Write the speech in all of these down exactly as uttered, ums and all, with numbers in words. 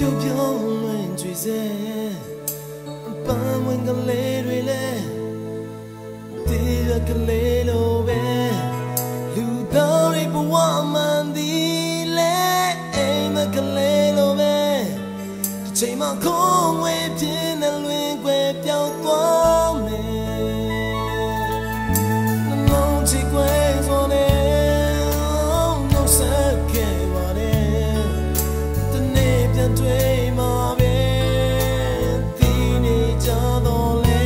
ပြုံးပြုံးလွင်လွင် ကြွေစေ ပန်းဝင်ကလေးတွေလည်း တေးရွက်ကလေးလိုပဲ လူသားတွေဘဝမှန်သည်လဲ အိမ်မက်ကလေးလိုပဲ တစ်ချိန်မှာ ခိုးငွေပြင်းတဲ့ လွင်ကွယ်ပျောက်သွားမယ်။ နှလုံးချစ်ခွဲစွာနဲ့ နှုတ်ဆက်ခဲ့ပါတယ်။ တစ်နေ့ပြန်တွေ့မှာပဲ သိနေကြတော့လဲ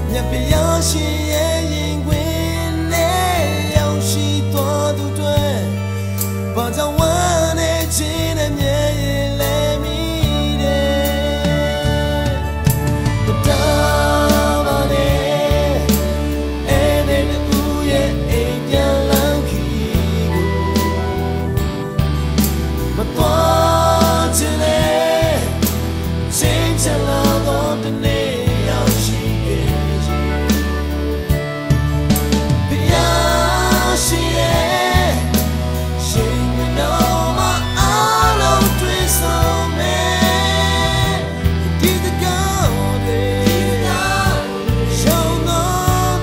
မြတ်ဘုရားရှင်ရဲ့ ရင်ခွင်နဲ့ ရောက်ရှိသွားသူအတွက် ဘာကြောင့်ဝမ်းနည်းခြင်းနဲ့ မျက်ရည်လဲမိတယ်။ မတားပါနဲ့ ဧည့်သည်တစ်ဦးရဲ့ အိမ်ပြန်လမ်းခရီးကို မသွားချင်နဲ့ ချိန်ဆလာသော တစ်နေ့ရောက်ရှိခဲ့ရင် ဘုရားရှင်ရဲ့ ရှင်မျက်နှာမှာ အားလုံးတွေ့ဆုံမယ်။ ဒီတကောင်းတွေ ရှုံးတော့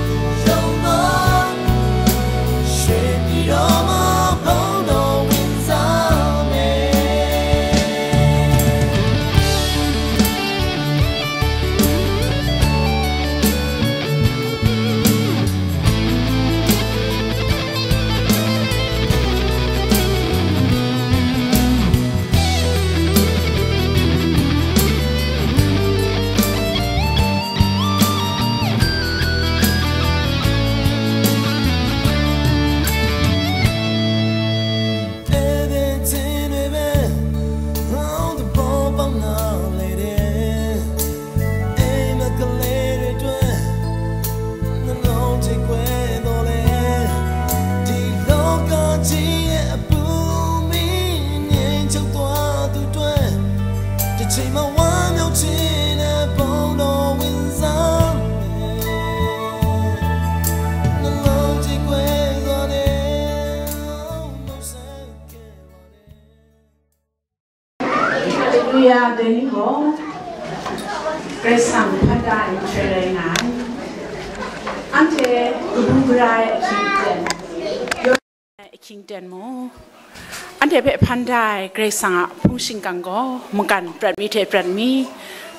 ရှုံးတော့ ရွှေပြည်တော်မှာ ဘုန်းတော်ဝင်စားမယ်။ ဧည့်သည်ချင်းတွေပဲ ဟောင်းသဘောပေါက်နားလည်တယ်။ အိမ်မက်ကလေးတွေအတွက် နှလုံးချစ်ခွဲသော်လည်း ဒီလောကကြီးရဲ့ အပူမီးငြိမ်းချုပ်သွားသူအတွက် တစ်ချိန်မှာ ဝမ်းမြောက်ခြင်းနဲ့ ဘုန်းတော်ဝင်စားမယ်။ နှလုံးချစ်ခွဲစွာနဲ့ နှုတ်ဆက်ခဲ့ပါတယ်။ Hallelujah, dai ni gaw Karai Kasang hpan da ai nhtoi rai nga ai. Anhte kabu gara ai ahkying aten, ahkying aten mu. Anhte hpe hpan da ai Karai Kasang a hpung shingkang gaw magan prat mi hte prat mi,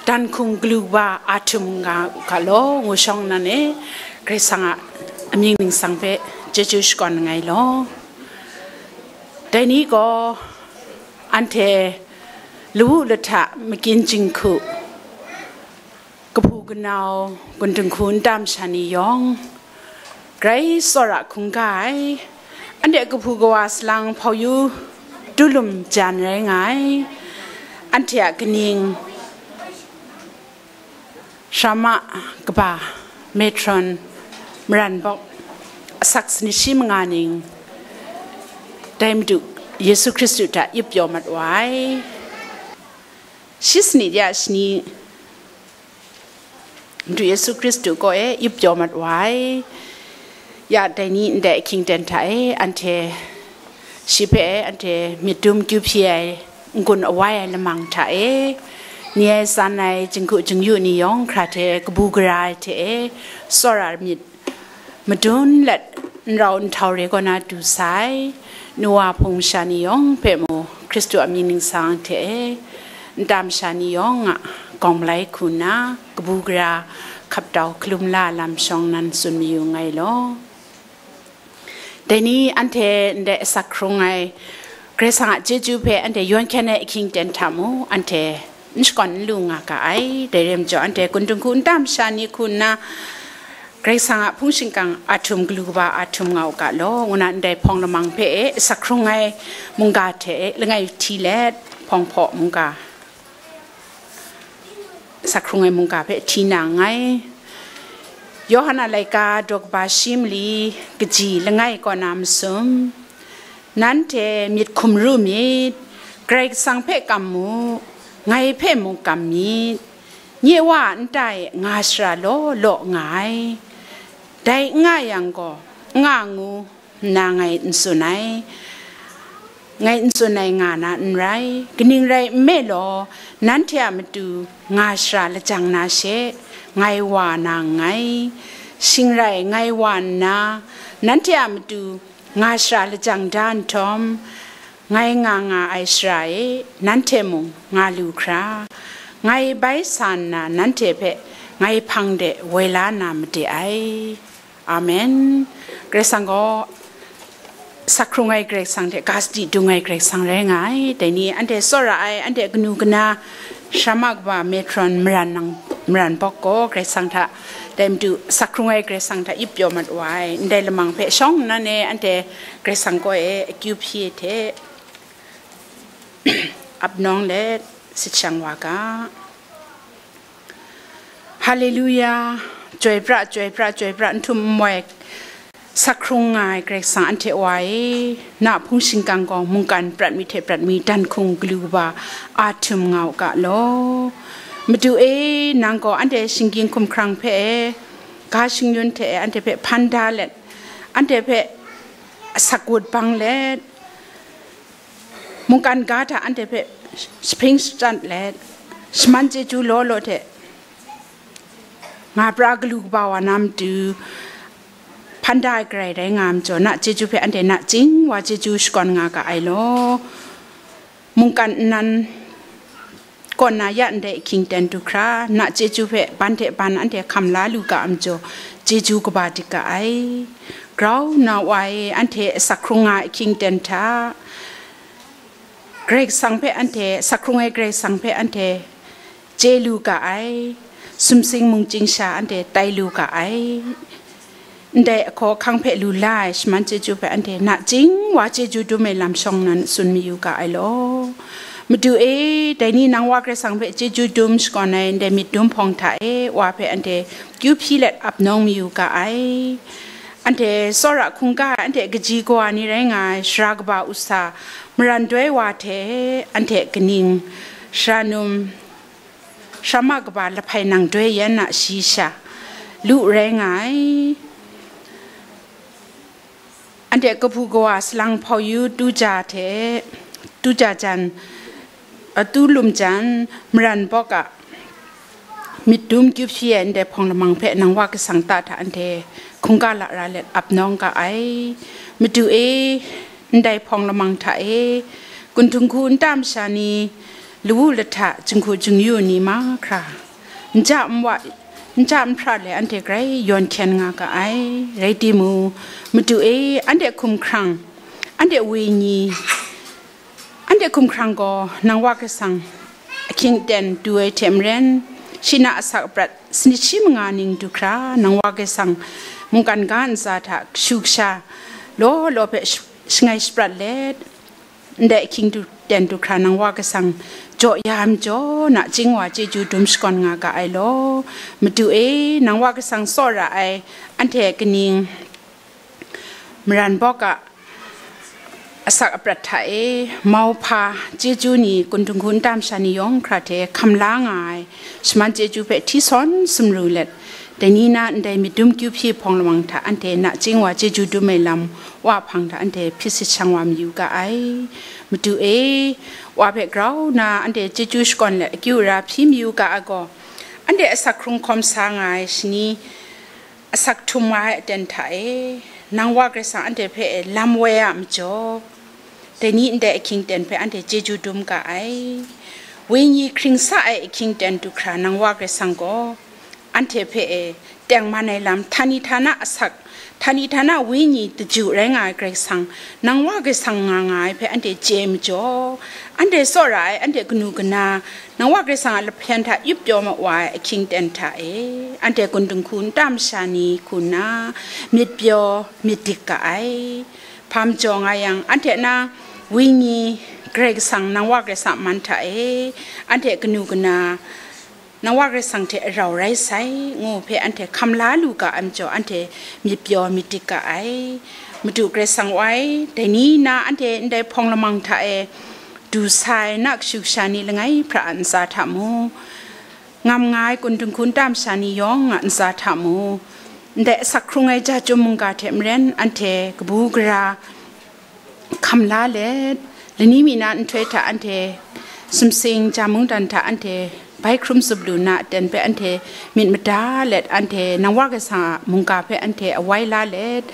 dan hkung galu kaba a htum nga u ga law, ngu shawng nnan e, Karai Kasang a amying ningsang hpe chyeju shakawn nngai law. Dai ni gaw, anhte lawu lahta makyin jinghku, kahpu kanau, gun dinghku nta masha ni yawng, grai tsawra hkungga ai. Anhte kahpu kawa salang hpau yu tulum jan rai nga ai. Anhte a kaning, Sharma kaba, matron, maran bawk, asak sanit shi manga ning, dai Madu Yesu Hkristu hta yip pyaw mat wa ai. Shi sanit ya shani, Madu Yesu Hkristu kaw e yip pyaw mat wa ai. Ya dai ni ndai ahkying aten hta e, anhte shi hpe anhte myit dum kyu hpyi ai n-gun awai ai lamang hta e, ni ai san ai jinghku jingyu ni yawng hkra hte kabu gara ai hte e, tsawra myit madun let n rau nhtau re kaw na du sai, nu wa hpung masha ni yawng hpe mu, Hkristu a mying ningsang hte e, nta masha ni yawng a gawng malai hku nna, kabu gara hkap dau hkalum la lam shawng nan tsun mayu nngai law. Dai ni anhte ndai asak hkrung ai Karai Kasang a chyeju hpe anhte yawn hkyen ai ahkying aten hta mu, anhte n shakawn n lu nga ga ai. Dai rai majaw, anhte gun dinghku nta masha ni hku nna, Karai Kasang a hpung shingkang a htum galu kaba a htum nga u ga law, ngu na ndai hpawng lamang hpe e asak hkrung ai mungga hte e langai hti let, hpawng hpaw mungga, asak hkrung ai mungga hpe hti na nngai. Yawhan a laika daw kaba shi mali kaji langai kaw na masum, nanhte myit hkum ru myit, Karai Kasang hpe kam mu, ngai hpe mung kam myit. Nye Wa a nta e nga shara law law nga ai. Dai n nga yang gaw, n nga ngu nna ngai n tsun ai. ngai n tsun ai nga na n rai. Kaning rai nme law, nanhte a matu nga shara lajang na she, ngai wa na nngai. Shing rai, ngai wa nna, nanhte a matu nga shara lajang da nhtawm, ngai nga nga ai shara e, nanhte mung nga lu hkra, ngai bai sa nna nanhte hpe ngai hpang de woi la na made ai. Amen. Karai Kasang gaw, sakhkrung ai Karai Kasang hte ga sadi dung ai Karai Kasang rai nga ai. Dai ni anhte tsawra ai, anhte kanu kana, sara ma kaba, metron, maran nang, maran bawk gaw Karai Kasang hta, dai matu sakhkrung ai Karai Kasang hta ip pyaw mat wa ai. Ndai lamang hpe shawng nnan e anhte Karai Kasang kaw e akyu hpyi hte ap nawng let sit shang wa ga. Haleluya! Chyoi pra, chyoi pra, chyoi pra, n htum n moi, sakhkrung nga ai Karai Kasang anhte Wa e, na hpung shingkang gaw mungkan prat mi hte prat mi dan hkung galu kaba a htum nga u ga law. Madu e, nang gaw anhte shinggyim hkumhkrang hpe, ga shingyun hte anhte hpe hpan da let, anhte hpe asak wut bang let, mungkan ga hta anhte hpe shapring shachyat let, shaman chyeju law law hte nga pra galu kaba wa na matu, hpan da ai Karai rai nga ai majaw, na chyeju hpe anhte nachying wa chyeju shakawn nga ga ai law. Mungkan nnan kaw nna ya ndai ahkying ten du hkra, na chyeju hpe ban hte ban anhte hkam la lu ga ai majaw, chyeju kaba dik ga ai. Grau nna Wa e, anhte asak hkrung nga ai ahkying ten hta, Karai Kasang hpe anhte, asak hkrung ai Karai Kasang hpe anhte chye lu ga ai, sumsing mungchying sha anhte tai lu ga ai. Ndai ahkaw ahkang hpe lu la ai shaman chyeju hpe anhte nachying wa chyeju dum ai lam shawng nnan tsun mayu ga ai law. Madu e, dai ni nang Wa Karai Kasang hpe chyeju dum shakawn ai ndai myit dum hpawng hta e, Wa hpe anhte kyu hpyi let ap nawng mayu ga ai. Anhte tsawra hkungga ai, anhte kaji kawa ni rai nga ai, sara kaba usa, maran doi wa hte anhte kaning, sara num, sara ma kaba lahpai nang doi yan a shayi sha lu rai nga ai. Anhte kahpu kawa salang hpau yu tu ja hte, tu ja jan, a, tu lum jan, maran bawk a myit dum kyu hpyi ai ndai hpawng lamang hpe nang Wa Karai Kasang ta hta anhte hkungga lara let ap nawng ga ai. Madu e, ndai hpawng lamang hta e, kunhtung hku nta masha ni, lawu lahta, jinghku jingyu ni mahkra, nja nwa, nja nhpra le anhte grai yawn hkyen nga ga ai. Rai timung, Madu e, anhte hkumhkrang, anhte wenyi, anhte hkumhkrang gaw nang Wa Karai Kasang ahkying aten du ai hte maren, shi na asak aprat sanit shi manga ning du hkra, nang Wa Karai Kasang mungkan ga ntsa hta kashu kasha law law hpe sh-, shangai shaprat let, ndai ahkying du, ten du hkra nang Wa Karai Kasang jaw ya ai majaw, nachying wa chyeju dum shakawn nga ga ai law. Madu e, nang Wa Karai Kasang tsawra ai anhte kaning, maran bawk a asak aprat hta e, mauhpa, chyeju ni, kunhtung hku nta masha ni yawng hkra hte hkam la nga ai shaman chyeju hpe hti sawn sumru let, dai ni na ndai myit dum kyu hpyi hpawng lamang hta anhte nachying wa chyeju dum ai lam Wa hpang hta anhte hpyi sit shang wa mayu ga ai. Madu e, Wa hpe grau nna anhte chyeju shakawn let akyu ara hpyi mayu ga ai gaw, anhte asak hkrung hkawm sa nga ai shani, asak htum nga ai aten hta e, nang Wa Karai Kasang anhte hpe lam woi a majaw, dai ni ndai ahkying ten hpe anhte chyeju dum ga ai. Wenyi hkring sa ai ahkying ten du hkra nang Wa Karai Kasang gaw anhte hpe e tengman ai lam, htani htana asak, htani htana wenyi daju rai nga ai Karai Kasang, nang Wa Karai Kasang nga nga ai hpe anhte chye ai majaw, anhte tsawra ai, anhte kanu kana, nang Wa Karai Kasang a lahpyen hta yup pyaw ma wa ai ahkying ten hta e, anhte kunhtung hku nta masha ni hku nna myit pyaw myit dik ga ai. Hpa majaw nga yang, anhte na wenyi Karai Kasang, nang Wa Karai Kasang a man hta e, anhte kanu kana, nang Wa Karai Kasang hte arau rai sai, ngu hpe anhte hkam la lu ga ai majaw, anhte myit pyaw myit dik ga ai. Madu Karai Kasang wai, dai ni na anhte ndai hpawng lamang hta e du sai na kashu kasha ni langai hpra a ntsa hta mu, ngam nga ai kunhtung hku nta masha ni yawng a ntsa hta mu, ndai asak hkrung ai ja chyum mungga hte maren anhte kabu gara hkam la let, Dai ni mi na nhtoi hta anhte sumsing ja mungdan hta anhte bai hkrum zup lu na aten hpe anhte myit mada let, anhte Nang Wa Kasang a mungga hpe anhte awai la let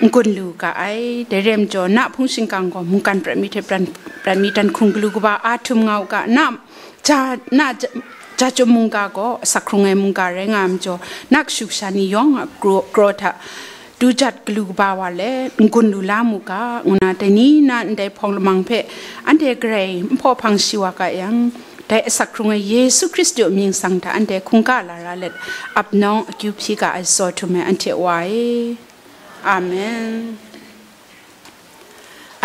n-gun lu ga ai. Dai rai majaw, na hpung shingkang gaw mungkan prat mi hte pran, prat mi dan hkung galu kaba a htum nga u ga, na ja, na ja, ja chyum mungga gaw asak hkrung ai mungga rai nga ai majaw, na kashu kasha ni yawng a kraw, kraw hta du jat galu kaba wa let n-gun lu la mu ga, ngu na dai ni na ndai hpawng lamang hpe anhte garai n hpaw hpang shi wa ga yang, dai asak hkrung ai Yesu Hkristu a mying sang hta anhte hkungga lara let ap nawng akyu hpyi ga ai tsaw htum ai anhte Wa e. Amen.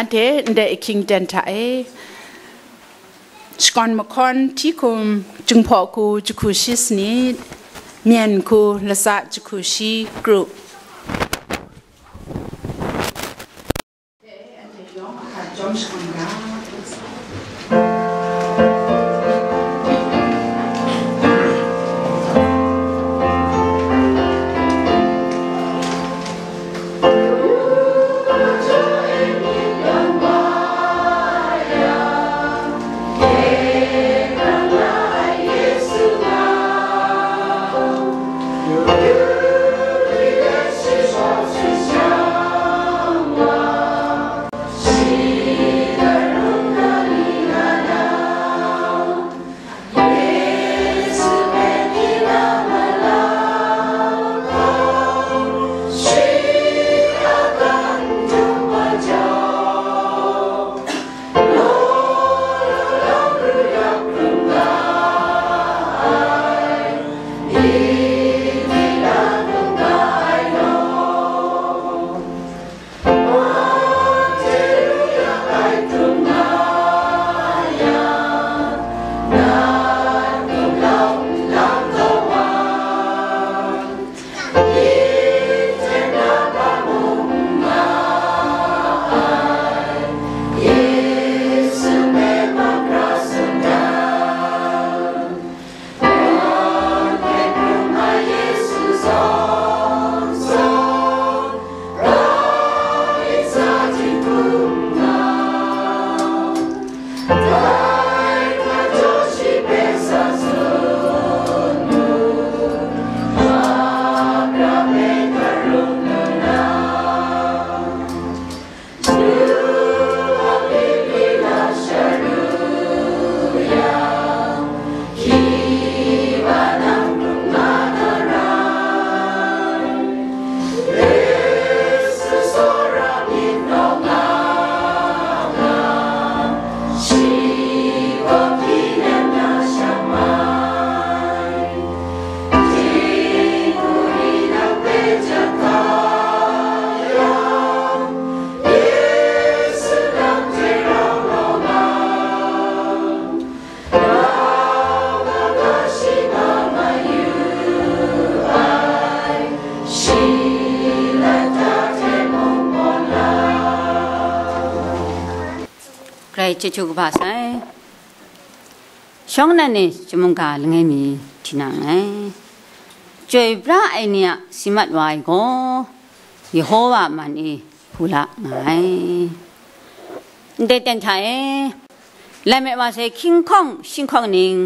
Anhte ndai ahkying ten hta e, shakawn mahkawn hti hkum Jinghpaw hku jahku shi sanit, myen hku latsa jahku shi kru. Karai chyeju kaba sai. Shawng nnan e chyum mungga langai mi hti na nngai. Chyoi pra ai ni a si mat wa ai gaw, Yehowa a man e hpu la nga ai. Ndai ten hta e, lai met wa sai hkying hkawng shinghkawng ning,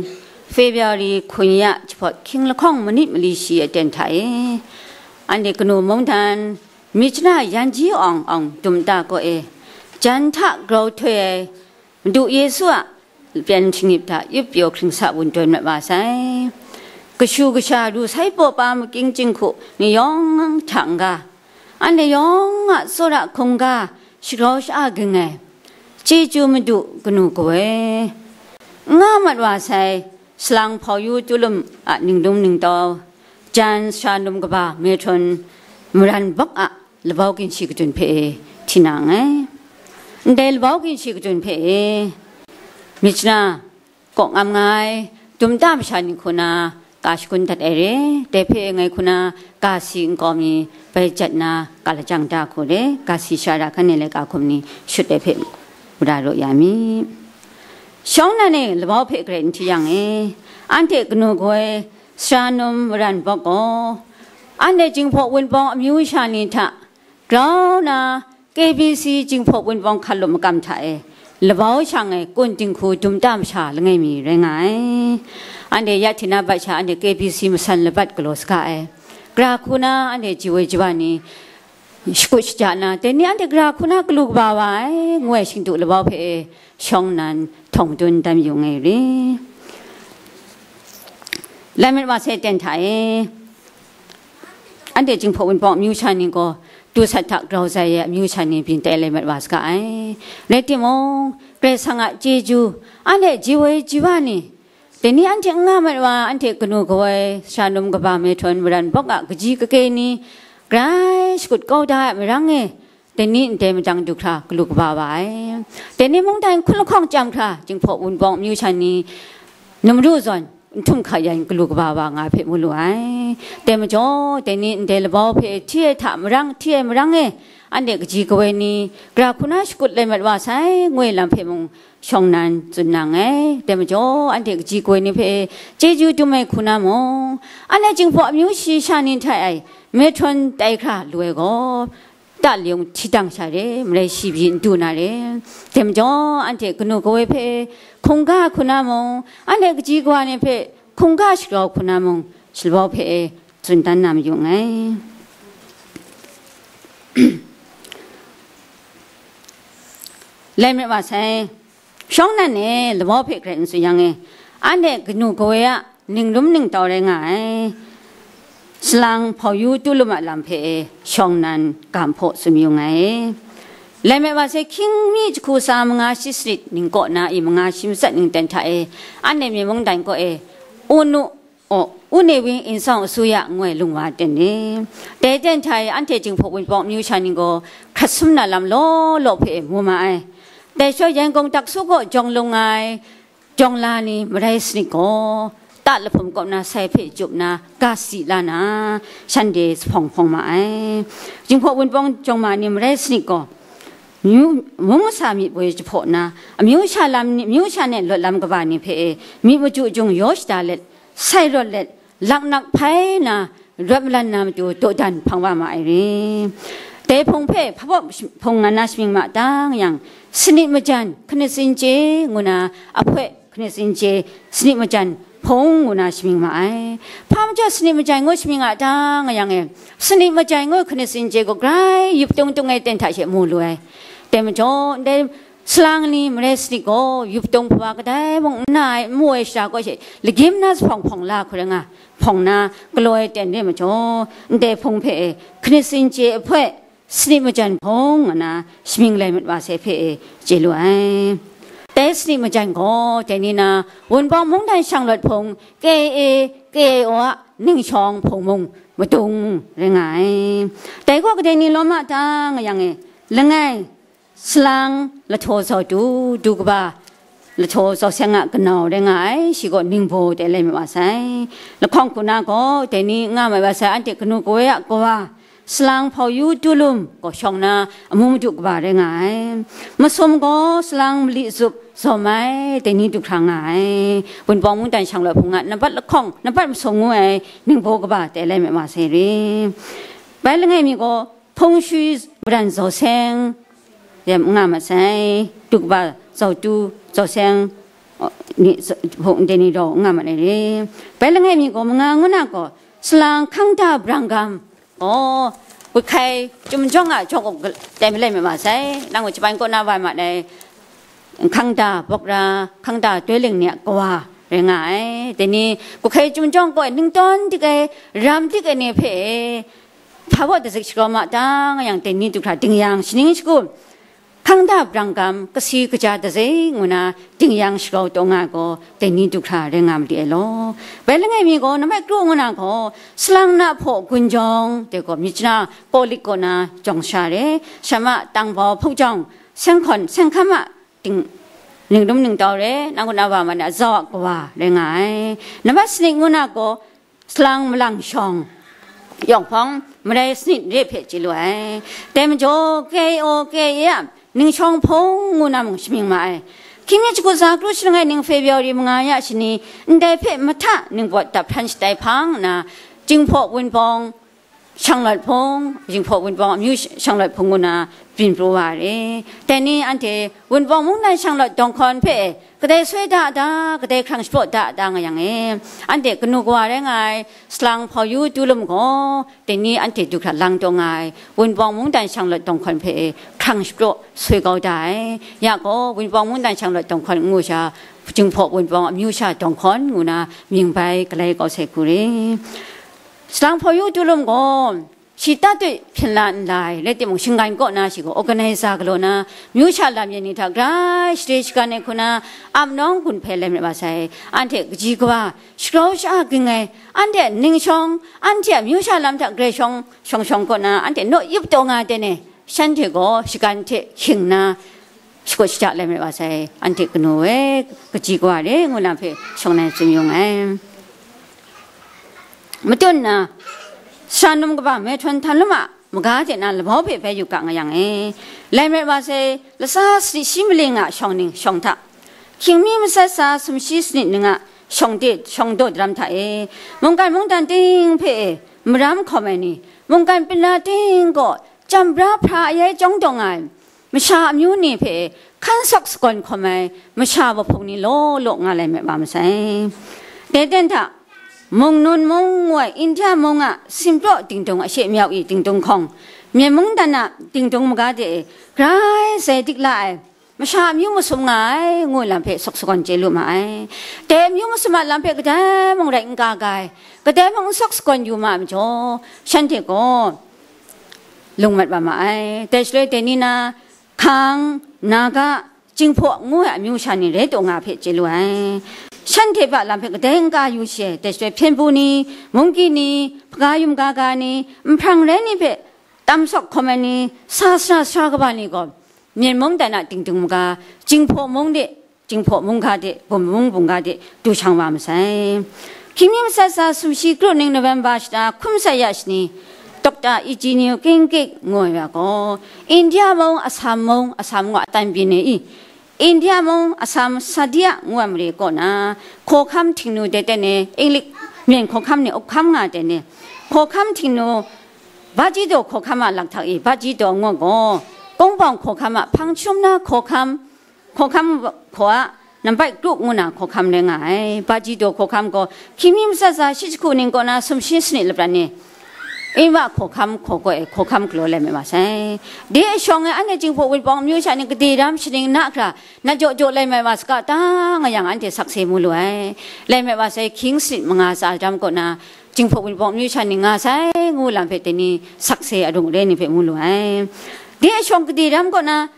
February hkun ya jahpawt hkying lahkawng manit mali shi aten hta e, anhte kanu mungdan, myit jana yan ji awng awng dum nta kaw e, jan hta grau htoi ai Madu Yesu a pyan shinggyip hta yup pyaw hkring sa wun tawn mat wa sai. Kashu kasha ru sai paw pa makying jinghku ni yawng hta n-ga, anhte yawng a tsawra hkungga shagrau sha-a ging ai, chyeju Madu kanu kaw e, n nga mat wa sai, salang hpau yu tulum a ninglung ningtau, jan sha num kaba metron maran bawk a labau ginshi kadun hpe e hti na nngai. Ndai labau ginshi kadun hpe e myit jana, kaw ngam nga ai, dum nta masha ni hku na, ga shagun dat ai re, dai hpe ngai hku na, ga si nkau mi bai jat na, ga lajang da hku re, ga si sha ra hkan e laika hkum ni shut ai hpe, wara raw ya mi. Shawng nnan e labau hpe garai n hti yang e, anhte kanu gaw ai sara num maran bawk gaw, anhte Jinghpaw Wunpawng amyu sha ni hta grau na, K B C Jinghpaw Wunpawng hkalup makam hta e Labau shang e kun dinghku dum ta masha langai mi rai nga ai. Anhte ya hti na bat sha anhte K B C masan labat galaw saga ai. Gara hku na anhte ji woi ji wa ni shakut shaja na, dai ni anhte gara hku na galu kaba wa ai, ngu ai shingdu labau hpe e shawng nnan htawng madun dan yu nga ai ri. Lai mat wa sai ten hta e, anhte Jinghpaw Wunpawng amyu sha ni gaw, du sat hta grau zai ai amyu sha ni byin tai lai mat wa saga ai. Rai timung, Karai Kasang a chyeju, anhte ji woi ji wa ni, dai ni anhte n nga mat wa, anhte kanu kawoi, sha num kaba, mehtrawn maran bawk a kaji kake ni, grai shakut kau da ai marang e, dai ni ndai madang du hkra galu kaba wa ai. Dai ni mungdan hkun lahkawng chyam hkra, Jinghpaw Wunpawng amyu sha ni, num ru zawn, n htum hka yan galu kaba wa nga hpe mu lu ai. Dai majaw, dai ni ndai labau hpe hti ai hta marang, hti ai marang e, anhte kaji kawoi ni, gara hku na shakut lai mat wa sai, ngu ai lam hpe mung, shawng nnan tsun na nngai. Dai majaw, anhte kaji kawoi ni hpe chyeju dum ai hku na mung, anhte Jinghpaw amyu shi sha ni hta e mehtrawn tai hkra lu ai gaw, ta liyung hti dang sha re, marai shi byi n du na re. Dai majaw, anhte kanu kawoi hpe hkungga hku na mung, anhte kaji kawa ni hpe hkungga shagrau hku na mung, shalabau hpe tsun dan na mayu nngai. Lai mat wa sai. Shawng nnan e, labau hpe hkrai n tsun yang e, anhte kanu kawoi a ningrum ningtau rai nga ai, salang hpau yu tu lum a lam hpe e, shawng nnan ga hpaw tsun yu nga ai. Lai mat wa sai, hkying mi jahku tsa manga shi sanit ning kaw na i manga shi matsat ning ten hta e, anhte myi mungdan kaw e, u nu, o, u ne wing insawng asuya ngu ai lung wa ten ni? Dai ten hta e anhte Jinghpaw Wunpawng amyu sha ni gaw hkrat sum na lam law law hpe mu ma ai. Dai shaw Yangon daksu kaw jawng lung ai jawng la ni marai sanit gaw, ta lahpum kawp na sai hpe jup na, ga si la na, shanhte sa hpawng hpawng ma ai. Jinghpaw Wunpawng jawng ma ni marai sanit gaw, myu-, mung masa myit boi jahpaw na, amyu sha lam ni, amyu sha ne lawt lam kaba ni hpe e, myit machyu jung yaw shada let, sai rawt let, laknak hpai na, rawt malan na matu dawdan hpang wa ma ai re. Dai hpung hpe hpa baw hpung nga na shamying ma dang yang, sanit majan hkanit sin chye ngu na, ahpoi hkanit sin chye, sanit majan hpung ngu na shamying ma ai. Hpa majaw sanit majan ngu shamying a dang yang e, sanit majan ngu hkanit sin chye gaw grai yup tung tung ai ten hta she mu lu ai. Dai majaw, ndai salang ni marai sanit gaw, yup tung hpawa kadai mung n na ai, n mu ai shara kaw she, lagyim na sa hpawng hpawng la hku rai nga, hpawng na galaw ai ten re majaw, ndai hpung hpe e, hkanit sin chye ahpoi, sanit majan hpung ngu na, shamying lai mat wa sai hpe e, chye lu ai. Dai sanit majan gaw, dai ni na, Wunpawng mungdan shanglawt hpung, K A A, K A O a, ningshawng hpung mung, madung rai nga ai. Dai gaw kadai ni lawm a ta nga yang e, langai, salang, lahtaw zau tu, du kaba, lahtaw zau seng a kanau rai nga ai, shi gaw ningbaw dai lai mat wa sai. Lahkawng hku na gaw, dai ni nga mai wa sai, anhte kanu kawoi a kawa, salang hpau yu tu lum gaw shawng na, amu madu kaba rai nga ai. Masum gaw salang mali zup zawm ai, dai ni du hkra nga ai. Wunpawng mungdan shanglawt hpung a, nambat lahkawng, nambat masum ngu ai, ningbaw kaba dai lai mat wa sai re. Bai langai mi gaw, hpung shui madan zau seng, Ram nga mat sai, du kaba zau tu, zau seng, o, ni, z-, hpung ndai ni rau nga mat ai re. Bai langai mi gaw manga ngu na gaw, salang hkang da brang gam, o, gut hkai, chyum jawng a jawk up gal-, tai malai mat sai, nang gaw jaban kaw na wa mat ai, hkang da, bawk ra, hkang da, doi ling ni a kawa rai nga ai. Dai ni, gut hkai chyum jawng kaw ai, ningtawn dik ai, ram dik ai ni hpe, hpa baw dazik sharau ma ta nga yang, dai ni du hkra dingyang shaning shagu, hkang da brang gam, kasi kaja dazik ngu na, dingyang sharau taw nga ai gaw, dai ni du hkra rai nga mali ai law. Bai langai mi gaw, nambai kru ngu na gaw, salang na hpaw gun jawng, dai gaw, myit jana, kawlik kaw na, jawng sha re, shama, tangbau, hpuk jawng, seng hkawn, seng hkam a, ting, ningrum ningtau re, nang kaw na wa ma na, zau a kawa rai nga ai. Nambat sanit ngu na gaw, salang malang shawng, yawng hpawng, marai sanit re hpe chye lu ai. Dai majaw, K A O, K A A a, ningshawng hpung ngu na mung shamying ma ai. Hkying mi jahku tsa kru shi langai ning February manga ya shani, ndai hpe mahta ningpawt dap hpran shatai hpang nna, Jinghpaw Wunpawng, Shanglawt hpung, Jinghpaw Wunpawng, amyu sh-, Shanglawt hpung ngu na, byin pru wa re. Dai ni anhte Wunpawng mungdan shanglawt dawng hkawn hpe kadai soi da da, kadai hkrang shapraw da da nga yang e, anhte kanu kawa rai nga ai salang hpau yu tu lum gaw, dai ni anhte du hkra lang taw nga ai Wunpawng mungdan shanglawt dawng hkawn hpe hkrang shapraw soi kau da ai. Ya gaw, Wunpawng mungdan shanglawt dawng hkawn ngu sha, Jinghpaw Wunpawng amyu sha dawng hkawn ngu na mying bai galai kau sai hku re. Salang hpau yu tu lum gaw, shi tatut hpyen la nla ai, rai timung, shinggan kaw na shi gaw, organizer galaw na, myu sha lam yen ni hta grai shade shagan ai hku na, ap nawng gun hpe lai marit wa sai. Anhte kaji kawa, shagrau sha-a ging ai, anhte ning shawng, anhte a myu sha lam hta grai shawng, shawng shawng kaw na, anhte naw yup taw nga ai ten e, shanhte gaw shagan hte hkying na, shakut shaja lai marit wa sai, anhte kanu e kaji kawa re ngu lam hpe shawng nai tsun yung ai. Matut nna, sara num kaba Mehthawn Htan Lum a maga de na labau hpe bai yu ga nga yang e, lai marit wa sai, latsa sanit shi maling a shawng ning shawng hta, hkying mi matsat sa sumshi sanit ning a shawng de, shawng daw daram hta e, mungkan mungdan ting hpe e maram hkawm ai ni, mungkan pina ting gaw, Chyam bra hpra ayai chyawng dawng ai masha amyu ni hpe hkan sawk sagawn hkawm ai masha wahpung ni law law nga lai mat wa masai. Dai ten hta, Mungnun mung ngu ai India mung a simpraw dingdung a she myau i dingdung hkawng, Myen mungdan a dingdung maga de e grai sai dik la ai masha amyu masum nga ai, ngu lam hpe sawk sagawn chye lu ma ai. Dai amyu masum a lam hpe kadai mung rai n ka ga ai, kadai mung n sawk sagawn yu ma ai majaw, shanhte gaw lung mat wa ma ai. Dai shaloi dai ni na, Hkang, Naga, Jinghpaw ngu ai amyu sha ni rai taw nga hpe chye lu ai. Shanhte hpe a lam hpe kadai n ka yu shi ai. Dai shaloi hpyen pru ni, munggyi ni, hpaga yum ga ga ni, nhprang rai ni hpe tam sawk hkawm ai ni, sa sara sara kaba ni gaw, Myen mungdan a dingdung maga, Jinghpaw mung de, Jinghpaw mungga de, Bum mung bungga de, du shang wa masai. Hkying mi matsat sa sumshi kru ning November shata hkum tsai ya shani, Doctor Ijiniu Kingkik ngu ai wa gaw, India mung, Assam mung, Assam ngu a tan byin e i, India mung, Assam Sadia ngu ai mare kaw na, hkawhkam htingnu de ten e, Inglik myen hkawhkam ni up hkam nga ten e, hkawhkam htingnu, Bajidaw hkawhkam a lakhtak i, Bajidaw ngu gaw, Kungpawng hkawhkam a hpang chyum na hkawhkam, hkawhkam hkaw a, nambai kru ngu na hkawhkam rai nga ai. Bajidaw hkawhkam gaw, hkying mi matsat sa shi jahku ning kaw na sumshi sanit lapran ni, Inwa hkawhkam hkaw gaw e hkawhkam galaw lai mai wa sai. De shawng e anhte Jinghpaw Wunpawng amyu sha ni gade dam shaning na hkra, na jaw jaw lai mai wa saga ta nga yang anhte sakse mu lu ai. Lai mai wa sai, hkying sanit manga tsa dam kaw na, Jinghpaw Wunpawng amyu sha ni nga sai, ngu lam hpe dai ni sakse arung re ni hpe mu lu ai. De shawng gade dam kaw na,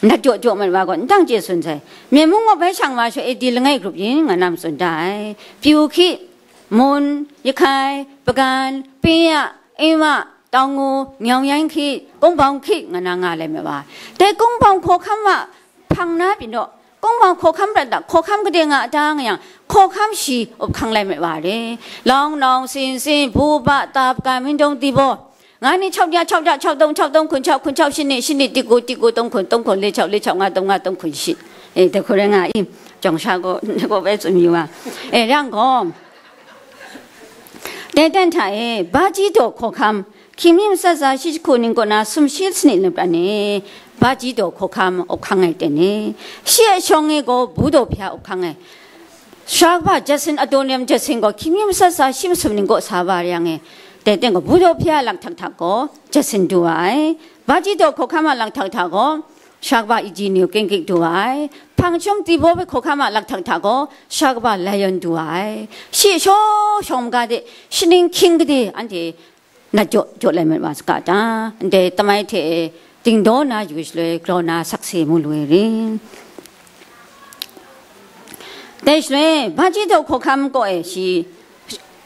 nat jaw jaw mat wa gaw, ndang chye tsun sai. Myen mung gaw bai shang wa shawng A D langai grup yin nga na matsun da ai. Pyu hki, Mun, Yahkai, Pagan, Piya, Inwa, Taungu, Myawng Yan hki, Kungpawng hki nga na nga lai mai wa. Dai Kungpawng hkawhkam wa hpang na pyi naw, Kungpawng hkawhkam prat da, hkawhkam gade nga a ta nga yang, hkawhkam shi up hkang lai mai wa re. Lawng nawng, sin sin, bu ba, tap, ga, mindung, dibaw, nga ni chawk ya, chawk ya, chawk dong, chawk dong, hkun chawk, hkun chawk, shini, shini, tiku, tiku, dong hkun, dong hkun, le chawk, le chawk nga, dong nga, dong hkun shit. E, dai hku rai nga i, jawng sha gaw, gaw bai tsun yu wa. E, yang gaw, dai dan hta e, Bajidaw hkawhkam, hkying mi matsat sa shi jahku ning kaw na sumshi sanit lapran e, Bajidaw hkawhkam up hkang ai ten e, shi a shawng e gaw Budaw hpya up hkang ai. Sara kaba Jackson, Adoniram Jackson gaw hkying mi matsat sa shi masum ning kaw sa wa yang e, dai ten gaw Budaw hpya lakhtak hta gaw Jackson du wa ai. Bajidaw hkawhkam a lakhtak hta gaw sara kaba Ijiniu Kingkik du wa ai. Hpang chyum Tibaw hpe hkawhkam a lakhtak hta gaw sara kaba Lion du wa ai. Shi shaw shawng maga de, shaning hkying gade anhte nat jaw jaw lai mat wa saga ta, ndai tamai hte dingdaw na yu shaloi grau na sakse mu lu ai re. Dai shaloi, Bajidaw hkawhkam kaw e shi,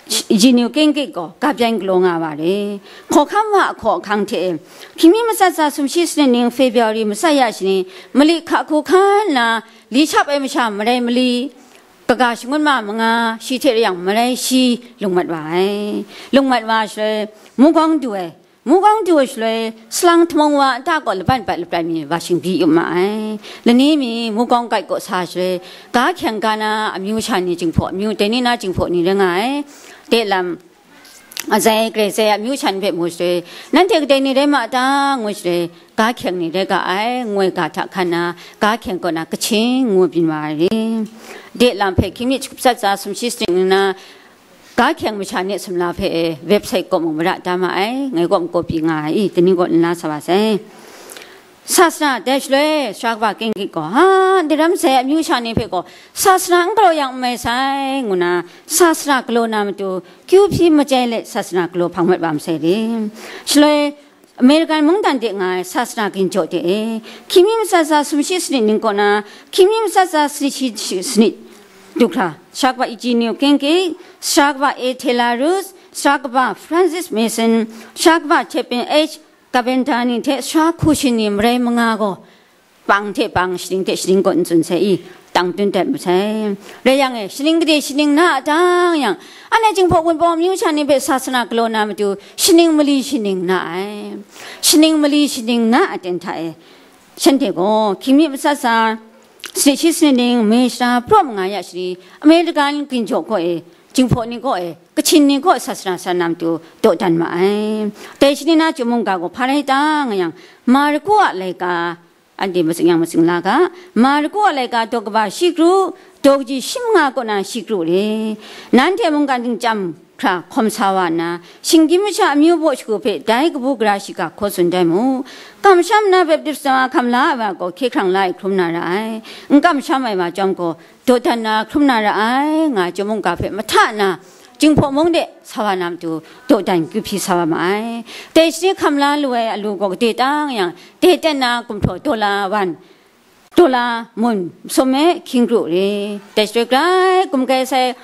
Ijiniu Kingkik gaw ga byan galaw nga wa re. Hkawhkam wa a hkaw ahkang hte e, hkying mi matsat sa sumshi sanit ning February matsat ya shani, mali hka hku hkan nna, li shap ai masha marai mali, kaga shangun ma manga, shi hte rayang marai shi lung mat wa ai. Lung mat wa shaloi, Mugawng du ai, Mugawng du ai shaloi, salang htamung wa nta kaw laban bat lapran mi wa shingbyi yup ma ai. Lani mi Mugawng gat kaw sa shaloi, ga hkyeng ga na amyu sha ni Jinghpaw amyu, dai ni na Jinghpaw ni rai nga ai. De lam, azai grai zai a amyu shan hpe mu shaloi, nanhte kadai ni rai ma ta ngu shaloi, ga hkyeng ni rai ga ai, ngoi ga hta hkan na, ga hkyeng kaw na Kachin ngu byin wa ai ri. De lam hpe hkying mi jahkup tsat tsa sumshi sanit nna, ga hkyeng masha ni sumla hpe e, website kaw mung mara da ma ai, ngai kaw mung kaw pyi nga ai, i, tani kaw nna sa wa sai. Sasana dai shaloi, sara kaba King Git gaw, ha, daram sai amyu sha ni hpe gaw, sasana n galaw yang n mai sai, ngu na, sasana galaw na matu, kyu hpyi majai let sasana galaw hpang mat wa masai ri. Shaloi, American mungdan de nga ai sasana ginjaw de e, hkying mi matsat tsa sumshi sanit ning kaw na, hkying mi matsat tsa sanit shi sanit du hkra, sara kaba Eugenio King Git, sara kaba A. Taylor Roots, sara kaba Francis Mason, sara kaba Chapin H. Kabenta ni hte sara hku shin ni marai manga gaw, pang hte pang, shaning hte shaning kaw n tsun sai i, tang tun dat masai. Rai yang e, shaning gade shaning na a tang yang, anhte Jinghpaw Wunpawng amyu sha ni hpe sasana galaw na matu, shaning mali shaning na ai. Shaning mali shaning na aten hta e, shanhte gaw, hkying mi matsat tsa, sanit shi sanit ning, Malaysia, praw manga ya shani, American ginjaw kaw e, Jinghpaw ni kaw e, Kachin ni kaw e sasana sa na matu, dawdan ma ai. Dai shani na chyum mungga gaw hpa rai ta nga yang, Marku a laika, anhte matsing yang matsing la ga, Marku a laika daw kaba shi kru, daw kaji shi manga kaw na shi kru re. Nanhte mungkan dingchyam hkra hkawm sa wa nna, shinggyim masha amyu baw shagu hpe dai kabu gara shiga hkaw tsun dai mu. Kamsham na baptisma hkam la ai wa gaw hkye hkrang la e hkrum na ra ai. N kamsham ai wa chyawm gaw, dawdan na hkrum na ra ai, nga chyum mungga hpe mahta na, Jinghpaw mung de sa wa na matu, dawdan kyu hpyi sa wa ma ai. Dai shani hkam la lu ai alu gaw gade tang yang, de ten na gumhpraw dola wan, dola mun, sum e hkying kru re. Dai shaloi grai gumkai sai,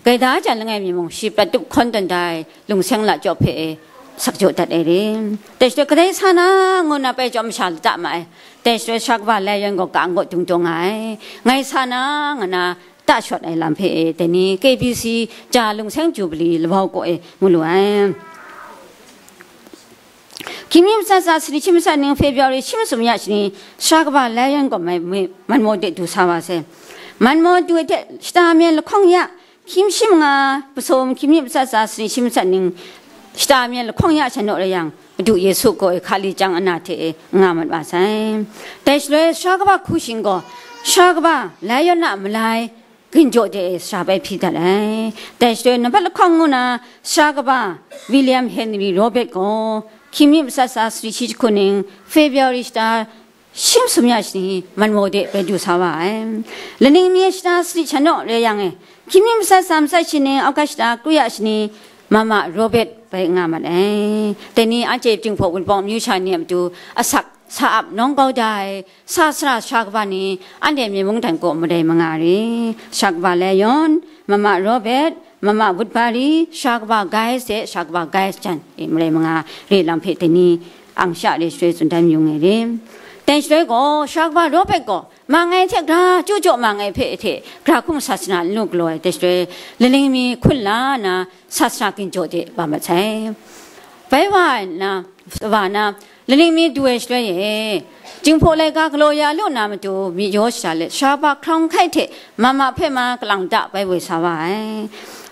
gaida jan langai mi mung, shi prat tup hkawn tawn da ai lungseng lachyawp hpe e, sak jaw dat ai re. Dai shaloi kadai sa na, ngu na pai chyawm masha lata ma ai. Dai shaloi sara kaba lai yawn gaw ka-ang gaw dung taw nga ai. Ngai sa na, nga na, ta shawt ai lam hpe e, dai ni K B C ja lungseng jubili labau kaw e ngu lu ai. Hkying mi matsat tsa sanit shi matsat ning February shi masum ya shani, sara kaba lai yawn gaw mai, mai, manmaw de du sa wa sai. Manmaw du ai hte shata myen lahkawng ya, hkying shi manga, masum hkying mi matsat tsa sanit shi matsat ning, shata myen lahkawng ya sha naw rai yang, Madu Yesu gaw e hkali chyang ana hte e nga mat wa sai. Dai shaloi sara kaba hku shin gaw, sara kaba lai yawn a malai, ginjaw de e sara bai hpyi dat ai. Dai shaloi nambat lahkawng ngu na, sara kaba William Henry Robert gaw, hkying mi matsat tsa sanit shi jahku ning, February shata shi masum ya shani, manmaw de bai du sa wa ai. Laning mi shata sanit sha naw rai yang e, hkying mi matsat tsa matsat shi ning, August shata kru ya shani, Mama Robert bai nga mat ai. Dai ni anhte Jinghpaw Wunpawng amyu sha ni a matu asak sa ap nawng kau da ai, sasana sara kaba ni, anhte myen mungdan kaw marai manga re. Sara kaba Lion, Mama Robert, Mama Woodbury, sara kaba Guys de, sara kaba Guys jan, e, marai manga re lam hpe dai ni ang sha re shaloi tsun dan yu nga ai re. Dai shaloi gaw, sara kaba Robert gaw, ma ngai hte gra chyu jaw ma ngai hpe hte, gra hkum sasana n lu galaw ai, dai shaloi, laning mi hkun la na, sasana ginjaw de wa mat sai. Bai wa ai nna, wa na, laning mi du ai shaloi e, Jinghpaw laika galaw ya lu na matu, myi yaw sha let, sara kaba hkrang hkai hte, mama hpe ma kalang da bai woi sa wa ai.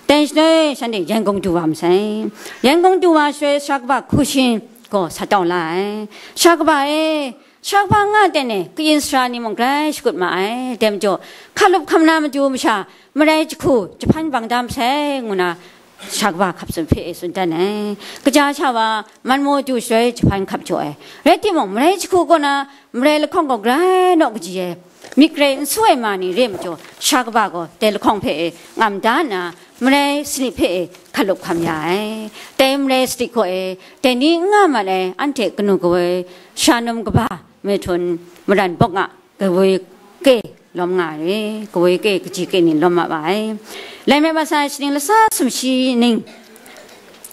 Dai shaloi, shanhte Yangon du wa masai. Yangon du wa shaloi, sara kaba hku shin gaw sa tau la ai. Sara kaba e, sara kaba nga ten e, kayin sara ni mung grai shakut ma ai. Dai majaw, hkalup hkam na matu masha, marai jahku, jahpan bang da masai, ngu na, sara kaba hkap tsun hpe e tsun dan ai. Kaja sha wa, manmaw du shaloi jahpan hkap jaw ai. Rai timung, marai jahku kaw na, marai lahkawng gaw grai naw kaji ai. Myit grai n su ai ma ni re majaw, sara kaba gaw dai lahkawng hpe e ngam da nna, marai sanit hpe e hkalup hkam ya ai. Dai marai sanit kaw e, dai ni n nga mat ai, anhte kanu kawoi, sha num kaba, maihtun, maran bawk nga, kawoi ke lawm nga ai, kawoi ke kaji ke ni lawm ma wa ai. Laimai Masa shaning lasa sumshi ning,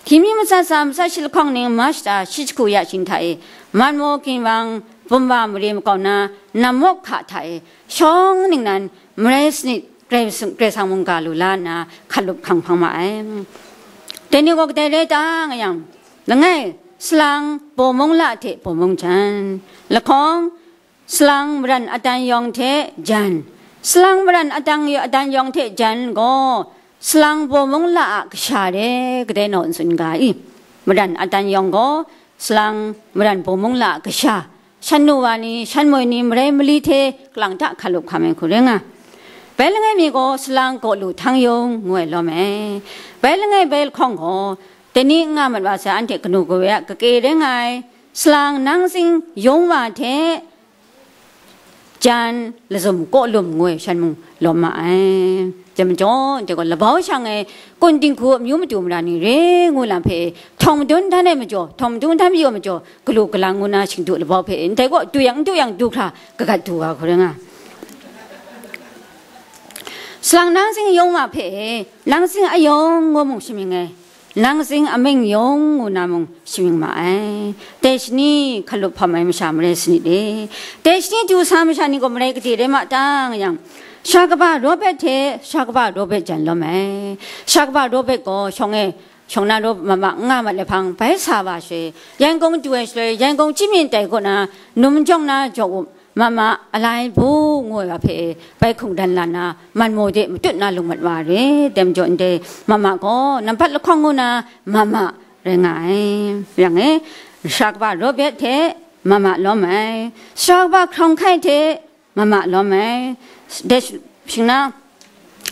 hkying mi matsat tsa matsat shi lahkawng ning, March shata shi jahku ya shing hta e, Manmaw ginwang, Bumba mare makau na, Namawk hka hta e, shawng ningnan, marai sanit, Karai Kasang, Karai Kasang mungga lu la nna, hkalup hkang hpang ma ai. Dai ni gaw kadai rai ta nga yang, langai, salang, baw mung la hte baw mung jan, lahkawng, salang maran adan yawng hte jan. Salang maran adan, adan yawng hte jan gaw, Salang baw mung la a kasha re kadai naw n tsun ga i? Maran atan yawng gaw, salang maran baw mung la a kasha, shan nu wa ni, shan moi ni, marai mali hte kalang ta hkalup hkam ai hku rai nga. Bai langai mi gaw salang gaw lu htang yung ngu ai lawm ai. Bai langai bai lahkawng gaw, dai ni n nga mat wa sai, anhte kanu kawe a kake rai nga ai, salang nang zing yung wa hte, jan lazum kaw lum ngu ai shan mung lawm ma ai. Dai majaw, dai gaw labau shang ai kun dinghku amyu matu mara ni re ngu lam hpe, htawng madun dan ai majaw, htawng madun dan mayu ai majaw, galu galang ngu na shingdu labau hpe, ndai gaw du yang, n du yang, du hkra kagat du wa hku rai nga. Salang nang zing yung wa hpe, nang zing ayawng ngu mung shamying ai. Nang zing aming yawng ngu na mung shamying ma ai. Dai shani hkalup hpam ai masha marai sanit e. Dai shani du sa masha ni gaw marai gade rai ma ta nga yang, sha kaba Robert hte sha kaba Robert jan lawm ai. Sha kaba Robert gaw shawng e, shawng na Robert mama nga mat ai hpang bai sa wa shaloi, Yangon du ai shaloi, Yangon chimyin tai kaw na, num jawng na jaw up, mama alai bu ngu ai wa hpe bai hkungdan la na, man maw de matut na lung mat wa re. Dai majaw ndai mama gaw nampat lahkawng ngu na mama rai nga ai. Yang e, sara kaba Robert hte mama lawm ai, sara kaba hkrawng hkai hte mama lawm ai. Dai shing na,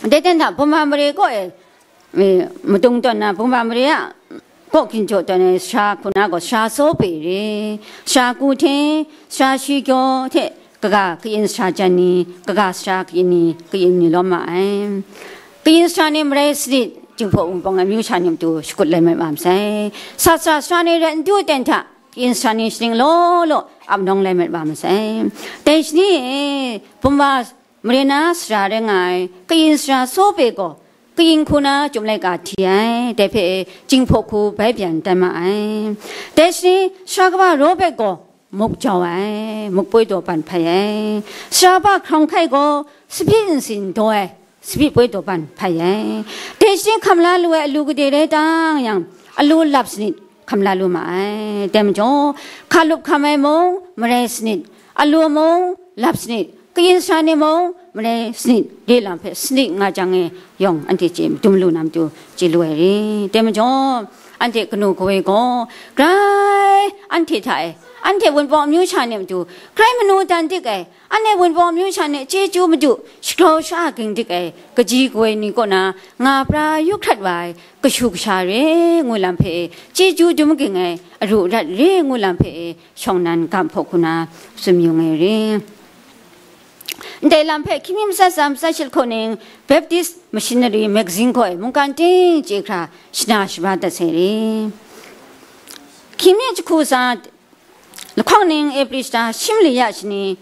dai ten hta, Bumba mare kaw e, e, madung tawn na, Bumba mare a kaw ginjaw tawn ai sara hku na gaw, sara Tsaw Pe re, sara Ku hte, sara Shi Kyaw hte kaga kayin sara jan ni, kaga sara kayin ni, kayin ni lawm ma ai. Kayin sara ni marai sanit, Jinghpaw Wunpawng ai amyu sha ni matu shakut lai mat wa masai. Sat sara sara ni rai n du ten hta, kayin sara ni shaning law law ap nawng lai mat wa masai. Dai shani e, Bumba mare na sara rai nga ai, kayin sara Tsaw Pe gaw, kayin hku na chyum laika hti ai, dai hpe Jinghpaw hku bai byan dan ma ai. Dai shani, sara kaba Robert gaw muk jau ai, muk poi daw ban hpai ai. Sara kaba hkrawng hkai gaw sapyi nsin daw ai, sapyi poi daw ban hpai ai. Dai shani hkam la lu ai alu gade rai ta nga yang, alu lap sanit hkam la lu ma ai. Dai majaw, hkalup hkam ai mung marai sanit, alu mung lap sanit, kayin sara ni mung marai sanit, re lam hpe sanit nga jang e yawng, anhte chye madum lu na matu chye lu ai re. Dai majaw, anhte kanu kawe gaw, grai anhte hta e, anhte Wunpawng amyu sha ni matu grai manu dan dik ai, anhte Wunpawng amyu sha ni chyeju madu shagrau sha-a ging dik ai kaji kawe ni kaw na nga pra yu hkrat wa ai, kashu kasha re ngu lam hpe chyeju dum ging ai, aru arat re ngu lam hpe shawng nnan gam hpaw hku na tsun yu ai re. Ndai lam hpe hkying mi matsat tsa matsat shi lahkawng ning Baptist Missionary Magazine gaw e mungkan ting chye hkra shana shabat dat sai re. Hkying mi jahku tsa lahkawng ning Ephra shata shi mali ya shani,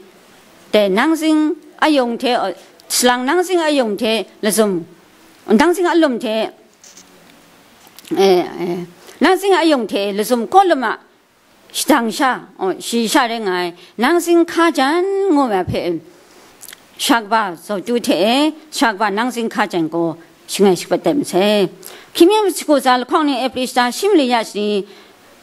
dai nang zing ayawng hte, salang nang zing ayawng hte lazum, nang zing alum hte, eh, eh, nang zing ayawng hte lazum kaw lama shadang sha, oh, shi sha rai nga ai, nang zing hka jan ngu ai hpe, sara kaba Zawtu hte e, sara kaba nang zing hka jan gaw shangai shapat dat masai. Hkying mi jahku tsa lahkawng ning Ephra shata shi mali ya shani,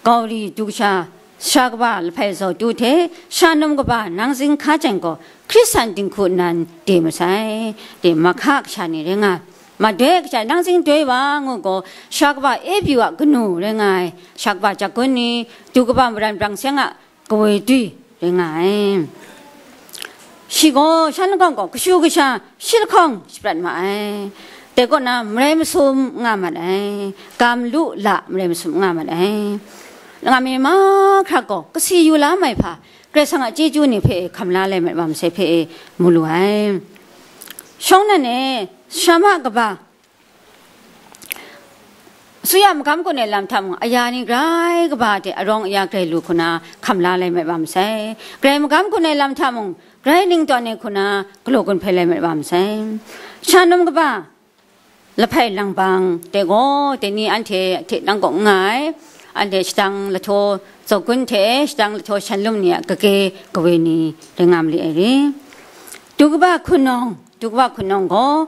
Gauri du kasha, sara kaba Lahpai Zawtu hte sara num kaba nang zing hka jan gaw Hkristan dinghku nnan de masai. De, mahka kasha ni rai nga ai. Madoi kasha nang zing doi wa ngu gaw, sara kaba Epyu a kanu rai nga ai, sara kaba Jakun ni, du kaba Maran Brang Seng a kawe dwi rai nga ai. Shi gaw shan lahkawng gaw kashu kasha shi lahkawng shaprat ma ai. Dai kaw na, marai masum nga mat ai, gam lu la marai masum nga mat ai. Nga mi mahkra gaw kasi yu la mai hpa, Karai Kasang a chyeju ni hpe hkam la lai mat wa masai hpe mu lu ai. Shawng nnan e, sara ma kaba, Asuya magam gun ai lam hta mung, aya ni grai kaba de arawng aya grai lu hku na hkam la lai mat wa masai. Grai magam gun ai lam hta mung, grai ning tawn ai hku na galaw gun hpai lai mat wa masai. Sha num kaba, lahpai langbang, dai gaw, dai ni anhte hte nang kaw n nga ai, anhte shadang lahtaw zaw gun hte shadang lahtaw shan lum ni a kage kawe ni rai nga ma li ai re. Du kaba hkunawng, du kaba hkunawng gaw,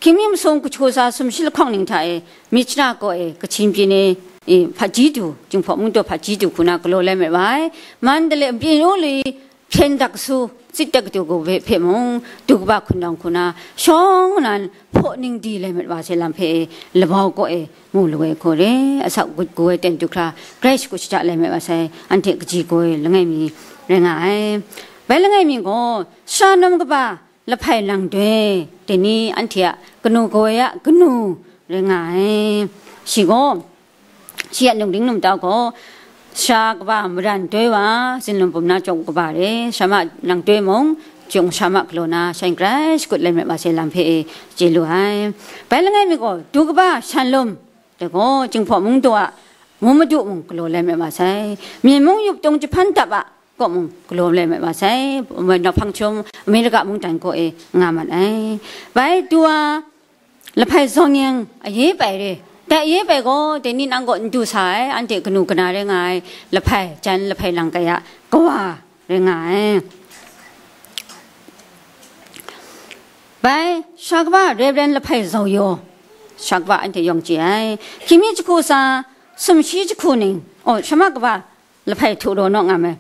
hkying mi masum kachyu tsa sumshi lahkawng ning hta e, Mitra kaw e, Kachin pyi ni, e, hpaji du, Jinghpaw mung daw hpaji du hku na galaw lai mat wa ai. Mandalay, Byin Uli, hpyen dak su, tsit tek katu kaw hpe, hpe mung, du kaba hkundawng hku na, shawng nnan hpaw ning di lai mat wa sai lam hpe, labau kaw e mu lu ai hku re, asak gut gu ai ten du hkra, grai shakut shaja lai mat wa sai, anhte kaji gaw ai langai mi rai nga ai. Bai langai mi gaw, sara num kaba lahpai lang doi, dai ni anhte a kanu kaw ai a kanu rai nga ai. Shi gaw, shi a nungding numtau gaw, sara kaba maran doi wa, zinlum bum na chyawm kaba re, sara ma lang doi mung, chyawm sara ma galaw na, shan grai shakut lai mat wa sai lam hpe e chye lu ai. Bai langai mi gaw, du kaba shanlum, dai gaw, Jinghpaw Mungdaw a mu madu mung galaw lai mat wa sai, Myen mung yup tung jahpan dap a kaw mung galaw lai mat wa sai, Nau Hpang Chyum, Amerika mungdan kaw e nga mat ai. Bai du a, lahpai zawng yang aye pai re. Dai aye pai gaw, dai ni nang kaw n du sa ai, anhte kanu kana rai nga ai, lahpai, jan lahpai lang kai a kawa rai nga ai. Bai, sara kaba Reverend Lahpai Zau Yaw, sara kaba anhte yawng chye ai. Hkying mi jahku tsa, sumshi jahku ning, oh, sara ma kaba lahpai htu raw naw nga me.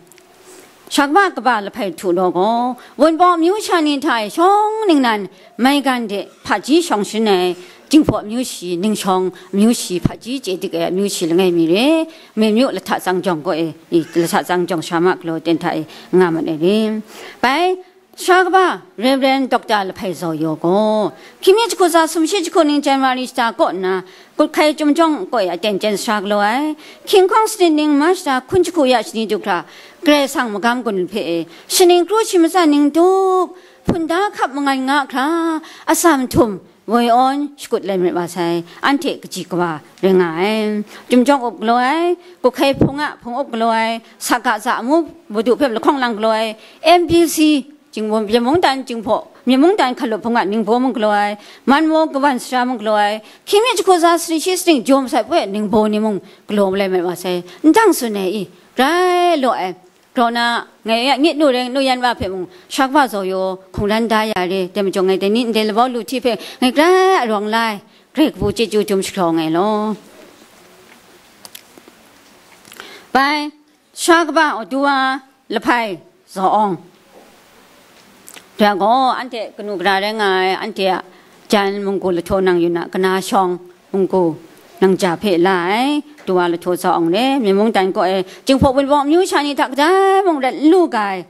Sara kaba kaba lahpai htu raw gaw, Wunpawng amyu sha ni hta e shawng ningnan maigan de hpaji shawng sharin ai, Jinghpaw amyu shi, ningshawng amyu shi, hpaji chye dik ai amyu shi langai mi re, Myen myu lahta tsang jawng kaw e, i, lahta tsang jawng sara ma galaw ten hta e nga mat ai re. Bai, sara kaba Reverend Doctor Lahpai Zau Yaw gaw, hkying mi jahku tsa sumshi jahku ning January shata kaw nna, Kut hkai Chyum Jawng kaw e aten chyen sara galaw ai, hkying hkawng sanit ning March shata hkun jahku ya shani du hkra, Karai Kasang magam gun hpe e, shaning kru shi matsan ning tup, hpun da hkap mangan nga hkra, atsam htum, woi awn shakut lai mat wa sai, anhte kaji kawa rai nga ai. Chyum Jawng up galaw ai, Kut hkai hpung a hpung up galaw ai, Saka Za amu madu hpe lahkawng lang galaw ai, M B C, Jinghpaw, Myen mungdan Jinghpaw, Myen mungdan hkalup hpung a ningbaw mung galaw ai, Manmaw kawan sara mung galaw ai, hkying mi jahku tsa sari shi sari ning Jawm Sat poi ningbaw ni mung galaw lai mat wa sai, n dang tsun ai i, grai law ai, Grau na, ngai a myit nu reng nu yan wa hpe mung, sara kaba Zau Yaw hkungran da ya re, dai majaw ngai dai ni ndai labau lu hti hpe ngai grai arawng la ai, Karai kabu chyeju jum jahkrawng ai law. Bai, sara kaba Awdu wa Lahpai Zaw Awng. Dai gaw, anhte kanu gara rai nga ai, anhte a jan munggu lahtaw nang yun a kana shawng, munggu nang ja hpe la ai, du wa lahtaw Zaw Awng re, Myen mungdan kaw e, Jinghpaw Wunpawng amyu sha ni hta kadai mung rat n lu ga ai,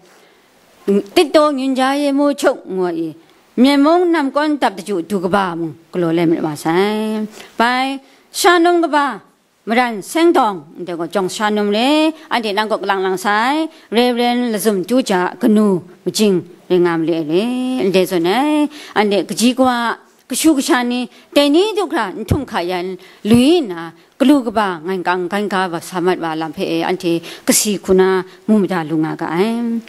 Tit Daw Nyun Ja Ye Mu Chuk ngu ai, Myen mung nam kawn dap daju du kaba mung galaw lai mat wa sai. Bai, sara num kaba, Maran Seng Dawng, ndai gaw Jawng Sha Num re, anhte nang kaw kalang lang sai, Reverend Lazum Tu Ja kanu majing rai nga ma le ai re, ndai zawn ai, anhte kaji kawa, kashu kasha ni, dai ni du hkra n htum hka yan, lui nna, galu kaba ngan kang gan ga wa sa mat wa lam hpe e, anhte kasi hku na mu mada lu nga ga ai.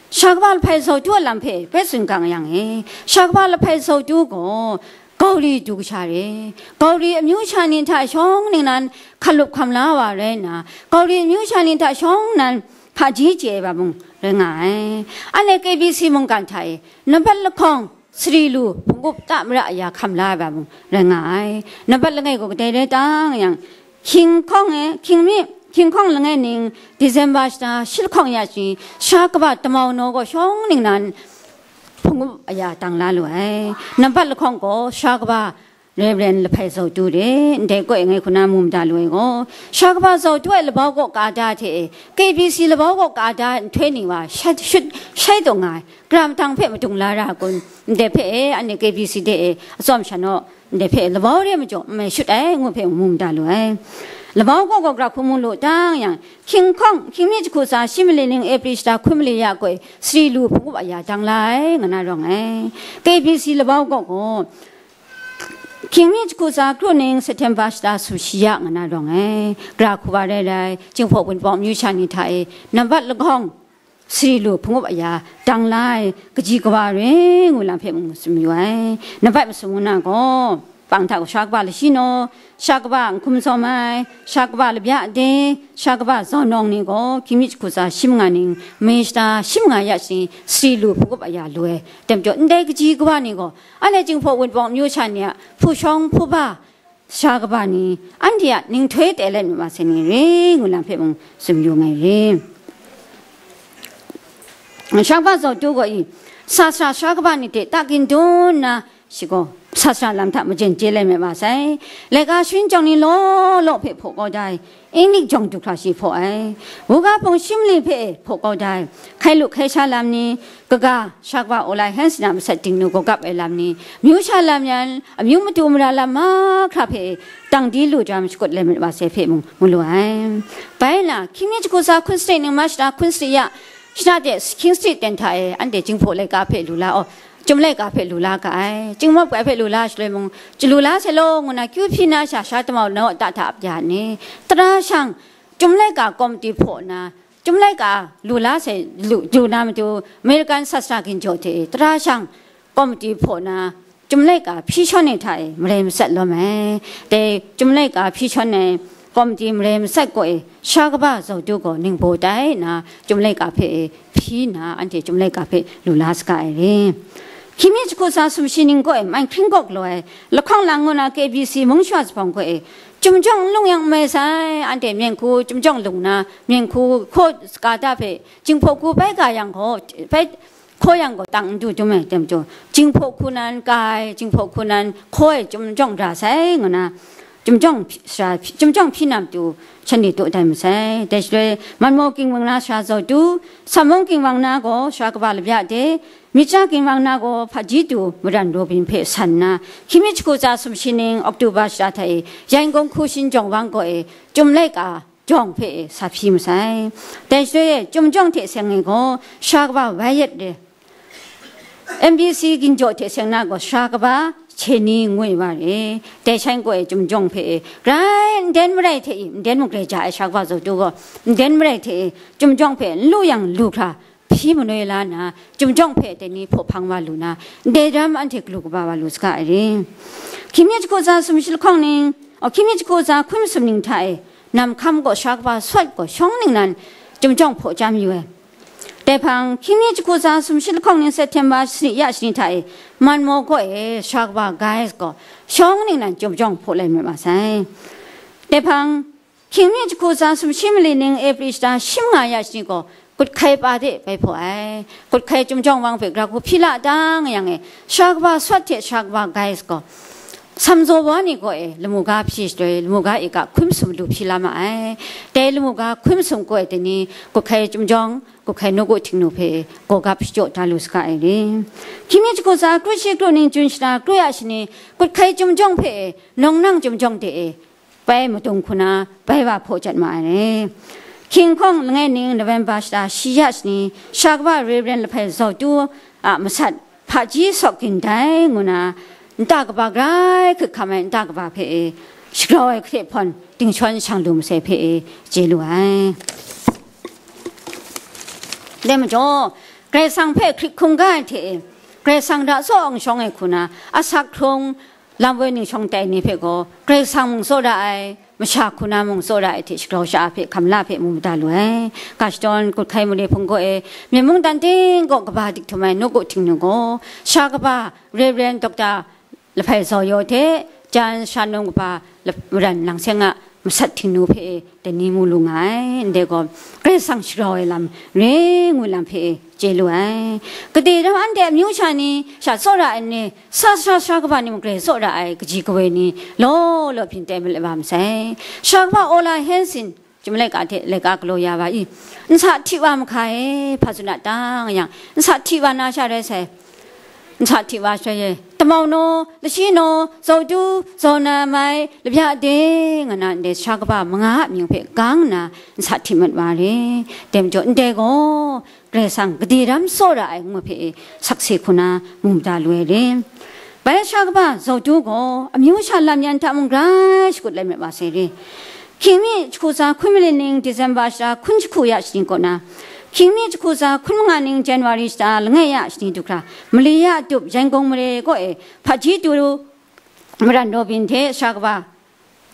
Sha kaba Lahpai Zau Tu a lam hpe bai tsun gang yang e, sha kaba Lahpai Zau Tu gaw, Gauri du kasha re, Gauri amyu sha ni hta shawng ningnan hkalup hkam la wa rai nna, Gauri amyu sha ni hta shawng nan hpaji chye ai wa mung rai nga ai. Anhte K B C mungkan hta e, nambat lahkawng sari lu hpung up ta mara ya hkam la ai wa mung rai nga ai. Nambat langai gaw kadai rai tang yang, Hkying hkawng e, hkying mi, hkying hkawng langai ning, December shata shi lahkawng ya shi, sha kaba Tamau Naw gaw shawng ningnan hpung up aya dang la lu ai. Nambat lahkawng gaw sha kaba Reverend Lahpai Zau Tu re, ndai kaw e ngai hku na mu mada lu ai gaw, sha kaba Zau Tu ai labau kaw ka da hte e, K B C labau kaw ka da nhtoi ni wa shat, shut, shai taw nga ai, gara matang hpe madung la ra kun, ndai hpe e, anhte K B C de e, atsawm sha naw, ndai hpe labau re majaw n mai shut ai ngu hpe mu mada lu ai. Labau kaw gaw gara hku mu lu tang yang, hkying hkawng, hkying mi jahku tsa shi mali ning April shata hkun mali ya gaw sari lu hpung up aya dang la ai, nga na rawng ai. K B C labau kaw gaw, hkying mi jahku tsa kru ning September shata sumshi ya, nga na rawng ai. Gara hku wa rai rai, Jinghpaw Wunpawng amyu sha ni hta e, nambat lahkawng, sari lu hpung up aya dang la ai, kaji kawa re ngu lam hpe mung tsun mayu ai. Nambat masum ngu na gaw, pang hta gaw sha kaba Lashi Naw, sha kaba Nhkum Sawm Ai, sha kaba Labya De, sha kaba Zau Nawng ni gaw, hkying mi jahku tsa shi manga ning, May shata shi manga ya shi, sari lu hpung up aya lu ai. Dai majaw, ndai kaji kawa ni gaw, anhte Jinghpaw Wunpawng amyu sha ni a hpu shawng hpu ba, sha kaba ni, anhte a ninghtoi tai let mi wa sai ni re, ngu lam hpe mung tsun yu nga ai re. Sha kaba Zautu gaw i, sasra sha kaba ni hte takindun nna, shi gaw sasra lam hta majen chye lai mat wa sai. Laika sharin chyawng ni law law hpe hpaw kau da ai, Inglik jawng du hkra shi hpaw ai. Wuga hpung shi mali hpe hpaw kau da ai, hkai lu hkai sha lam ni, kaga, sha kaba Ola Hanson a masat dingnu gawgap ai lam ni, myu sha lam yan, amyu matu mara lam mahkra hpe tang di lu jam shakut lai mat wa sai hpe mung mu lu ai. Bai na, hkying mi jahku tsa hkun sari ning ma shada hkun sari ya, shada de hkying sari ten hta e, anhte Jinghpaw laika hpe lu la, aw, Chyum laika hpe lu la ga ai. Chyum mawp ga hpe lu la shaloi mung, chyalu la sai law, ngu na kyu hpyi na sha, sha damau naw ta hta ap ya ni? Tara shang, Chyum laika komiti hpaw na, Chyum laika lu la sai lu, lu na matu, American sasra ginjaw hte, tara shang, komiti hpaw na, Chyum laika hpyi shawn ai hta e, marai matsat lawm ai. Dai Chyum laika hpyi shawn ai, komiti marai matsat kaw e, sha kaba Zautu gaw ningbaw tai nna, Chyum laika hpe e, hpyi nna, anhte Chyum laika hpe lu la saga ai re. Hkying mi jahku tsa sumshi ning kaw e, mai hkring kaw galaw ai, lahkawng lang ngu na K B C mung shawa zuphpawng kaw e, Chyum jawng n lung yang n mai sai, anhte myen hku Chyum jawng lung na, myen hku hkaw saga ta hpe, Jinghpaw hku bai ga yang gaw, bai hkaw yang gaw tang n du dum ai, tem jaw, Jinghpaw hku nan ka ai, Jinghpaw hku nan hkaw ai Chyum jawng ra sai, ngu na, Chyum jawng hpyi, sara hpyi, Chyum jawng hpyi na matu, shanhte taw tai masai. Dai shaloi, Manmaw ginwang na sara Zautu, Samawng ginwang na gaw sara kaba Labya de, Mitra ginwang na gaw Hpaji tu Maran Robin hpe san nna, hkying mi jahku tsa sumshi ning Oktoba shara hta e, Yangon hku shinjawng wang gaw e, Chyum laika jawng hpe e sa hpyi masai. Dai shaloi e, Chyum jawng hte seng e gaw, sara kaba Wai Yet re, M B C ginjaw hte seng na gaw, sara kaba Cheni ngwi wa re. Dai shan gaw e, Chyum jawng hpe e, grai nden marai hte i, nden magrai ja ai sara kaba Zautu gaw, nden marai hte e, Chyum jawng hpe n lu yang lu hkra, hpyi manoi la nna, Chyum jawng hpe dai ni hpaw hpang wa lu na, ndai daram anhte galu kaba wa lu saga ai re. Hkying mi jahku tsa sumshi lahkawng ning, aw, hkying mi jahku tsa hkun masum ning hta e, Nam Hkam gaw sara kaba Swat gaw shawng ningnan Chyum jawng hpaw chyam yu ai. Dai hpang, hkying mi jahku tsa sumshi lahkawng ning September shani ya shani hta e, Manmaw kaw e sara kaba Gais gaw shawng ningnan Chyum jawng hpaw lai mat wa sai. Dai hpang, hkying mi jahku tsa sumshi mali ning April shata shi manga ya shani gaw, Kut Hkai pa de bai hpaw ai. Kut Hkai Chyum jawng wang hpe gara hku hpyi la dang yang e, sara kaba Swat hte sara kaba Gais gaw, Samzaw wa ni gaw e, lamu ga hpyi shaloi, lamu ga ika hkun masum lu hpyi la ma ai. Dai lamu ga hkun masum gaw e, dai ni Kut Hkai Chyum jawng, Kut Hkai nawku Htingnu hpe gawgap shachyaw da lu saga ai re. Hkying mi jahku tsa kru shi kru ning Jun shata kru ya shani, Kut Hkai Chyum jawng hpe e, Nawng Nang Chyum jawng de e, bai madung hku na, bai wa hpaw jat ma ai re. Hkying hkawng langai ning November shata shi ya shani, sha kaba Reverend Lahpai Zautu a masat, Hpaji Sawk Gin Dai ngu na, nta kaba grai hkrit hkam ai nta kaba hpe e, shagrau ai hte hpawn, dingshawn shang lu masai hpe e, chye lu ai. Dai majaw, Karai Kasang hpe hkrit hkungga ai hte e, Karai Kasang hta tsaw n shawng ai hku na, asak hkrung, lam woi ningshawng tai ni hpe gaw, Karai Kasang mung tsawra ai, masha hku na mung tsawra ai hte shagrau sha-a hpe hkam la hpe mu mada lu ai. Ga shadawn Kut Hkai mali hpung gaw e, myen mungdan ting gaw kaba dik htum ai nawku Htingnu gaw, sha kaba Reverend Doctor Lahpai Zau Yaw hte, jan sha num kaba Lap-, Maran Lang Seng a masat Htingnu hpe e, dai ni mu lu nga ai. Ndai gaw, Karai Kasang shagrau ai lam, re ngu lam hpe e, chye lu ai. Gade daram anhte amyu sha ni, sha tsawra ai ni, sasra sara kaba ni mung grai tsawra ai kaji kawoi ni, law law byin tai mat wa masai. Sara kaba Ola Hanson, Chyum laika hte laika galaw ya wa i, nsa hti wa mahka e, hpa tsun a ta nga yang, nsa hti wa na sha rai sai. Nsa hti wa sha ye, tamau naw, lashi naw, zau du, zau na mai, labya de, nga na ndai sara kaba manga a mying hpe gang nna nsa hti mat wa re. Dai majaw, ndai gaw, Karai Kasang gade daram tsawra ai ngu hpe e, sakse hku na mu mada lu ai re. Bai sara kaba Zau Du gaw, amyu sha lam yan hta mung grai shakut lai mat wa sai re. Hkying mi jahku tsa hkun mali ning December shara hkun jahku ya shani kaw na, hkying mi jahku tsa hkun manga ning January shara langai ya shani du hkra, mali ya tup Yangon mare kaw e, Hpaji Tu Maran Robin hte sara kaba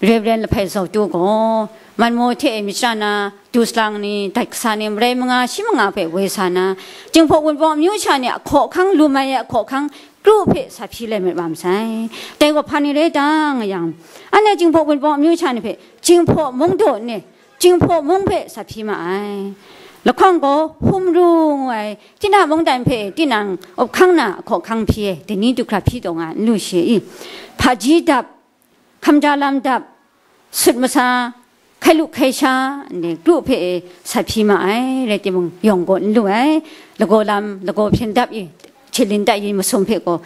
Reverend Lahpai Zau Tu gaw, Manmaw hte e myit shara na, du salang ni, dat kasa ni, marai manga shi manga hpe woi sa na, Jinghpaw Wunpawng amyu sha ni a hkaw hkang, lu mai ai a hkaw hkang, kru hpe sa hpyi lai mat wa masai. Dai gaw hpa ni rai ta nga yang, anhte Jinghpaw Wunpawng amyu sha ni hpe, Jinghpaw mung daw ni, Jinghpaw mung hpe sa hpyi ma ai. Lahkawng gaw hum ru ngu ai, tinang mungdan hpe tinang up hkang na, ahkaw hkang hpyi ai, dai ni du hkra hpyi taw nga n lu shi i? Hpaji dap, hkamda lam dap, sut masa, hkai lu hkai sha, ndai kru hpe e sa hpyi ma ai, rai timung, yawng gaw n lu ai, lagaw lam, lagaw hpyen dap i, hte lin tai i masum hpe gaw,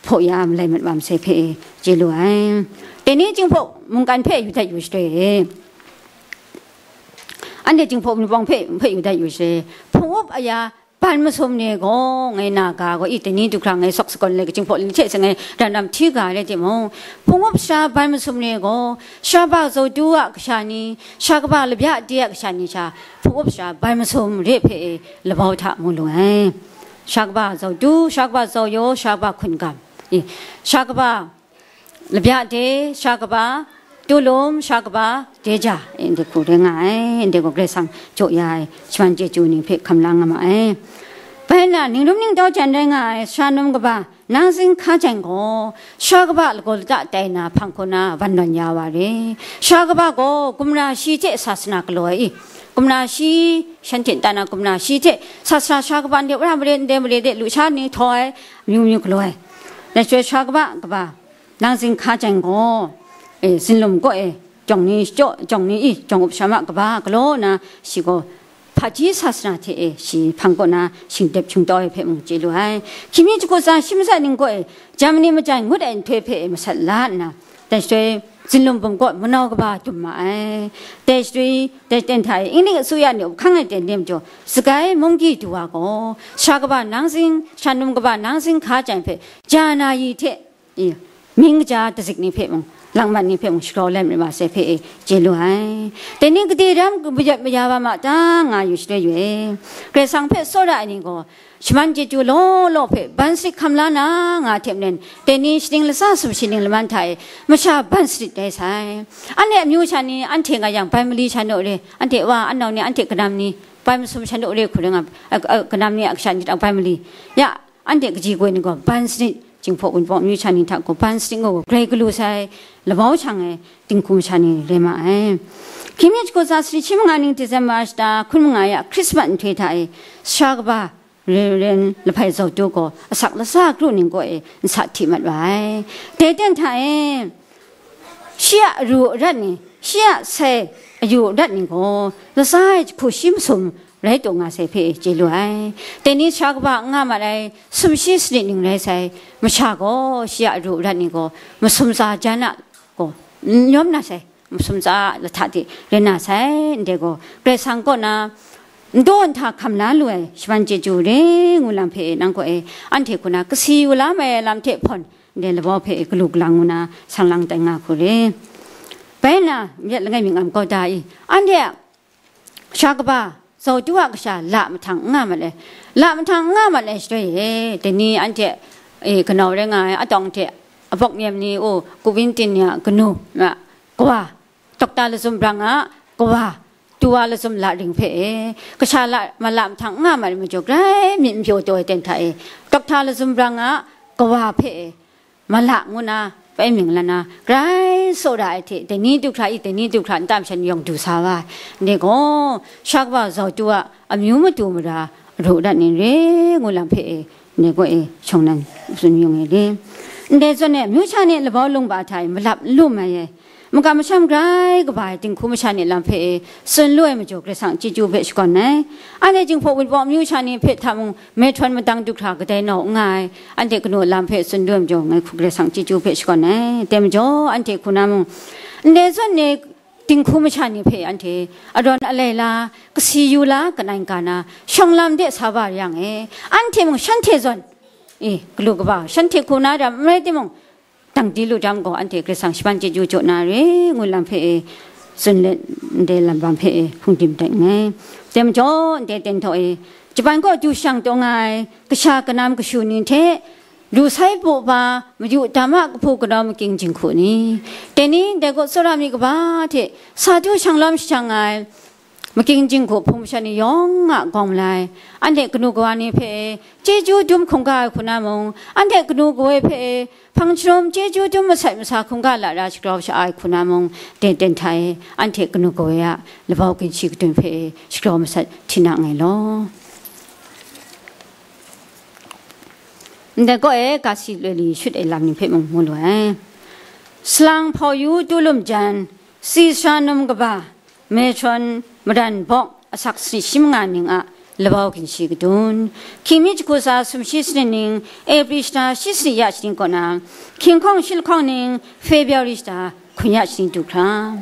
hpaw ya malai mat wa masai hpe e chye lu ai. Dai ni Jinghpaw mungkan hpe yu dat yu shaloi e, anhte Jinghpaw wunpawng hpe, hpe yu dat yu shaloi e, hpung up aya ban masum ni gaw, ngai na ga gaw, i, dai ni du hkra ngai sawk sagawn le, Jinghpaw ni hte se ngai ram ram hti ga rai timung, hpung up sara ban masum ni gaw, sara ba zau du a kasha ni, sara kaba labya de a kasha ni sha, hpung up sara ban masum re hpe e labau hta mu lu ai. Sara kaba zau du, sara kaba zau yaw, sara kaba hkun gam, i, sara kaba labya de, sara kaba tulum, sara kaba deja, ndai hku rai nga ai, ndai gaw Karai Kasang jaw ya ai, shaman chyeju ni hpe hkam la nga ma ai. Bai na, ningrum ningtau jan rai nga ai, sara num kaba, nang zing hka jan gaw, sara kaba lagaw lata tai na, hpang hkaw na, wan nawn ya wa re. Sara kaba gaw, gumra shi hte sasana galaw ai i, gumra shi, shanhte nta na gumra shi hte, sasana sara kaba ndai wora mare, ndai mare de, lusha ni htaw ai, amyu myu galaw ai. Dai shaloi sara kaba, kaba, nang zing hka jan gaw, e, zinlum kaw e, jawng ni shachyaw, jawng ni i, jawng up sha ma kaba galaw nna, shi gaw hpaji sasana hte e, shi hpang kaw na shingdep shingtau ai hpe mung chye lu ai. Hkying mi jahku tsa shi matsat ning kaw e, Germany majan ngut ai nhtoi hpe e masat la nna, dai shaloi zinlum bum kaw manau kaba dum ma ai. Dai shaloi, dai ten hta e, Inglik asuya ni up hkang ai ten ni majaw, Sagai munggyi du wa gaw, sara kaba nang zing, sara num kaba nang zing hka jan hpe, ja na yi hte, i, mying kaja dazik ni hpe mung, langmat ni hpe mung shagrau let marit wa sai hpe e chye lu ai. Dai ni gade ram mayat maya wa ma ta nga yu shaloi yu e. Karai Kasang hpe tsawra ai ni gaw, shaman chyeju law law hpe ban sanit hkam la na nga hte maren, dai ni shaning latsa sumshi ning laman hta e masha ban sanit rai sai. Anhte amyu sha ni, anhte nga yang bai mali sha naw re, anhte wa anau ni, anhte kanam ni, bai masum sha naw re hku rai nga, a, a, kanam ni a kasha ni ta bai mali. Ya, anhte kaji koi ni gaw ban sanit, Jinghpaw Wunpawng amyu sha ni hta gaw ban sanit ngu gaw grai galu sai, labau shang ai dinghku masha ni rai ma ai. Hkying mi jahku tsa sari shi manga ning December shata hkun manga ya Christmas nhtoi hta e, sara kaba Reverend Lahpai Zau Tu gaw asak latsa kru ning kaw e nsa hti mat wa ai. Dai ten hta e, shi a aru arat ni, shi a sai ayu arat ni gaw, latsa ai jahku shi masum rai taw nga sai hpe chye lu ai. Dai ni sara kaba n nga mat ai, sumshi sanit ning rai sai, masha gaw shi a aru arat ni gaw, masum tsa jan a gaw, n yawm na sai, masum tsa lahta de rai na sai, ndai gaw, Karai Kasang kaw na, n daw n hta hkam la lu ai, shaman chyeju re ngu lam hpe nang kaw e, anhte hku na kasi yu la mai ai lam hte hpawn, ndai labau hpe galu galang ngu na, sang lang tai nga hku re. Bai na, myit langai mi ngam kau da i, anhte a sara kaba, zau tu a kasha la mahtang n nga mat ai, la mahtang n nga mat ai shaloi e, dai ni anhte, e, kanau rai nga ai, atawng hte, abawk nyem ni, o, kubin tin ni a kanu, a, kawa, dokta lazum brang a, kawa, tu wa lazum la ring hpe e, kasha la, mala mahtang n nga mat ai majaw, grai myit n pyaw taw ai ten hta e, dokta lazum brang a, kawa hpe e, mala ngu na, bai mying la na, grai tsawra ai hte, dai ni du hkra i, dai ni du hkra nta masha ni yawng du sa wa ai. Ndai gaw, sara kaba zau tu a amyu matu mara, aru arat ni re ngu lam hpe e, ndai gaw e, shawng nan tsun yung ai le. Ndai zawn e, amyu sha ni labau lungba hta e malap n lu mai ai, makam masham grai kaba ai dinghku masha ni lam hpe e, tsun lu ai majaw, Karai Kasang chyeju hpe shakawn ai. Anhte Jinghpaw Wunpawng amyu sha ni hpe hta mung, mehtrawn madang du hkra kadai nau n nga ai, anhte kanu lam hpe tsun dawm jaw, ngai hku Karai Kasang chyeju hpe shakawn ai. Dai majaw, anhte hku na mung, ndai zawn ni dinghku masha ni hpe anhte arawn alai la, kasi yu la, kanan ka na, shawng lam de sa wa yang e, anhte mung shanhte zawn, e, galu kaba, shanhte hku na ram n rai timung, dang di lu jang gaw, anhte Karai Kasang shaman chyeju jaw na re ngu lam hpe e, tsun let ndai lam bam hpe e, hpung dim dat nngai. Dai majaw, ndai ten htaw e, Japan kaw du shang taw nga ai kasha kanam kashu ni hte, lu sai bu ba, mayu dam a kahpu kanau makying jinghku ni, dai ni ndai kaw tsawra mi kaba hte sa du shang lawm shajang nga ai, Makying jinghku hpung masha ni yawng a gawng malai, anhte kanu kawa ni hpe chyeju dum hkungga ai hku na mung, anhte kanu kawa hpe hpang sharum chyeju dum masat masa hkungga lara shagrau sha ai hku na mung, ten ten hta e, anhte kanu kawa a labau ginshi kadun hpe shagrau masat hti na nngai law. Ndai kaw e, ga si loi li shut ai lam ni hpe mung mu lu ai. Salang hpau yu tu lum jan, si sara num kaba, Metron maran bawk asak sanit shi manga ning a labau ginshi kadun, hkying mi jahku tsa sumshi sanit ning Eprishta shi sanit ya shaning kaw na, hkying hkawng shi lahkawng ning February shata hkun ya shaning du hkra,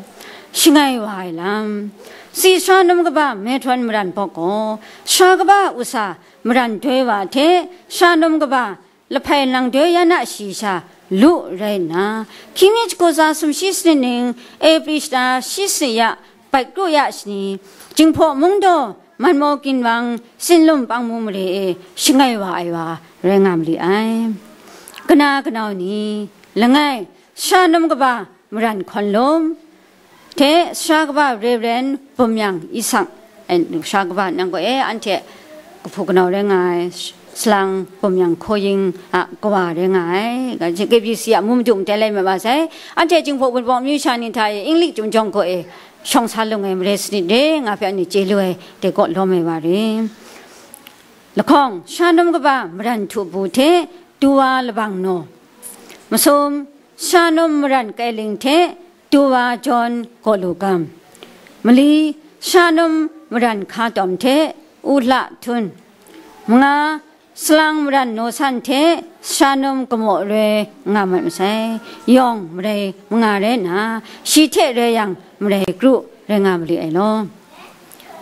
shangai wa ai lam. Si sara num kaba Metron maran bawk gaw, sara kaba usa maran doi wa hte, sara num kaba lahpai nang doi yan a shayi sha lu rai nna, hkying mi jahku tsa sumshi sanit ning Eprishta shi sanit ya bat kru ya shani, Jinghpaw mungdaw manmaw ginwang sinlum pangmu mare e shangai wa ai wa rai nga mali ai. Kana kanau ni, langai, sara num kaba maran hkawn lum hte sara kaba Reverend Bum Yang Isak, eh, sara kaba nang gaw e, anhte kahpu kanau rai nga ai, Salang Bum Yang Hkaw Ying a kawa rai nga ai. K B C a mu madu matai lai mat wa sai. Anhte Jinghpaw Wunpawng amyu sha ni hta e Inglik Chyum Jawng Gaw e shawng sa lung ai marai sanit re nga hpe anhte chye lu ai, dai kaw lawm ai wa re. Lahkawng, sara num kaba maran htu bu hte Tuwa Labang Naw. Masum, sara num maran Kailing hte Tuwa Jawn Gaw Lu Gam. Mali, sara num maran Hka Tawm hte U Hla Htun. Manga, salang maran Naw San hte sara num kamaw roi nga mat masai. Yawng marai manga rai nna, shi hte rai yang marai kru rai nga mali ai law.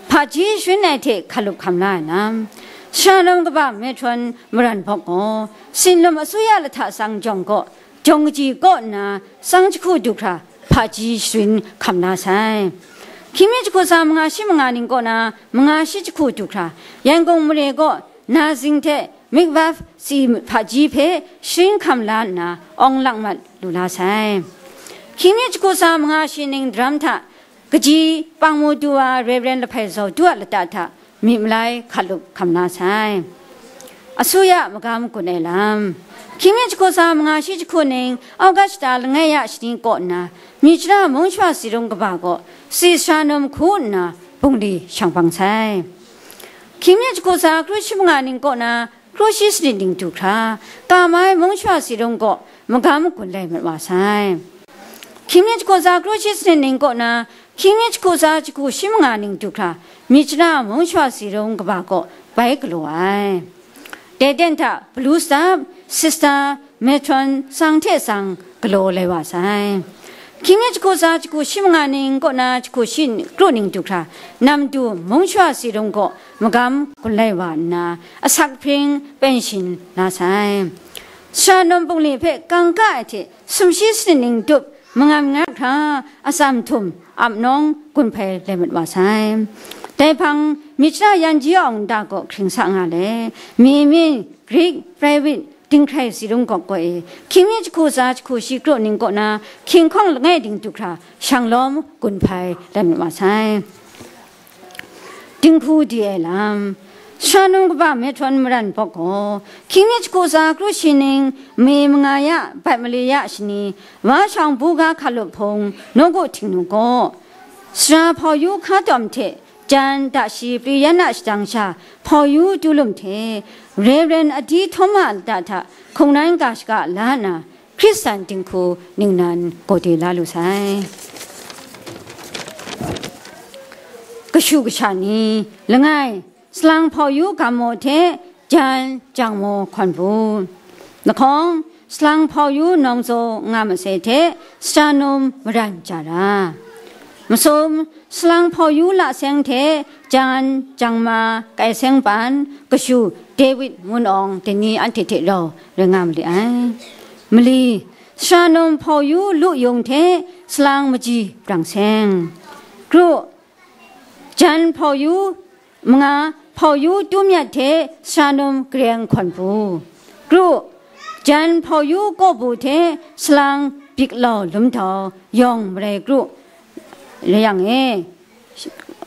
Hpaji sharin ai hte hkalup hkam la ai lam. Sara num kaba Metron maran bawk gaw, sinlum asuya lahta tsang jawng gaw, jawng kaji kaw nna tsang jahku du hkra hpaji sharin hkam la sai. Hkying mi jahku tsa manga shi manga ning kaw na manga shi jahku du hkra, Yangon mare kaw nazing hte mikvaf tsi hpaji hpe sharin hkam la nna awng lakmat lu la sai. Hkying mi jahku tsa manga shi ning daram hta kaji pangmu du wa Reverend Lahpai Zaw Du a lata hta myit malai hkalup hkam na sai. Asuya magam gun ai lam. Hkying mi jahku tsa manga shi jahku ning August shata langai ya shani kaw nna, Myitkyina mung shawa tsi rung kaba gaw, si sara num hku nna bungli shang bang sai. Hkying mi jahku tsa kru shi manga ning kaw na kru shi sanit ning du hkra, Kamai mung shawa tsi rung gaw magam gun lai mat wa sai. Hkying mi jahku tsa kru shi sanit ning kaw na, hkying mi jahku tsa jahku shi manga ning du hkra, Myitkyina mung shawa tsi rung kaba kaw bai galaw ai. Dai ten hta, Blue Star, Sister, Matron, tsang hte tsang galaw lai wa sai. Hkying mi jahku tsa jahku shi manga ning kaw na jahku shi kru ning du hkra, Namdu mung shawa tsi rung gaw magam gun lai wa nna, asak hpring pension la sai. Sara num bungli hpe kangka ai hte sumshi sanit ning dup, mangan ngat hkra, atsam htum, ap nawng gun hpai lai mat wa sai. Dai hpang, Myitkyina yan ji awng nta gaw hkring sa nga le, mi mi, Greek, private, dinghkrai tsi rung gawk gaw e, hkying mi jahku tsa jahku shi kru ning kaw na, hkying hkawng langai ding du hkra, shang lawm gun hpai lai mat wa sai. Dinghku di ai lam. Sara num kaba Matron maran bawk gaw, hkying mi jahku tsa kru shi ning, mi manga ya, bat mali ya shani, wa shawng buga hkalup hpung, nawku htingnu gaw, sara hpau yu Hka Tawm hte jan da shi pri yan a shadang sha hpau yu du lum hte, Reverend Adi Htawma a lata hta hkungnan ga shaga la nna, Hkristan dinghku ningnan gaw de la lu sai. Kashu kasha ni, langai, salang hpau yu Gammaw hte jan Jangmaw hkawn bu. Lahkawng, salang hpau yu Nawngzaw Nga Masai hte sara num maran Jara. Masum, salang hpau yu La Seng hte jan Jangma Kai Seng Pan, kashu David Mun Awng, dai ni anhte hte rau rai nga mali ai. Mali, sara num hpau yu Lu Yung hte salang maji Brang Seng. Kru, jan hpau yu manga, hpau yu Tu Myat hte sara num Gareng hkawn bu. Kru, jan hpau yu Kaw Bu hte salang Bik Lau Lum Dau, yawng marai kru rai yang e,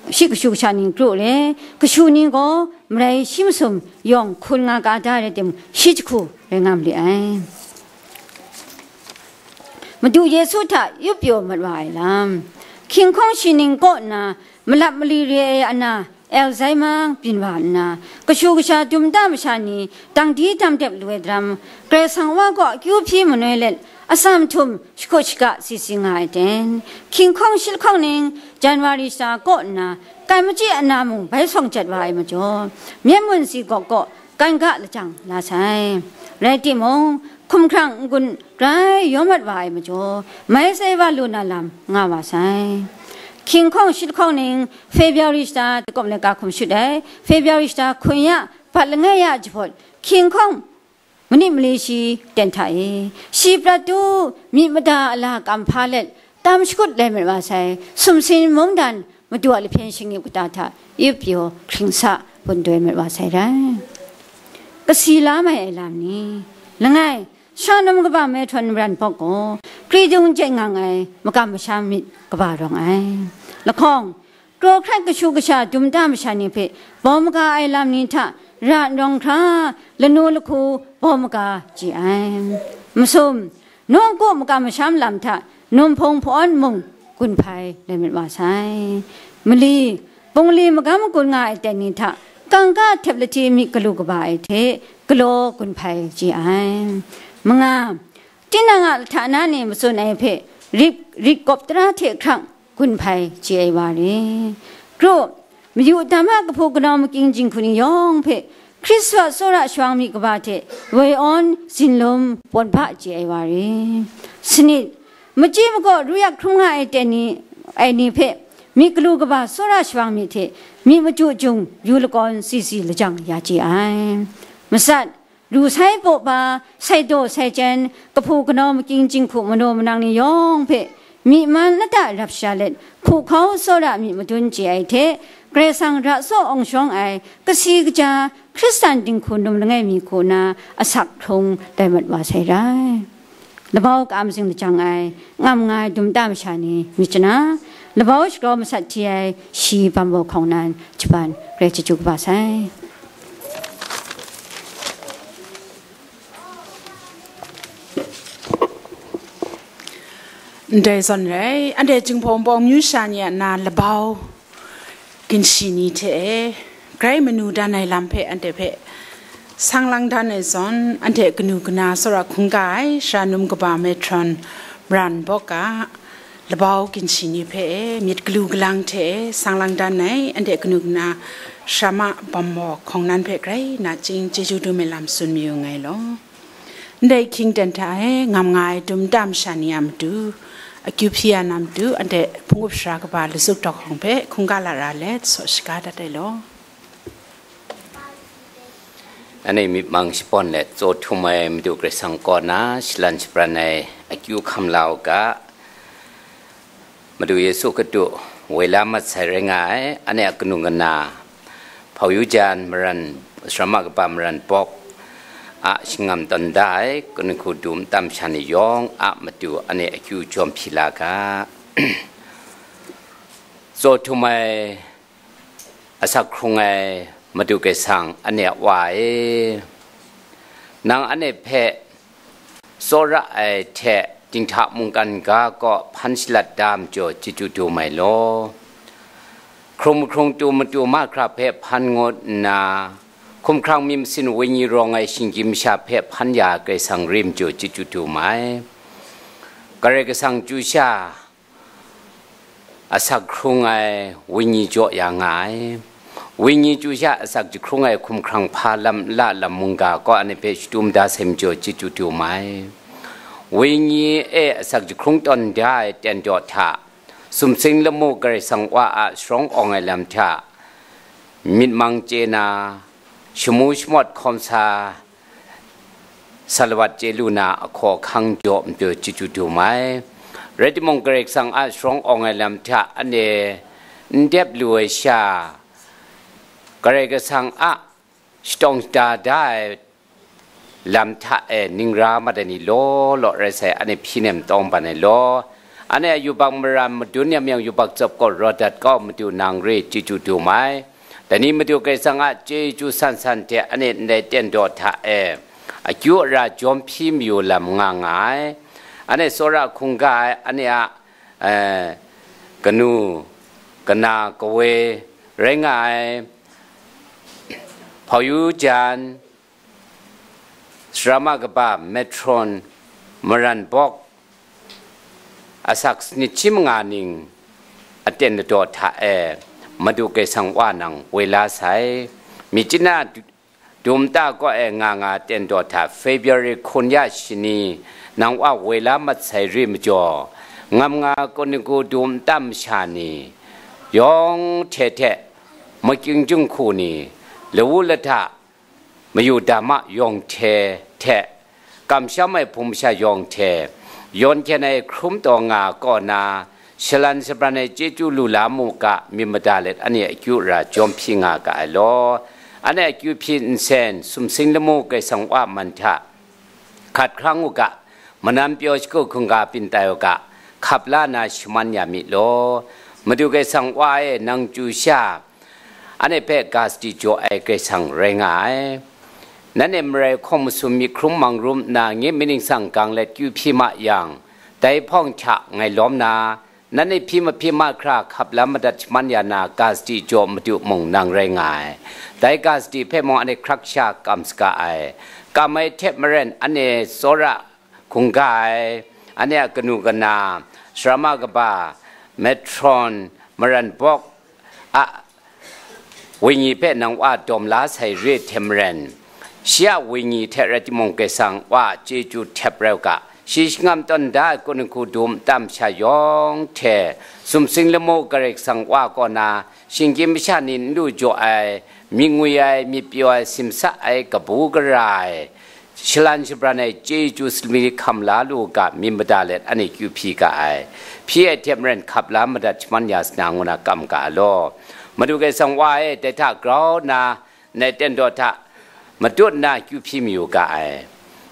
shi kashu kasha ni kru le, kashu ni gaw marai shi masum yawng hkun nga ga da rai timung, shi jahku rai nga ma li ai. Madu Yesu hta yup pyaw mat wa ai lam. Hkying hkawng shi ning kaw nna, malap mali re ai ana, Alzheimer byin wa nna, kashu kasha dum da masha ni dang di dang dep lu ai daram, Karai Kasang Wa kaw akyu hpyi manoi let, atsam htum shakut shaga si si nga ai ten, hkying hkawng shi lahkawng ning January shata kaw nna, kai machyi ana mung bai sawng jat wa ai majaw, myen mun si gawk kaw kan ga lajang la sai. Rai timung, hkumhkrang n-gun grai yaw mat wa ai majaw, mai sai wa lu na lam nga wa sai. Hkying hkawng shi lahkawng ning February shata, dakawm laika hkum shut ai, February shata hkun ya, bat langai ya jahpawt, hkying hkawng manit mali shi ten hta e, shi prat tu, myit mada a la kam hpa let, tam shakut lai mat wa sai, sumsin mungdan, Madu a lahpyen shinggyim kata hta, yup pyaw hkring sa, bun doi mat wa sai rai. Kasi la mai ai lam ni? Langai, sara num kaba Metron Maran Bawk gaw, kridung jeng ngang ai makam masham myit kaba rawng ai. Lahkawng, kraw hkrat kashu kasha dum da masha ni hpe bawm maga ai lam ni hta ra n rawng hkra, lanu lahku bawm maga chye ai. Masum, nawku makam masham lam hta num hpung hpawn mung gun hpai lai mat wa sai. Mali, bungli magam gun nga ai ten ni hta kangka htep lahti myit galu kaba ai hte galaw gun hpai chye ai. Manga, tinang a lahta na ni matsun ai hpe rit, rit kawp tara hte hkrang gun hpai chye ai wa re. Kru, mayu dam a kahpu kanau makying jinghku ni yawng hpe Hkristu a tsawra shawang myit kaba hte woi awn zinlum pawt ba chye ai wa re. Sanit, machyi makaw ru yak hkrum nga ai ten ni, ai ni hpe myit galu kaba tsawra shawang myit hte myit machyu jung yu lakawn si si lajang ya chye ai. Matsat, ru sai paw pa, sai daw sai chyen, kahpu kanau makying jinghku manaw manang ni yawng hpe myi man lata rap sha let, hku hkau tsawra myit madun chye ai hte, Karai Kasang ra tsaw awng shawng ai, kasi kaja, Hkristan dinghku num langai mi hku na asak hkrung tai mat wa sai rai. Labau ka-am zing lajang ai, ngam nga ai dum ta masha ni myit chana, labau shagrau masat hti ai shi bambaw hkawng nan, jaban, grai chyeju kaba sai. Ndai zawn rai, anhte Jinghpaw Wunpawng myu sha ni a na labau ginshi ni hte e, grai manu dan ai lam hpe anhte hpe sang lang dan ai zawn, anhte kanu kana tsawra hkungga ai sara num kaba Metron Maran Bawk a labau ginshi ni hpe e, myit galu galang hte e, sang lang dan ai, anhte kanu kana sara ma bambaw hkawng nan hpe grai nachying chyeju dum ai lam tsun mayu nngai law. Ndai hkying ten hta e ngam nga ai dum ta masha ni a matu, akyu hpyi ya na matu, anhte hpung up sara kaba lazuk dawk hkawng hpe hkungga lara let saw shaga dat ai law. Anhte myit mang shabawn let tsaw htum ai Madu Karai Kasang kaw na shalan shabran ai akyu hkam la u ga. Madu Yesu Hkristu woi la mat sai rai nga ai, anhte a kanu kana, hpau yu jan maran, sara ma kaba Maran Bawk a shangang tawn da ai, kanu hku dum ta masha ni yawng a matu anhte akyu jawm hpyi la ga. Tsaw htum ai, asak hkrung ai Madu Karai Kasang, anhte a Wa e, nang anhte hpe tsawra ai hte dinghta mungkan ga kaw hpan shalat da majaw chyeju dum ai law. Hkrung mahkrung tu matu mahkra hpe hpan ngut nna, hkumhkrang myit masin wenyi rawng ai shinggyim masha hpe hpan ya ai Karai Kasang rai majaw chyeju dum ai. Karai Kasang chyu sha asak hkrung ai wenyi jaw ya nga ai. Wenyi chyu sha asak jahkrung ai hkumhkrang hpa lam nla lam mungga kaw anhte hpe shadum da sai majaw chyeju dum ai. Wenyi e asak jahkrung tawn da ai ten daw hta, sumsing lamu Karai Kasang Wa a sharawng awng ai lam hta, myit mang chye na, shamu shamawt hkawm sa, salawat chye lu na ahkaw ahkang jaw majaw chyeju dum ai. Rai timung, Karai Kasang a sharawng awng ai lam hta anhte n dep lu ai sha, Karai Kasang a shatawng shada da ai lam hta e ning ra mat ai ni law law rai sai, anhte hpyi nem tawng ban ai law, Anhte a yubak maram madun yang myang yubak tsap gaw rawt dat kau Madu nang re chyeju dum ai. Dai ni Madu Karai Kasang a chyeju san san hte anhte ndai ten daw hta e akyu ara jawm hpyi mayu lam nga nga ai. Anhte tsawra hkungga ai, anhte a, eh, kanu kana kawe rai nga ai, hpau yu jan, sarama kaba, matron, maran bawk, asak sanit shi manga ning aten ladaw hta e Madu Karai Kasang Wa nang woi la sai. Myitkyina du-, dum nta kaw e nga nga ten daw hta February hkun ya shani nang Wa woi la mat sai re majaw, ngam nga Kawniku dum nta masha ni yawng hte hte makying jinghku ni, lawu lahta, mayu dama yawng hte hte, kamsham ai hpung masha yawng hte, yawn hkyen ai hkrum taw nga kaw na, shalan shabran ai chyeju lu la mu ga, myit mada let anhte akyu ara jawm hpyi nga ga ai law. Anhte akyu hpyi nsen, sumsing lamu Karai Kasang Wa man hta, hkat hkrang u ga, manan pyaw shagu hkungga byin tai u ga, hkap la na shaman ya mi law. Madu Karai Kasang Wa e, nang chyu sha, anhte hpe ga sadi jaw ai Karai Kasang rai nga ai. Nanhte marai hkawng masum myit hkrum mang rum nna, nye myit ningsang gang let kyu hpyi ma yang, dai hpawng hta ngai lawm na, nanhte hpyi mahpyi mahkra hkap la madat shaman ya na, ga sadi jaw Madu mung nang rai nga ai. Dai ga sadi hpe mung anhte hkrak sha kam saga ai. Kam ai hte maren, anhte tsawra hkungga ai, anhte a kanu kana, sarama kaba, matron, maran bawk a wenyi hpe nang Wa dawm la sai re hte maren, shi a wenyi hte rai timung, Karai Kasang Wa chyeju htep rai u ga, shi shangang tawn da ai Kawniku dum nta masha yawng hte, sumsing lamu Karai Kasang Wa kaw na, shinggyim masha ni n lu jaw ai, myit ngwi ai, myit pyaw ai, simsa ai, kabu gara ai, shalan shabran ai chyeju salami hkam la lu u ga, myit mada let anhte kyu hpyi ga ai. Hpyi ai hte maren hkap la madat shaman ya sa na ngu na kam ga ai law. Madu Karai Kasang Wa e, dai hta grau nna, ndai ten daw hta matut nna kyu hpyi mayu ga ai.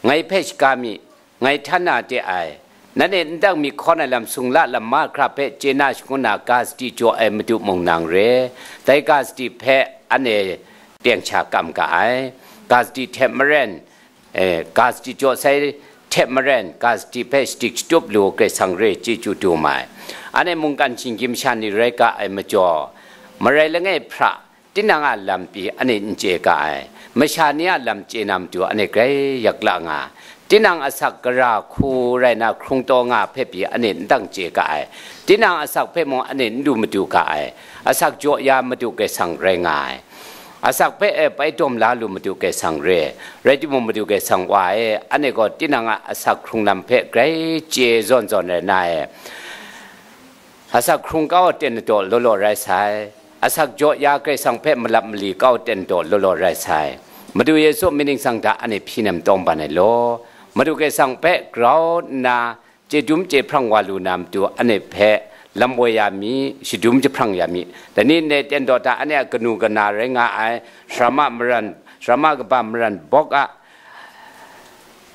Ngai hpe shaga mi, ngai htan na de ai. Nanhte ndang mi hkawn ai lam sung la lam mahkra hpe chye na shangun na ga sadi jaw ai Madu mung nang re. Dai ga sadi hpe anhte teng sha kam ga ai. Ga sadi hte maren, eh, ga sadi jaw sai hte maren, ga sadi hpe shadik shatup lu Karai Kasang re chyeju dum ai. Anhte mungkan shinggyim masha ni rai ga ai majaw, marai langai hpra, tinang a lam pyi anhte n chye ga ai. Masha ni a lam chye na matu anhte grai yak la nga. Tinang asak gara hku rai na hkrung taw nga hpe pyi anhte n dang chye ga ai. Tinang asak hpe mung anhte n lu madu ga ai. Asak jaw ya Madu Karai Kasang rai nga ai. Asak hpe e bai dawm la lu Madu Karai Kasang re. Rai timung, Madu Karai Kasang Wa e, anhte gaw tinang a asak hkrung lam hpe grai chye zawn zawn rai na e. Asak hkrung kau ten ladaw law law rai sai. Asak jaw ya Karai Kasang hpe malap mali kau ten ladaw law law rai sai. Madu Yesu myit ningsang hta anhte hpyi nem tawng ban ai law. Madu Karai Kasang hpe grau nna chye dum chye hprang wa lu na matu anhte hpe lam woi ya mi, shadum jahprang ya mi. Dai ni ndai ten daw hta anhte a kanu kana rai nga ai, sarama maran, sarama kaba maran bawk a,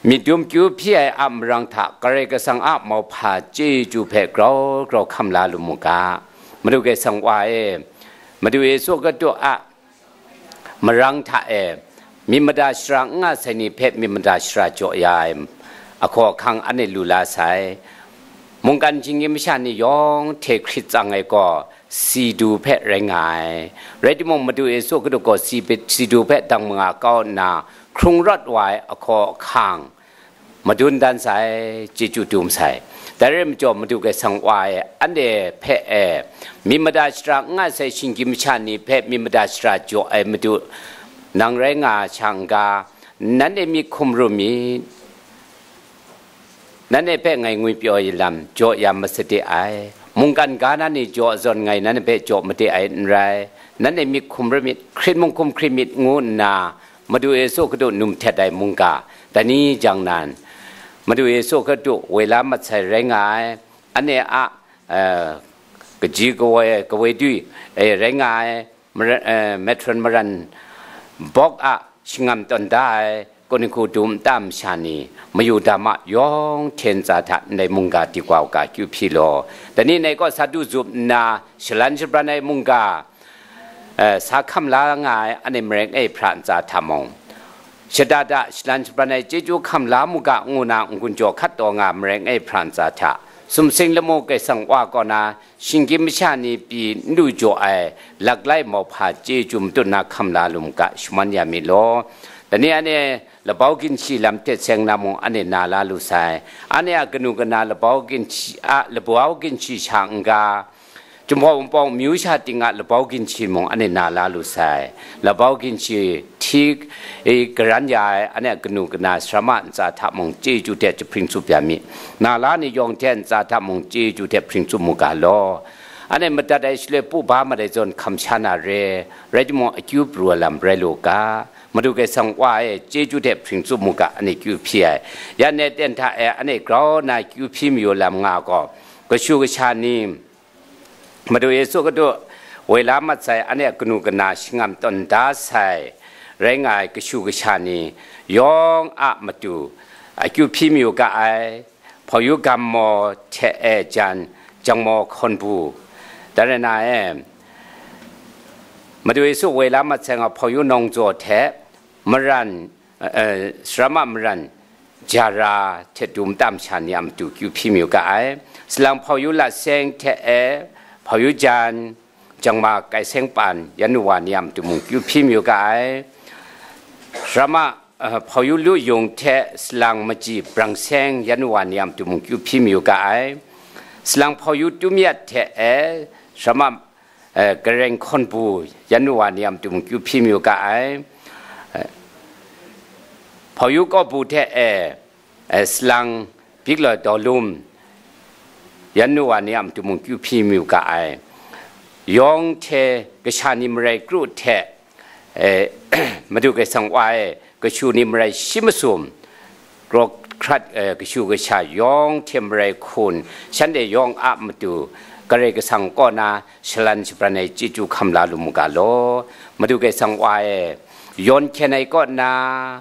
myit dum kyu hpyi ai a marang hta Karai Kasang a mauhpa chyeju hpe grau grau hkam la lu mu ga. Madu Karai Kasang Wa e, Madu Yesu Hkristu a marang hta e, myit mada shara n nga sai ni hpe myit mada shara jaw ya ai ahkaw ahkang anhte lu la sai. Mungkan shinggyim masha ni yawng hte hkrit tsang ai gaw, si du hpe rai nga ai. Rai timung, Madu Yesu Hkristu gaw si hpe, si du hpe dang manga kau nna, hkrung rawt wa ai ahkaw ahkang madun dan sai, chyeju dum sai. Dai rai majaw, Madu Karai Kasang Wa e, anhte hpe e, myit mada shara n nga sai shinggyim masha ni hpe myit mada shara jaw ai Madu nang rai nga sha n ga, nanhte myit hkum ru myit. Nanhte hpe ngai ngwi pyaw ai lam jaw ya masade ai. Mungkan ga na ni jaw zawn ngai nanhte hpe jaw made ai n rai. Nanhte myit hkum ru myit, hkrit mung hkum hkrit myit ngu nna, Madu Yesu Hkristu num htet ai mungga, dai ni jang nan, Madu Yesu Hkristu woi la mat sai rai nga ai, anhte a, eh, kaji kawoi, kawoi dui, eh, rai nga ai, mara-, eh, matron maran bawk a shingam tawn da ai, kawning hku dum nta masha ni, mayu dama yawng hte ntsa hta ndai mungga dikwa u ga akyu hpyi law. Dai ni nai kaw sa du zup nna, shalan shabran ai mungga, eh, sa hkam la nga ai anhte marai langai hpra ntsa hta mung, shada da shalan shabran ai chyeju hkam la mu ga, ngu na n-gun jaw hkat taw nga ai marai langai hpra ntsa hta, sumsing lamu Karai Kasang Wa kaw na, shinggyim masha ni pyi n du jaw ai laklai mauhpa chyeju matut na hkam la lu mu ga, shaman ya mi law. Dai ni anhte labau ginshi lam hte seng na mung anhte na la lu sai. Anhte a kanu kana labau ginshi, a labau ginshi sha n-ga, Jinghpaw Wunpawng amyu sha ting a labau ginshi mung anhte na la lu sai. Labau ginshi hti, e, garan ya ai anhte a kanu kana sarama ntsa hta mung chyeju hte jahpring tsup ya mi. Na la ni yawng hte ntsa hta mung chyeju hte hpring tsup mu ga law. Anhte madat ai shaloi pu ba mat ai zawn hkam sha na re, rai timung, akyu pru ai lam rai lu ga. Madu Karai Kasang Wa e chyeju hte hpring tsup mu ga, anhte kyu hpyi ai. Ya nai ten hta e anhte grau na kyu hpyi mayu lam nga gaw, kashu kasha ni, Madu Yesu Hkristu woi la mat sai anhte a kanu kana shingam tawn da sai rai nga ai kashu kasha ni yawng a matu akyu hpyi mayu ga ai, hpawyu gammaw hte e jan jangmaw hkawn bu, dai rai na e, Madu Yesu woi la mat sai nga hpawyu nawngzaw hte maran, eh, eh, sarama maran jara hte dum tam sha ni a matu kyu hpyi mayu ga ai. Salang hpawyu lat seng hte e, hpawyu jan, jangma kai seng pan yan wa ni a matu mung kyu hpyi mayu ga ai. Sarama, eh, hpawyu lu yung hte salang maji brang seng yan wa ni a matu mung kyu hpyi mayu ga ai. Salang hpawyu tum yat hte e, sarama, eh, gareng hkawn bu yan wa ni a matu mung kyu hpyi mayu ga ai. Eh, hpawyu kaw bu hte e, eh, salang byikloi daw lum yan wa ni a matu mung kyu hpyi mayu ga ai. Yawng hte kasha ni marai kru hte, eh, Madu Karai Kasang Wa e kashu ni marai shi masum, grau hkrat, eh, kashu kasha yawng hte marai hkun, shanhte yawng a matu Karai Kasang kaw na shalan shabran ai chyeju hkam la lu mu ga law. Madu Karai Kasang Wa e yawn hkyen ai kaw na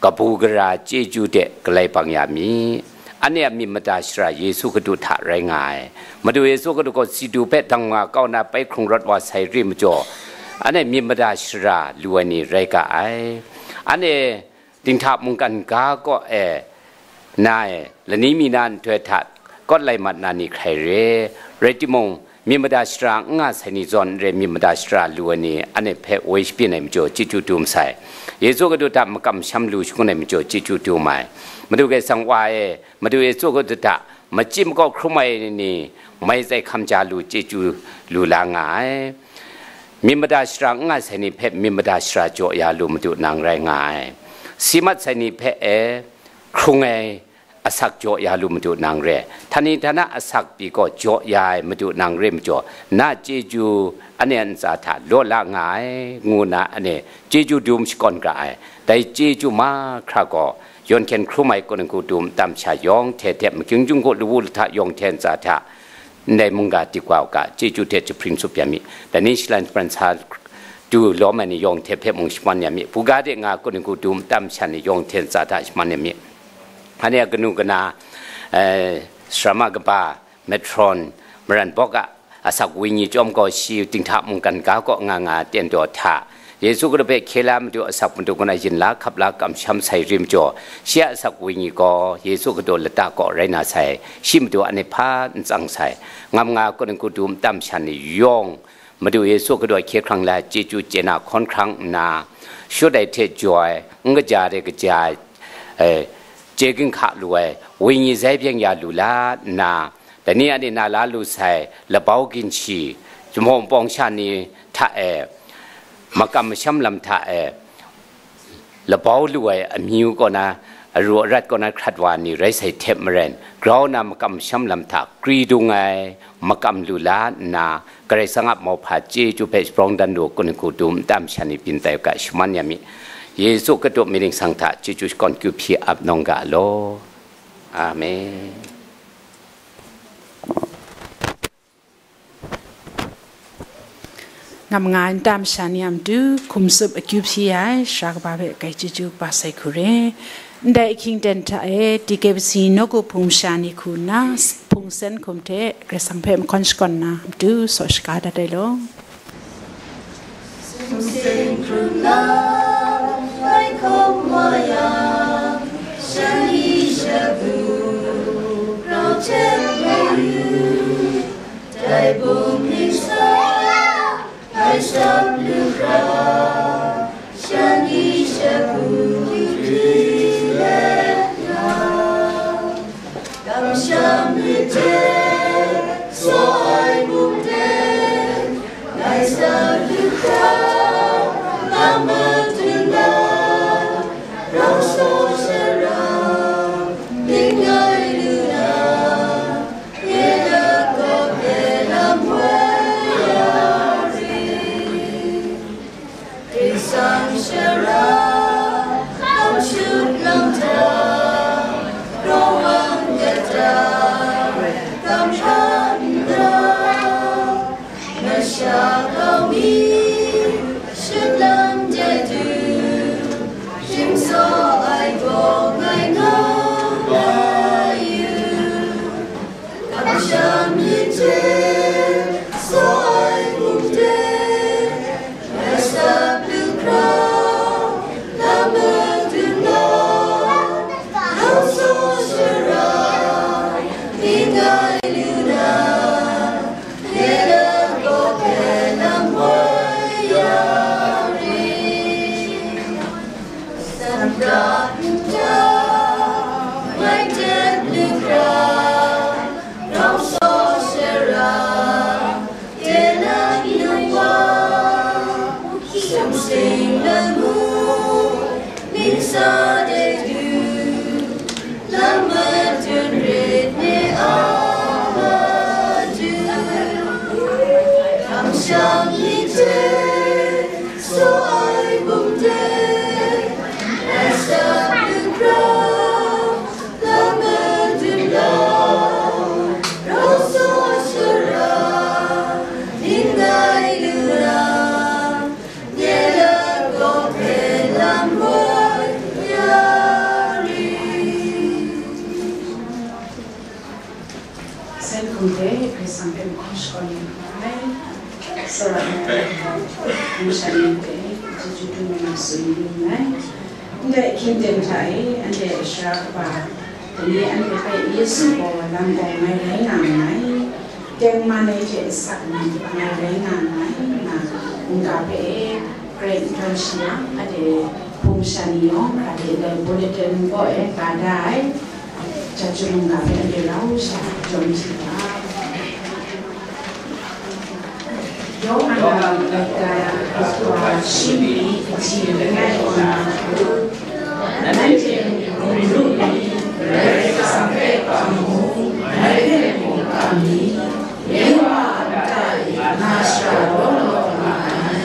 kabu gara chyeju de galai bang ya mi. Anhte a myit mada shara Yesu Hkristu hta rai nga ai. Madu Yesu Hkristu gaw si du hpe dang nga kau na pai hkrung rawt wa sai re majaw, anhte myit mada shara lu ai ni rai ga ai. Anhte dinghta mungkan ga kaw e na e, lani mi na nhtoi hta kawt lai mat na ni hkrai re. Rai timung, myit mada shara n nga sai ni zawn n re, myit mada shara lu ai ni anhte hpe woi shabyin ai majaw chyeju dum sai. Yesu Hkristu hta makam masham lu shangun ai majaw chyeju dum ai. Madu Karai Kasang Wa e, Madu Yesu Hkristu hta machyi makaw hkrum ai ni, mai tsai hkam ja lu chyeju lu la nga ai. Myit mada shara n nga sai ni hpe myit mada shara jaw ya lu Madu nang rai nga ai. Si mat sai ni hpe e hkrung ai asak jaw ya lu Madu nang re. Htani htana asak pyi gaw jaw ya ai Madu nang re majaw, na chyeju anhte a ntsa hta law la nga ai, ngu na anhte chyeju dum shakawn ga ai. Dai chyeju mahkra gaw, yawn hkyen hkrum ai kawning hku dum tam sha yawng hte hte, makying jung hku lawu lahta yawng hte ntsa hta, ndai mungga dikwa u ga, chyeju hte jahpring tsup ya mi. Dai ni shalan shabran sa du lawm ai ni yawng hte hpe mung shaman ya mi. Buga de nga kawning hku dum tam sha ni yawng hte ntsa hta shaman ya mi. Anhte a kanu kana, eh, sarama kaba, matron, maran bawk a asak wenyi chyawm gaw shi dinghta mungkan ga kaw nga nga ten daw hta, Yesu Hkristu hpe hkye la Madu asak Madu kaw na yin la hkap la kamsham sai rim jaw, shi a asak wenyi gaw Yesu Hkristu lata kaw rai na sai, shi Madu anhte hpa n tsang sai, ngam nga kawning hku dum tam sha ni yawng, Madu Yesu Hkristu a hkye hkrang la chyeju chye na hkawn hkrang nna, shut ai hte jaw ai, n kaja de kaja ai, eh, chye ginhka lu ai, wenyi zai byeng ya lu la nna, dai ni anhte na la lu sai, labau ginshi, Jinghpaw Wunpawng sha ni hta e, makam masham lam hta e, labau lu ai amyu kaw na, aru arat kaw na hkrat wa ni rai sai hte maren, grau na makam masham lam hta kri dung ai, makam lu la nna, Karai Kasang a mauhpa chyeju hpe shabrawng dan lu kawning hku dum tam sha ni byin tai u ga, shaman ya mi. Yesu Hkristu mying ningsang hta chyeju shakawn kyu hpyi ap nawng ga law. Amen. Ngam nga ai nta masha ni a matu hkum tsup akyu hpyi ai sara kaba hpe kai chyeju kaba sai hku re. Ndai ahkying ten hta e D K B C nawku hpung masha ni hku nna, hpung sen hkum hte Karai Kasang hpe mahkawn shakawn na matu saw shaga dat ai law. Sing hkrung na, ngai hkawm wa yang, shani shagu, grau hte mayu, dai bum ningsa, ngai sap lu hkra, shani shagu, hkri let nga. Kamsham myit hte, tsaw ai mung hte, ngai sa du hkra, lam madun na, rau saw shara, ning ngai lu na, nye lagaw hpe lam woi ya ri. Karai Kasang shara, lam shut lam hta, rawng kata, kam hkan nna, masha kau mi, shut lam de du, shim tsaw ai gaw ngai nga na yu. Kamsham myit hte, tsaw ai mung hte, ngai sap lu hkra, lam madun na, rau saw shara, ning ngai lu na, nye lagaw hpe lam woi ya ri. Sangka nta, ngai tep lu hkra, rau saw shara, tengman nu wa, sumsing lamu, ningsa de du, lam madun rit ni a madu, kamsham myit hte, tsaw ai mung hte, ngai sap lu hkra, lam madun na, rau saw shara, ning ngai lu na, nye lagaw hpe lam woi ya ri. Sen hkum hte Karai Kasang hpe mahkawn shakawn yu ai, tsawra ai hpung shan ni hpe chyeju kaba tsun yu ai. Ndai ahkying ten hta e, anhte a sara kaba, dai ni anhte hpe Yesu gaw lam gaw ngai rai nga nngai, tengman ai hte asak ni ngai rai nga nngai, nga mungga hpe e, Karai n htawn shi yang, anhte hpung shan ni yawng hkra de ndai bulletin kaw e ga da ai. Jahtum mungga hpe anhte rau sha jawm hti ga. Yawng a na laika, Hkristu a shingni kaji langai kaw na hku, nanhte mung hkrum lu mi, Karai Kasang hpe kam mu, ngai hpe mung kam mi, nye Wa a nta e nga shara law law nga ai.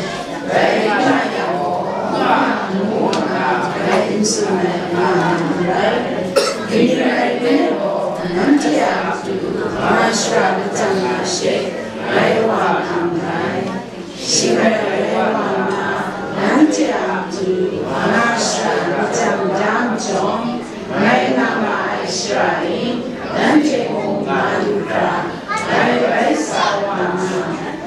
Dai rai nga yang gaw, nga ngu nna ngai n tsun ai nga na n rai. Kaning rai nme law, nanhte a matu nga shara lajang na she, ngai wa nga nngai. Shing rai, ngai wa nna, nanhte a matu nga shara lajang da nhtawm, ngai nga ma ai shara e, nanhte mung nga lu hkra, ngai bai sa wa nna,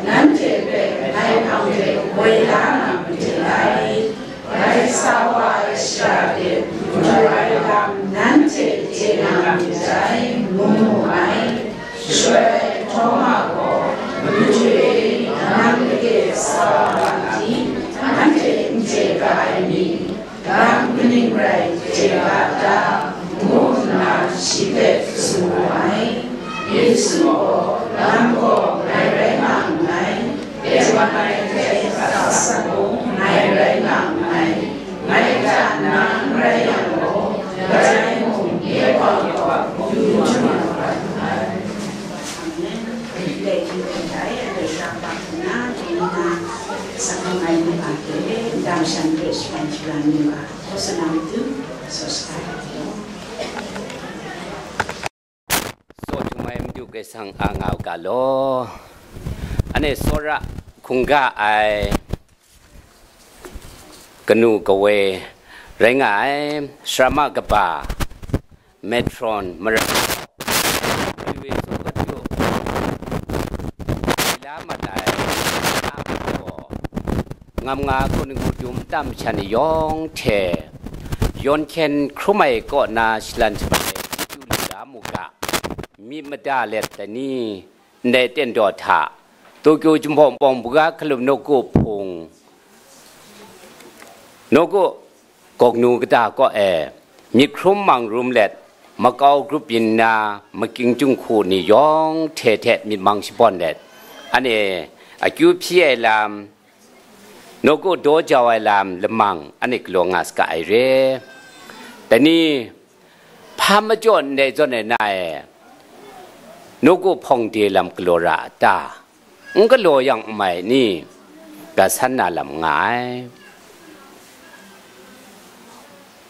nanhte hpe ngai hpang de woi la na made ai. Ngai sa wa ai shara de madu ai lam nanhte chye na myit dai, ngu mu ai. Shaloi Htawma gaw, Madu e, nang lake sa wa nga di, anhte n chye ga ai ni? Lam kaning rai chye ga ta? Ngu nna shi hpe tsun wu ai. Yesu gaw, lam gaw ngai rai nga nngai, tengman ai hte asak mung ngai rai nga nngai, ngai hta na n rai yang gaw, kadai mung nye Wa gaw du lu na wa nngai. Amen. Ndai hkying ten hta e, anhte sara kaba hpung na, dai ni na, asak hkam ai mungga hte, ndam shan hpe shapan shara ai mungga, hkaw tsun na matu, saw shaga ai law. Saw htum ai Madu Karai Kasang a nga u ga law. Anhte tsawra Hkungga ai kanu kawe rai nga ai sarama kaba, matron, mara, iwe so katu, la mat ai, a gaw, ngam nga kun ngu dum tam shan yawng hte, yawn hkyen hkrum ai kaw na shalan shabai ai chyeju lu la mu ga, myit mada let dai ni, ndai ten daw hta, Tokyo Jinghpaw Bawng Buga Hkalup Nawku Hpung, Nawku Gawknu kata kaw e, myit hkrum mang rum let, makau grup yin na, makying chyinghku ni yawng hte hte myit mang shabawn let, anhte akyu hpyi ai lam, nawku daw jau ai lam lamang, anhte galaw nga saga ai re. Dai ni, hpa majaw ndai zawn ai na e, nawku hpawng de lam galaw ra a ta? N galaw yang n mai ni? Ga san na lam nga ai.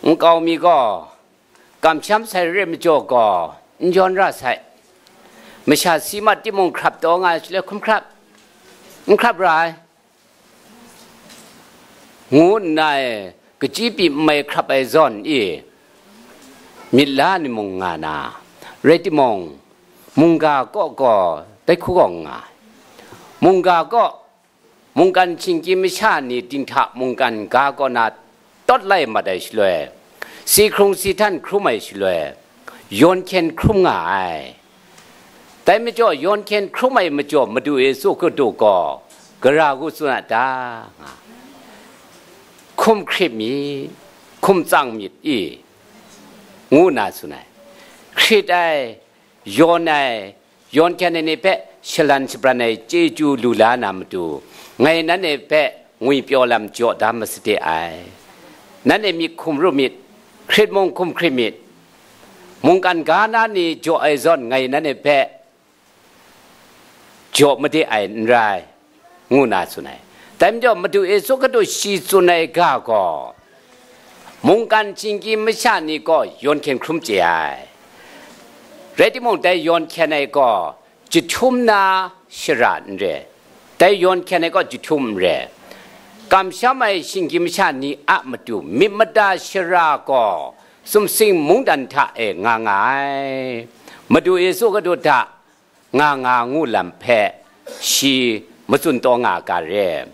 Nkau mi gaw, kamsham sai re majaw gaw, n jawn ra sai. Masha si mat timung hkrap taw nga ai shaloi hkum hkrap, n hkrap ra ai, ngu nna e, kachyi pyi n mai hkrap ai zawn i, myit la ni mung nga na, rai timung, mungga kaw gaw dai hku gaw nga ai. Mungga kaw, mungkan shinggyim masha ni dinghta mungkan ga kaw na tawt lai mat ai shaloi, si hkrung si htan hkrum ai shaloi, yawn hkyen hkrum nga ai. Dai majaw, yawn hkyen hkrum ai majaw Madu Yesu Hkristu gaw, gara ngu tsun a ta? Nga, hkum hkrit myit, hkum tsang myit i, ngu nna tsun ai. Hkrit ai, yawn ai, yawn hkyen ai ni hpe shalan shabran ai chyeju lu la na matu, ngai nanhte hpe ngwipyaw lam jaw da masade ai. Nanhte myit hkum ru myit, hkrit mung hkum hkrit myit, mungkan ga na ni jaw ai zawn ngai nanhte hpe jaw made ai n rai, ngu nna tsun ai. Dai majaw, Madu Yesu Hkristu shi tsun ai ga gaw, mungkan shinggyim masha ni gaw yawn hkyen hkrum chye ai. Rai timung, dai yawn hkyen ai gaw jahtum na shara n re. Dai yawn hkyen ai gaw jahtum n re. Kamsham ai shinggyim masha ni a matu myit mada shara gaw sumsing mungdan hta e nga nga ai. Madu Yesu Hkristu hta nga nga ngu lam hpe shi matsun taw nga ga re.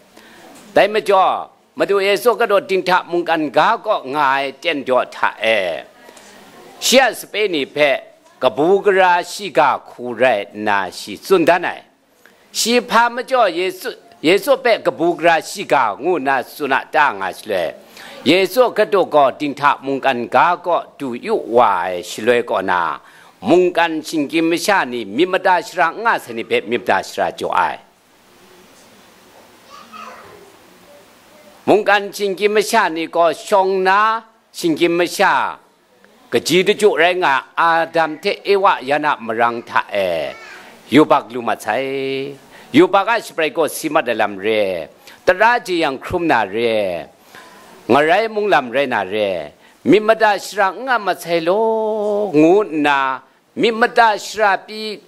Dai majaw, Madu Yesu Hkristu dinghta mungkan ga kaw nga ai ten daw hta e, shi a sape ni hpe kabu gara shiga hku rai nna shi tsun dan ai. Shi hpa majaw Yesu, Yesu hpe kabu gara shiga ngu nna tsun a ta nga shaloi, Yesu Hkristu gaw dinghta mungkan ga kaw du yu wa ai shaloi kaw na, mungkan shinggyim masha ni myit mada shara n nga sai ni hpe myit mada shara jaw ai. Mungkan shinggyim masha ni gaw shawng na shinggyim masha, kaji daju rai nga ai Adam hte Ewa yan a marang hta e yubak lu mat sai. Yubak a shabrai gaw si mat ai lam re, tara jeyang hkrum na re, ngarai mung lam rai na re, myit mada shara n nga mat sai law, ngu nna myit mada shara pyi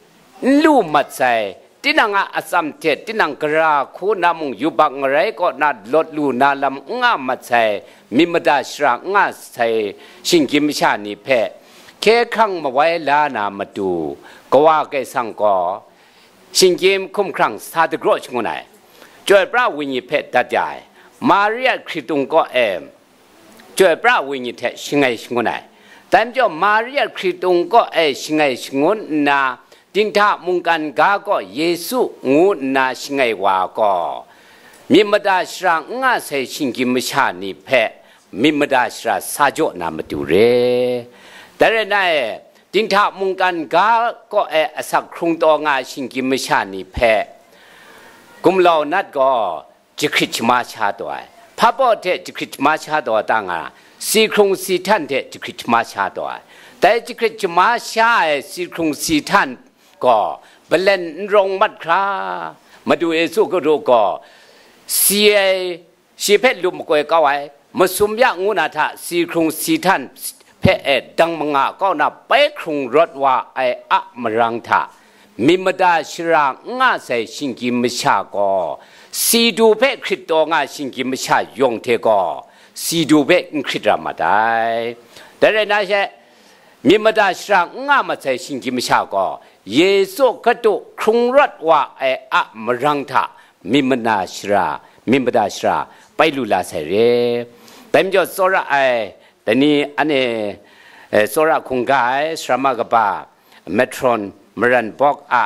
n lu mat sai, tinang a atsam hte tinang gara hku na mung yubak ngarai kaw na lawt lu na lam n nga mat sai, myit mada shara n nga sai, shinggyim masha ni hpe hkye hkrang mawai la na matu, Kawa Kaisang gaw shinggyim hkumhkrang sa dagraw shangun ai. Chyoi pra Wenyi hpe dat ya ai, Maria Hkritung kaw e Chyoi pra Wenyi hte shangai shangun ai. Dai majaw, Maria Hkritung kaw e shangai shangun nna, dinghta mungkan ga kaw Yesu ngu nna shangai wa gaw, myit mada shara n nga sai shinggyim masha ni hpe myit mada shara sa jaw na matu re. Dai rai nna e, dinghta mungkan ga kaw e asak hkrung taw nga ai shinggyim masha ni hpe gumlau nat gaw, jahkrit shama sha taw ai. Hpa baw hte jahkrit shama sha taw ai ta nga, si hkrung si htan hte jahkrit shama sha taw ai. Dai jahkrit shama sha ai si hkrung si htan gaw, balen n rawng mat hkra, Madu Yesu Hkristu gaw, si ai, shi hpe lup makoi kau ai, masum ya ngu na hta si hkrung si htan hpe e dang manga kau na bai hkrung rawt wa ai a marang hta, myit mada shara n nga sai shinggyim masha gaw, Si du hpe hkrit taw nga ai shinggyim masha yawng hte gaw, si du hpe n hkrit ra mat ai. Dai rai na she, myit mada shara n nga mat sai shinggyim masha gaw, Yesu Hkristu hkrung rawt wa ai a marang hta myit mada shara, myit mada shara pai lu la sai re. Dai majaw, tsawra ai, dai ni anhte, eh, tsawra hkungga ai sarama kaba, Metron Maran Bawk a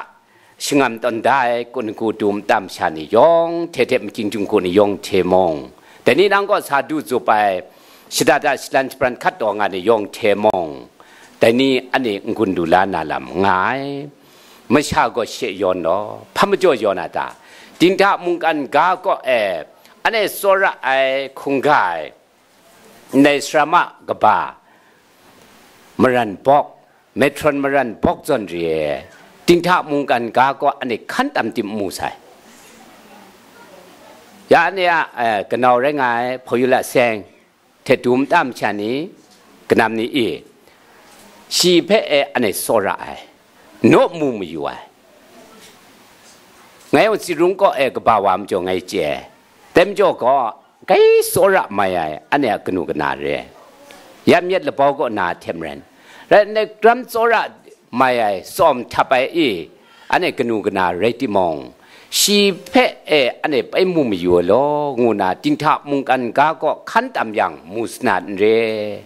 shingam tawn da ai kun hku dum tam sha ni yawng hte hte, makying jung hku ni yawng hte mung, dai ni nang kaw sa du zup ai shada da shalan shabran hkat taw nga ni yawng hte mung, dai ni anhte n-gun lu la na lam nga ai. Masha gaw she yawn law, hpa majaw yawn a ta? Dinghta mungkan ga kaw e anhte tsawra ai hkungga ai, ndai sarama kaba, Maran Bawk, Metron Maran Bawk zawn re, dinghta mungkan ga kaw anhte hkan tam tim mu sai. Ya anhte a, eh, kanau rai nga ai hpayu la seng, hte dum tam sha ni, kanam ni e, shi hpe e anhte tsawra ai, naw mu mayu ai. Ngai yawng tsi rung kaw e kaba wa majaw ngai chye ai. Dai majaw gaw, grai tsawra mai ai anhte a kanu kana re ai. Ya myit labau kaw na hte maren, rai nna, gram tsawra mai ai, tsawm htap ai e, anhte kanu kana rai timung, shi hpe e anhte pai mu mayu ai law, ngu na dinghta mungkan ga kaw hkan tam yang mu sana n re.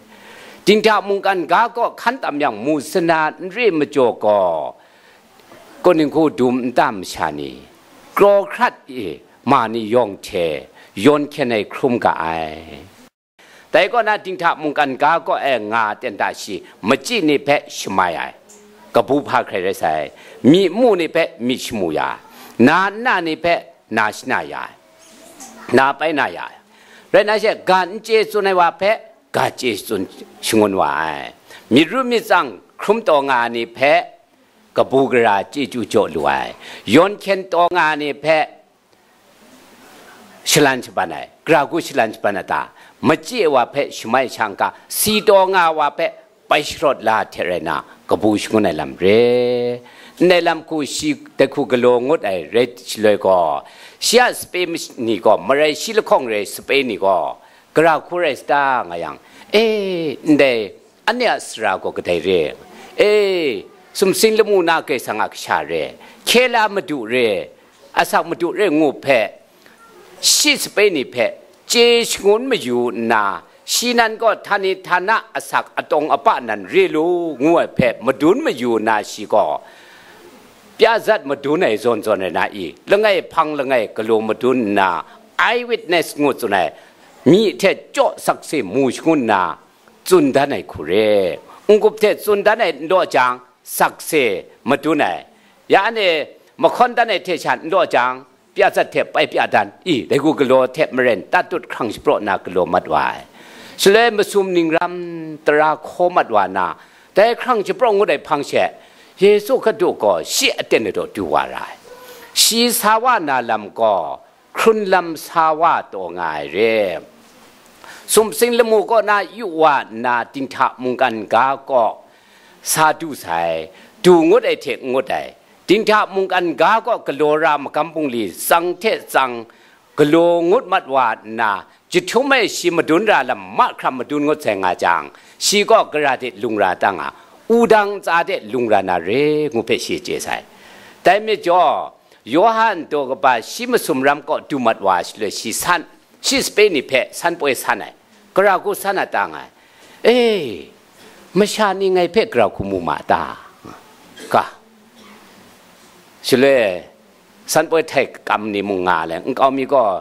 Dinghta mungkan ga kaw hkan tam yang mu sana n re majaw gaw, kaning hku dum nta masha ni, kraw hkrat e ma ni yawng hte yawn hkyen ai hkrum ga ai. Dai kaw na, dinghta mungkan ga kaw e nga ten ta shi, machyi ni hpe shamai ai, kabu hpa hkrai rai sai, myi mu ni hpe myi shamu ya, na nna ni hpe na shana ya ai, na pai na ya ai. Rai na she, ga n chye tsun ai wa hpe ga chye tsun shangun wa ai, myit ru myit tsang hkrum taw nga ai ni hpe kabu gara chyeju jaw lu ai, yawn hkyen taw nga ai ni hpe shalan shaban ai, gara hku shalan shaban ai ta? Machyi ai wa hpe shamai sha n ga, si taw nga ai wa hpe pai sharawt la hte rai na, kabu shangun ai lam re. Ndai lam hku shi dai hku galaw ngut ai rai shaloi gaw, shi a sape mas-, ni gaw, marai shi lahkawng re ai sape ni gaw, gara hku rai sa ta nga yang, e, ndai anhte a sara gaw kadai re? E, sumsing lamu na Karai Kasang a kasha re, hkye la madu re, asak madu re ngu hpe, shi sape ni hpe chye shangun mayu nna, shi nan gaw htani htana asak atawng apa nan re lu ngu ai hpe madun mayu nna, shi gaw pya zat madun ai zawn zawn rai na i, langai hpang langai galaw madun nna, eyewitness ngu tsun ai, myi hte chyaw sakse mu shangun nna, tsun dan ai hku re. N-gup hte tsun dan ai n law jang, sakse madun ai. Ya anhte mahkawn dan ai hte sha n law jang, pya zat hte pai pya dan, i, dai hku galaw hte maren tatut hkrang shapraw nna galaw mat wa ai. Shaloi masum ning ram tara hkaw mat wa nna, dai hkrang shapraw ngut ai hpang she, Yesu Hkristu gaw shi aten ai daw du wa ra ai. Shi sa wa na lam gaw, hkrun lam sa wa taw nga ai re. Sumsing lamu kaw na yu wa nna, dinghta mungkan ga kaw sa du sai, du ngut ai hte n ngut ai, dinghta mungkan ga kaw galaw ra magam bungli tsang hte tsang galaw ngut mat wa nna, jahtum e shi madun ra lam mahkra madun ngut sai nga jang, shi gaw gara de lung ra ta nga, wudang ntsa de lung ra na re ngu hpe shi chye sai. Dai majaw, Yawhan daw kaba shi masum ram kaw du mat wa shaloi, shi san, shi sape ni hpe san poi san ai, gara hku san a ta nga ai. E, masha ni ngai hpe gara hku mu ma ta? Ga, shaloi san poi htai kam ni mung nga le, nkau mi gaw,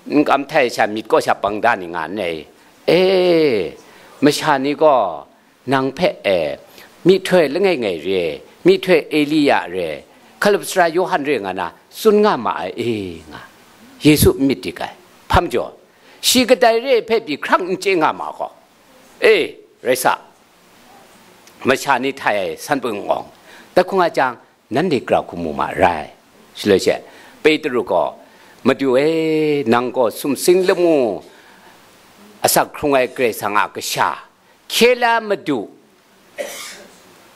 n kam htai sha myit kaw sha bang da ni nga nngai? E, masha ni gaw nang hpe, e, myihtoi langai ngai re, myihtoi Elia re, hkalup sara Yawhan re nga na tsun nga ma ai, e, nga. Yesu n myit dik ai. Hpa majaw, shi kadai re ai hpe pyi hkrang n chye nga ma gaw, e, rai sa, masha ni htai ai san poi n awng, dai hku nga jang, nanhte gara hku mu ma rai. Shaloi she, Petru gaw, Madu e, nang gaw sumsing lamu asak hkrung ai Karai Kasang a Kasha, hkye la madu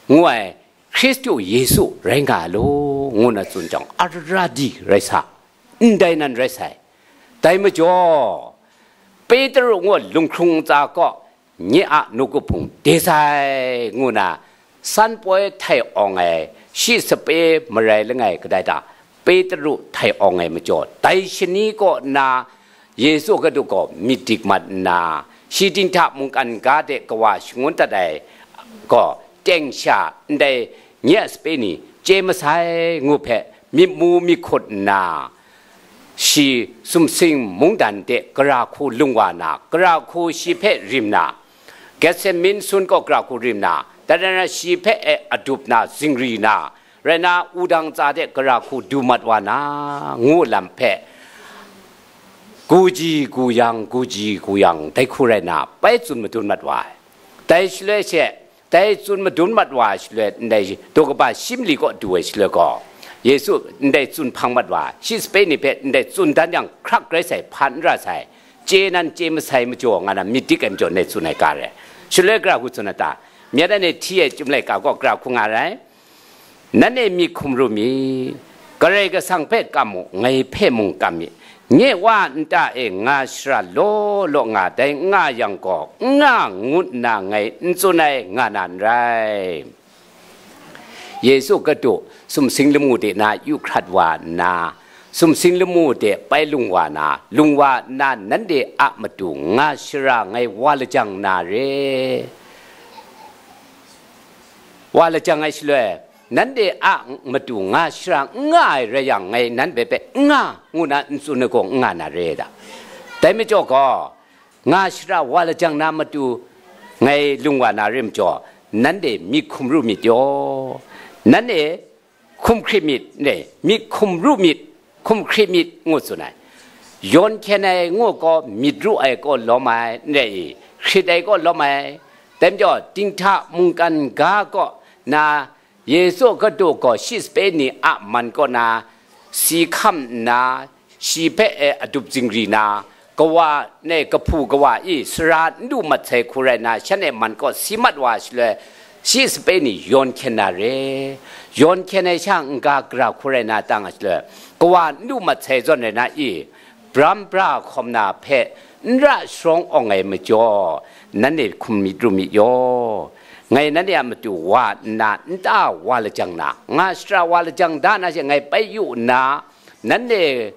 ngu ai Hkristu Yesu rai nga ai law, ngu na tsun jang, ara di rai sa, ndai nan rai sai. Dai majaw, Petru ngu lunghkrung ntsa kaw nye a nawku hpung de sai, ngu na san poi htai awng ai, shi sape marai langai kadai ta, Petru htai awng ai majaw, dai shani kaw na Yesu Hkristu gaw myit dik mat nna, shi dinghta mungkan ga de kawa shangun dat ai gaw, teng sha ndai nye a sape ni chye masai ngu hpe myit mu myit hkut nna, shi sumsing mungdan de gara hku lung wa na, gara hku shi hpe rim na, Getsemin sun kaw gara hku rim na, dai rai na shi hpe e adup na, zingri na, rai na, wudang tsa de gara hku du mat wa na, ngu lam hpe, guji guyang, guji guyang, dai hku rai na, bai tsun madun mat wa ai. Dai shaloi she, dai tsun madun mat wa ai shaloi, ndai daw kaba shi mali kaw du ai shaloi gaw, Yesu ndai tsun hpang mat wa ai, shi sape ni hpe ndai tsun dan yang hkrak rai sai, hpa n ra sai, chye nan chye masai majaw nga na myit dik ai majaw ndai tsun ai ga rai. Shaloi gara hku tsun ai ta? Myit anhte hti ai chyum laika gaw gara hku nga rai. Nanhte myit hkum ru mi, Karai Kasang hpe kam mu, ngai hpe mung kam mi. Nye Wa a nta e nga shara law law nga dai n nga yang gaw, n nga ngut nna ngai n tsun ai nga na n rai. Yesu Hkristu sumsing lamu de na yu hkrat wa nna, sumsing lamu de bai lung wa na, lung wa nna nanhte a matu nga shara ngai wa lajang na re. Wa lajang ai shaloi, nanhte a matu nga shara n nga ai rai yang, ngai nanhte hpe n nga ngu na n tsun ai gaw n nga na re da. Dai majaw gaw, nga shara wa lajang na matu ngai lung wa na re majaw, nanhte myit hkum ru myit yaw. Nanhte hkum hkrit myit, ne, myit hkum ru myit, hkum hkrit myit, ngu tsun ai. Yawn hkyen ai ngu gaw myit ru ai kaw lawm ai, n rai i, hkrit ai kaw lawm ai. Dai majaw, dinghta mungkan ga kaw na, Yesu Hkristu gaw shi sape ni a man kaw na si hkam nna, shi hpe e adup zingri na, kawa ne, kahpu kawa i sara n du mat sai hku rai na, shan e man kaw si mat wa shaloi, shi sape ni yawn hkyen na re. Yawn hkyen ai sha n-ga gara hku rai na tang a shaloi, kawa n du mat sai zawn rai na i, bram bra hkawm na hpe n ra sharawng awng ai majaw, nanhte hkum myit ru myit yaw. Ngai nanhte a matu wa nna nta wa lajang na, nga shara wa lajang da na she ngai bai yu nna, nanhte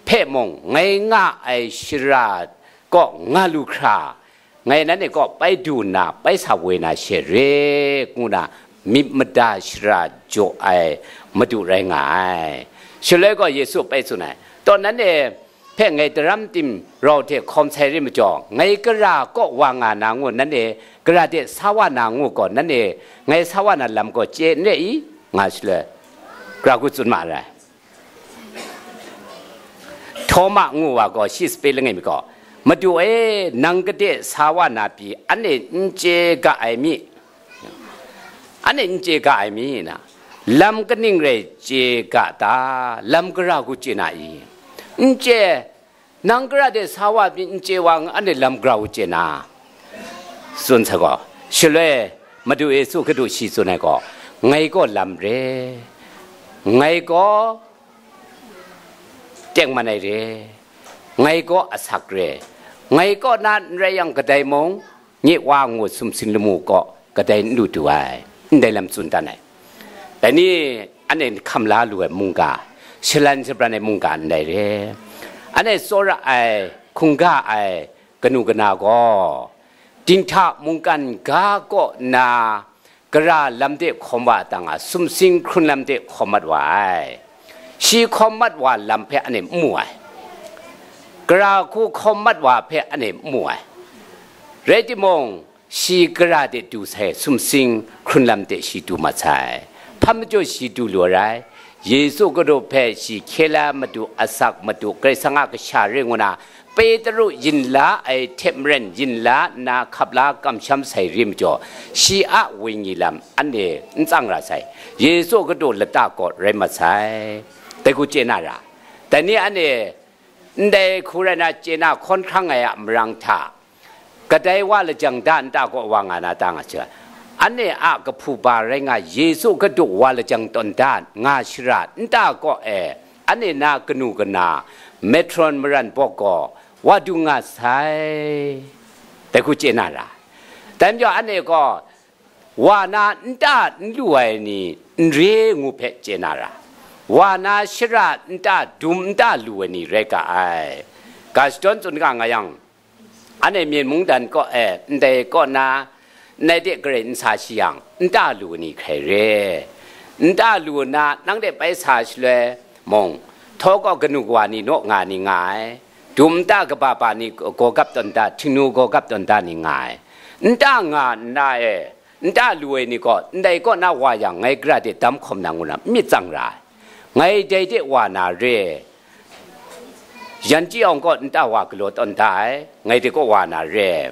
hpe mung ngai nga ai shara kaw nga lu hkra, ngai nanhte kaw bai du nna, bai sa woi na she re, ngu na myit mada shara jaw ai Madu rai nga ai. Shaloi gaw Yesu bai tsun ai, taw nanhte hpe ngai daram tim rau hte hkawm sai re majaw, ngai gara kaw wa nga na ngu nanhte gara de sa wa na ngu gaw, nanhte ngai sa wa na lam gaw chye n re i? Nga shaloi, gara hku tsun ma ai. Htawma ngu wa gaw shi sape langai mi gaw, Madu e, nang gade sa wa na pyi, anhte n chye ga ai mi? Anhte n chye ga ai mi na? Lam kaning rai chye ga ta? Lam gara hku chye na i? N chye, nang gara de sa wa pyi n chye wa, anhte lam gara hku chye na? Tsun sa gaw, shaloi Madu Yesu Hkristu shi tsun ai gaw, ngai gaw lam re, ngai gaw tengman ai re, ngai gaw asak re, ngai kaw na n rai yang kadai mung, nye Wa ngu sumsing lamu kaw kadai n lu du ai, ndai lam tsun dan ai. Dai ni anhte hkam la lu ai mungga, shalan shabran ai mungga ndai re. Anhte tsawra ai, hkungga ai kanu kana gaw, dinghta mungkan ga kaw na, gara lam de hkawm wa tang a, sumsing hkrun lam de hkawm mat wa ai. Shi hkawm mat wa lam hpe anhte n mu ai. Gara hku hkawm mat wa hpe anhte n mu ai. Rai timung, shi gara de du sai, sumsing hkrun lam de shi du mat sai. Hpa majaw shi du lu ai rai? Yesu Hkristu hpe shi hkye la matu, asak matu, Karai Kasang a kasha re ngu na, Petru yin la ai hte maren yin la nna hkap la kamsham sai rim jaw, shi a wenyi lam anhte n tsang ra sai, Yesu Hkristu lata kaw rai mat sai. Dai hku chye na ra? Dai ni anhte ndai hku rai na chye na hkawn hkrang ai a marang hta, kadai wa lajang da nta kaw wa nga na ta nga sha, anhte a kahpu ba rai nga Yesu Hkristu wa lajang tawn da nga shara nta kaw e, anhte na kanu kana, matron maran bawk gaw wa du nga sai, dai hku chye na ra. Dai majaw anhte gaw, wa na nta n lu ai ni n re ngu hpe chye na ra, wa na shara nta dum nta lu ai ni rai ga ai. Ga shadawn tsun ga nga yang, anhte myen mungdan kaw e ndai kaw na, ndai de garai n sa shi yang, nta lu ai ni hkrai re. Nta lu na, nang de bai sa shaloi mung, htaw kaw kanu kawa ni naw nga ni nga ai, dum nta kaba ba ni gaw gap tawn da, htingnu gaw gap tawn da ni nga ai. Nta nga nna e, nta lu ai ni gaw, ndai kaw na wa yang, ngai gara de dam hkawm na ngu na myit tsang ra ai. Ngai dai de wa na re. Yan chyi awng kaw nta wa galaw tawn da ai, ngai de kaw wa na re.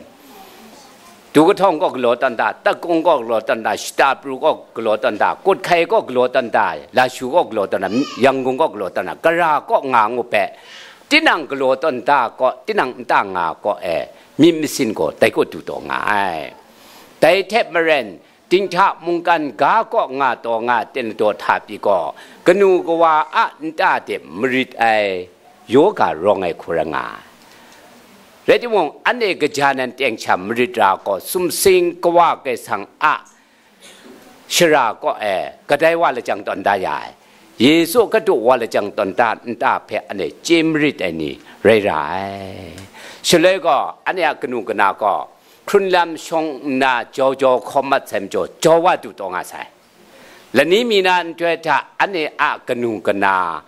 Du kahtawng kaw galaw tawn da, Takung kaw galaw tawn da, Shata Pru kaw galaw tawn da, Kut Hkai kaw galaw tawn da, Lashu kaw galaw tawn da, Yangon kaw galaw tawn da, gara kaw nga ngu hpe, tinang galaw tawn da kaw, tinang nta nga kaw e, myit masin gaw dai kaw du taw nga ai. Dai hte maren, dinghta mungkan ga kaw nga taw nga ten ladaw hta pyi gaw, kanu kawa a nta de marit ai, yaw ga rawng ai hku rai nga ai. Rai timung, anhte kaja nan teng sha marit ra gaw, sumsing Kawa Kaisang a shara kaw e kadai wa lajang tawn da ya ai, Yesu Hkristu wa lajang tawn da nta hpe anhte chye marit ai ni rai ra ai. Shaloi gaw, anhte a kanu kana gaw, hkrunlam shawng nna jau jau hkawm mat sai majaw, jau wa du taw nga sai. Lani mi na nhtoi hta anhte a kanu kana,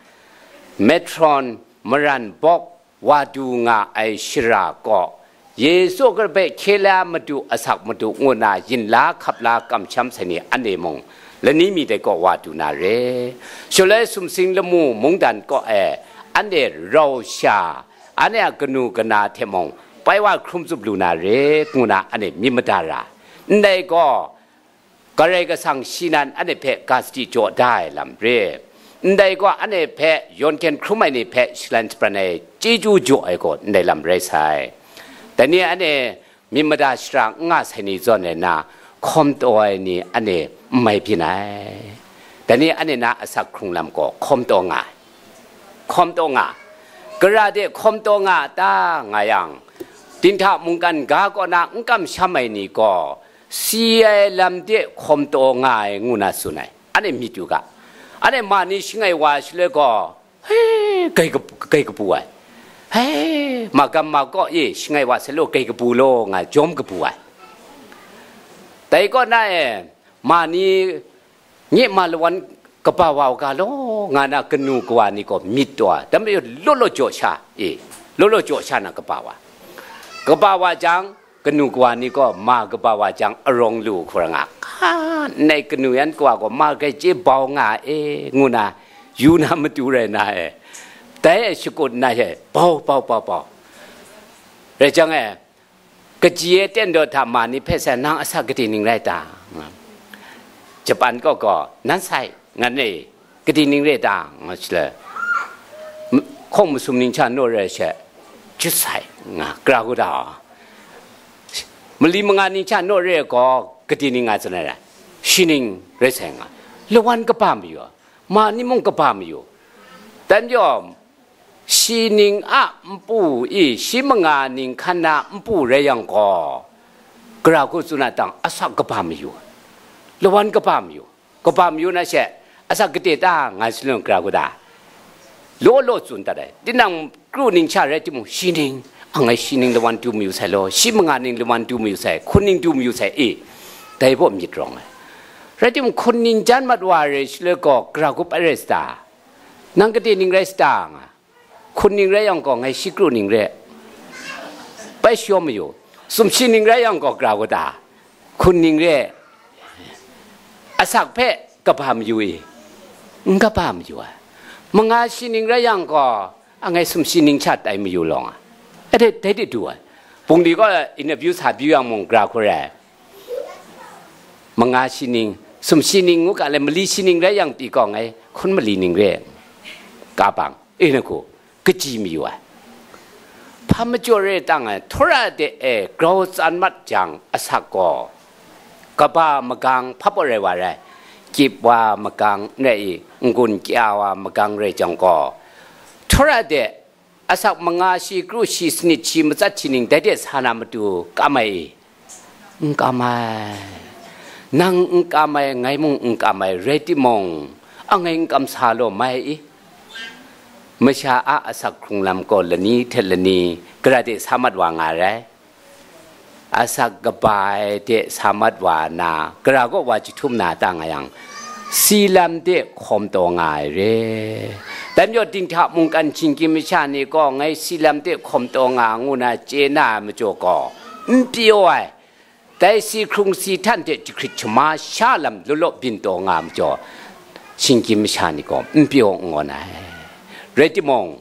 matron maran bawk wa du nga ai shara kaw, Yesu Hkristu hpe hkye la madu, asak madu ngu na yin la hkap la kamsham sai ni anhte mung, lani mi dai kaw wa du na re. Shaloi sumsing lamu mungdan kaw e anhte rau sha, anhte a kanu kana hte mung, pai wa hkrum tsup lu na re, ngu na anhte myit mada ra. Ndai gaw, Karai Kasang shi nan anhte hpe ga sadi jaw da ai lam re. Ndai gaw, anhte hpe yawn hkyen hkrum ai ni hpe shalan shabran ai chyeju jaw ai gaw ndai lam rai sai. Dai ni anhte myit mada shara n nga sai ni zawn e na, hkawm taw ai ni anhte n mai byin ai. Dai ni anhte na asak hkrung lam gaw hkawm taw nga ai. Hkawm taw nga, gara de hkawm taw nga ta nga yang, dinghta mungkan ga kaw na n kamsham ai ni gaw, si ai lam de hkawm taw nga ai ngu na tsun ai. Anhte myit yu ga, anhte ma ni shangai wa shaloi gaw, he, gai kap- gai kapu ai, he, magam ma kaw e shangai wa sai law gai kapu law nga jawm kapu ai. Dai kaw na e, ma ni nye ma lawan kaba wa u ga law, nga na kanu kawa ni gaw myit taw ai, dai majaw law law jaw sha e, law law jaw sha na kaba wa, kaba wa jang, kanu kawa ni gaw ma kaba wa jang arawng lu hkra nga, hka nnai kanu yan kawa gaw ma grai chye bau nga e, ngu na yu na matu rai na e, dai e shakut na e, bau bau bau bau rai jang e, kaji e ten daw hta ma ni hpe sai, nang asak gade ning rai ta? Japan kaw gaw, nan sai, ngan e, gade ning rai ta? Nga shaloi, m- hkawng masum ning hta naw rai she, jut sai, nga, gara gu da. Mali manga ning hta naw rai gaw, gade ning nga tsun ai rai? Shi ning rai sai nga. Lawan kaba mayu, ma ni mung kaba mayu. Dai majaw, shi ning a npu i, shi manga ning hkan na npu rai yang gaw, gara hku tsun a tang, asak kaba mayu, lawan kaba mayu, kaba mayu na she, asak gade ta nga shaloi gara hku ta, law law tsun dat ai. Tinang kru ning sha rai timung, shi ning, angai shi ning lawan du mayu sai law, shi manga ning lawan du mayu sai, hkun ning du mayu sai e, dai baw myit rawng ai. Rai timung, hkun ning jan mat wa re shaloi gaw, gara hku pai rai sa ta? Nang gade ning rai sa ta nga? Hkun ning rai yang gaw, ngai shi kru ning re, pai shawm mayu. Sumshi ning rai yang gaw, gara gu ta? Hkun ning re, asak hpe kaba mayu i? N kaba mayu ai. Manga shi ning rai yang gaw, angai sumshi ning sha tai mayu lawng a? Dai, dai de du ai. Bungli gaw interview sa byu yang mung, gara hku rai? Manga shi ning, sumshi ning ngu ga le, mali shi ning rai yang pyi gaw, ngai hkun mali ning re, ka bang, e na ku, kaji mayu ai. Hpa majaw re tang ai, Tora de e grau tsan mat jang asak gaw, kaba magang hpa pawt rai wa rai, kyip wa magang n rai i, n-gun kya wa magang rai jang gaw, htaw ra de, asak manga shi kru shi sanit shi matsat shi ning dai de sa na matu kam ai i? N kam ai. Nang n kam ai, ngai mung n kam ai, rai timung, a ngai n kam sa law mai i? Masha a asak hkrung lam gaw lani hte lani gara de sa mat wa nga rai. Asak kaba ai de sa mat wa na, gara gaw wa jahtum na ta nga yang, si lam de hkawm taw nga ai re. Dai majaw dinghta mungkan shinggyim masha ni gaw ngai si lam de hkawm taw nga ngu na chye na ai majaw gaw, n pyaw ai. Dai si hkrung si htan hte jahkrit shama sha lam law law byin taw nga ai majaw, shinggyim masha ni gaw n pyaw n ngawn ai. Rai timung,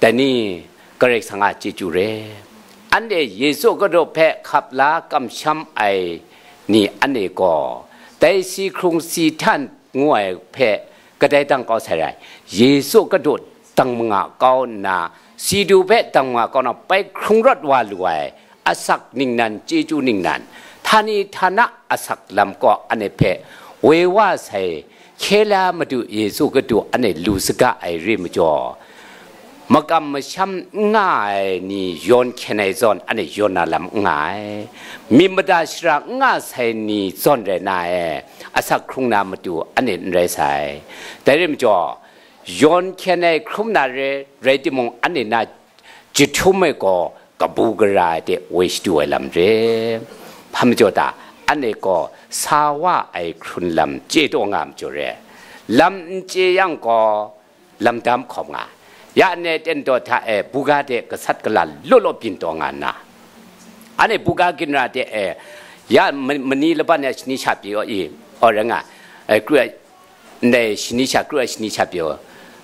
dai ni Karai Kasang a chyeju re. Anhte Yesu Kadu hpe hkap la kamsham ai ni anhte gaw, dai si hkrung si htan ngu ai hpe kadai dang kau sai rai. Yesu Kadu dang manga kau nna, si du hpe dang manga kau nna pai hkrung rawt wa lu ai asak ningnan, chyeju ningnan, htani htana asak lam gaw anhte hpe woi wa sai, hkye la Madu Yesu Kadu anhte lu saga ai re majaw, makam masham n nga ai ni yawn hkyen ai zawn anhte yawn na lam n nga ai. Myit mada shara n nga sai ni zawn rai na e, asak hkrung na matu anhte n rai sai. Dai re majaw, yawn hkyen ai hkrum na re, rai timung, anhte na jahtum e gaw kabu gara ai de woi shadu ai lam re. Hpa majaw ta, anhte gaw sa wa ai hkrun lam chye taw nga majaw re. Lam n chye yang gaw, lam dam hkawm nga. Ya ne ten daw hta e buga de gasat gala law law byin taw nga nna, anhte buga ginra de e, ya ma-, mani laban e shani sha pyi i, aw rai nga, e, kru ai, ndai shani sha, kru ai shani sha pyi,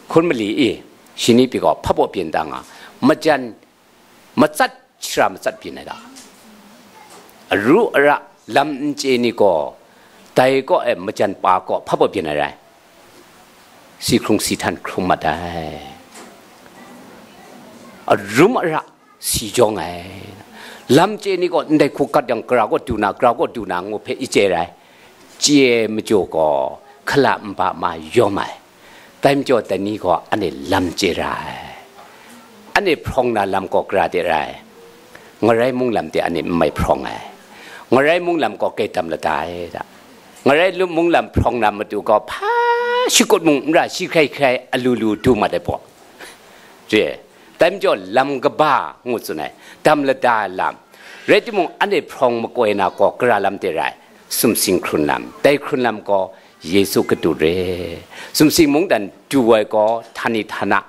hkun mali i, shani pyi gaw hpabaw byin ta nga, majan matsat shara matsat byin ai da. Aru ara lam n chye ni gaw, dai kaw e majan pa kaw hpabaw byin ai rai. Si hkrung si htan hkrum mat ai. Arum ara si jawng ai. Lam chye ni gaw ndai hku kat yang, gara gaw du na, gara gaw du na ngu hpe i chye rai. Chye majaw gaw, hkala nba ma yawm ai. Dai majaw dai ni gaw anhte lam chye ra ai. Anhte hprawng na lam gaw gara de rai? Ngarai munglam de anhte n mai hprawng ai. Ngarai munglam gaw kai dam lada ai da. Ngarai lu-, munglam hprawng na matu gaw hpa shakut mung n ra, shi hkrai hkrai alu lu du mat ai baw. Re, dai majaw lam kaba ngu tsun ai, dam lada ai lam. Rai timung, anhte hprawng makoi na gaw gara lam de rai? Sumsing hkrun lam. Dai hkrun lam gaw Yesu Kadu re. Sumsing mungdan du ai gaw htani htana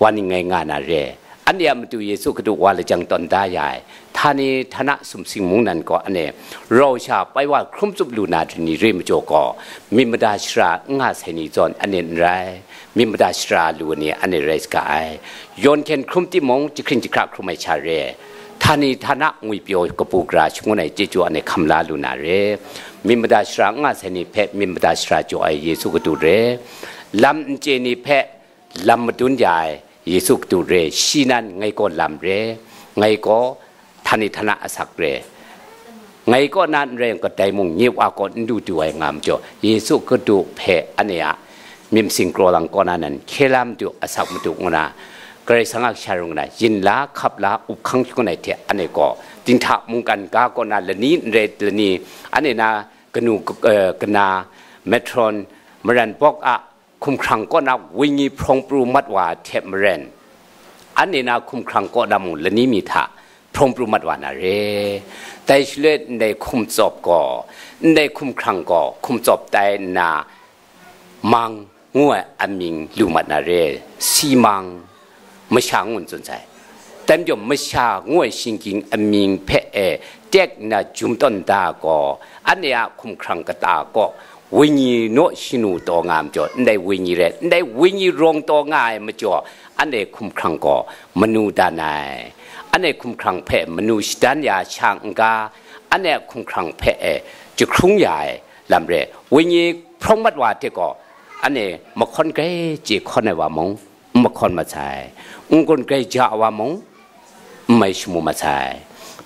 wa ning ngai nga na re. Anhte a matu Yesu Kadu wa lajang tawn da ya ai, htani htana sumsing mungdan gaw anhte rau sha pai wa hkrum tsup lu na ni re majaw gaw, myit mada shara n nga sai ni zawn anhte n rai, myit mada shara lu ai ni anhte rai saga ai. Yawn hkyen hkrum timung, jahkring jahkra hkrum ai sha re, htani htana ngwipyaw kabu gara shangun ai chyeju anhte hkam la lu na re. Myit mada shara n nga sai ni hpe myit mada shara jaw ai Yesu Kadu re, lam n chye ni hpe lam madun ya ai Yesu Kadu re, shi nan ngai gaw lam re, ngai gaw htani htana asak re, ngai kaw na n rai yang kadai mung nye wa kaw n du du ai nga majaw, Yesu Kadu hpe anhte a myit masin kraw lang kaw na nan hkye la madu, asak madu ngu na, Karai Kasang a kasha rung na yin la, hkap la, up hkang shangun ai hte anhte gaw dinghta mungkan ga kaw na lani n rai lani, anhte na kanu, eh, kana, matron, maran bawk a hkumhkrang kaw na wenyi hprawng pru mat wa ai hte maren, anhte na hkumhkrang kaw na mung lani mi hta hprawng pru mat wa na re. Dai shaloi ndai hkum tsawp gaw, ndai hkumhkrang gaw hkum tsawp tai nna, mang ngu ai amying lu mat na re, si mang, masha ngu n tsun sai. Dai majaw masha ngu ai shinggyim amying hpe e tek nna jum tawn da gaw, anhte a hkumhkrang kata kaw wenyi naw shanu taw nga ai majaw, ndai wenyi rai, ndai wenyi rawng taw nga ai majaw, anhte hkumhkrang gaw manu dan ai. Anhte hkumhkrang hpe manu shadan ya sha n-ga, anhte a hkumhkrang hpe e jahkrung ya ai lam re. Wenyi hprawng mat wa hte gaw, anhte mahkawn grai chye hkawn ai wa mung, n mahkawn mat sai, n-gun grai ja ai wa mung, n mai shamu mat sai.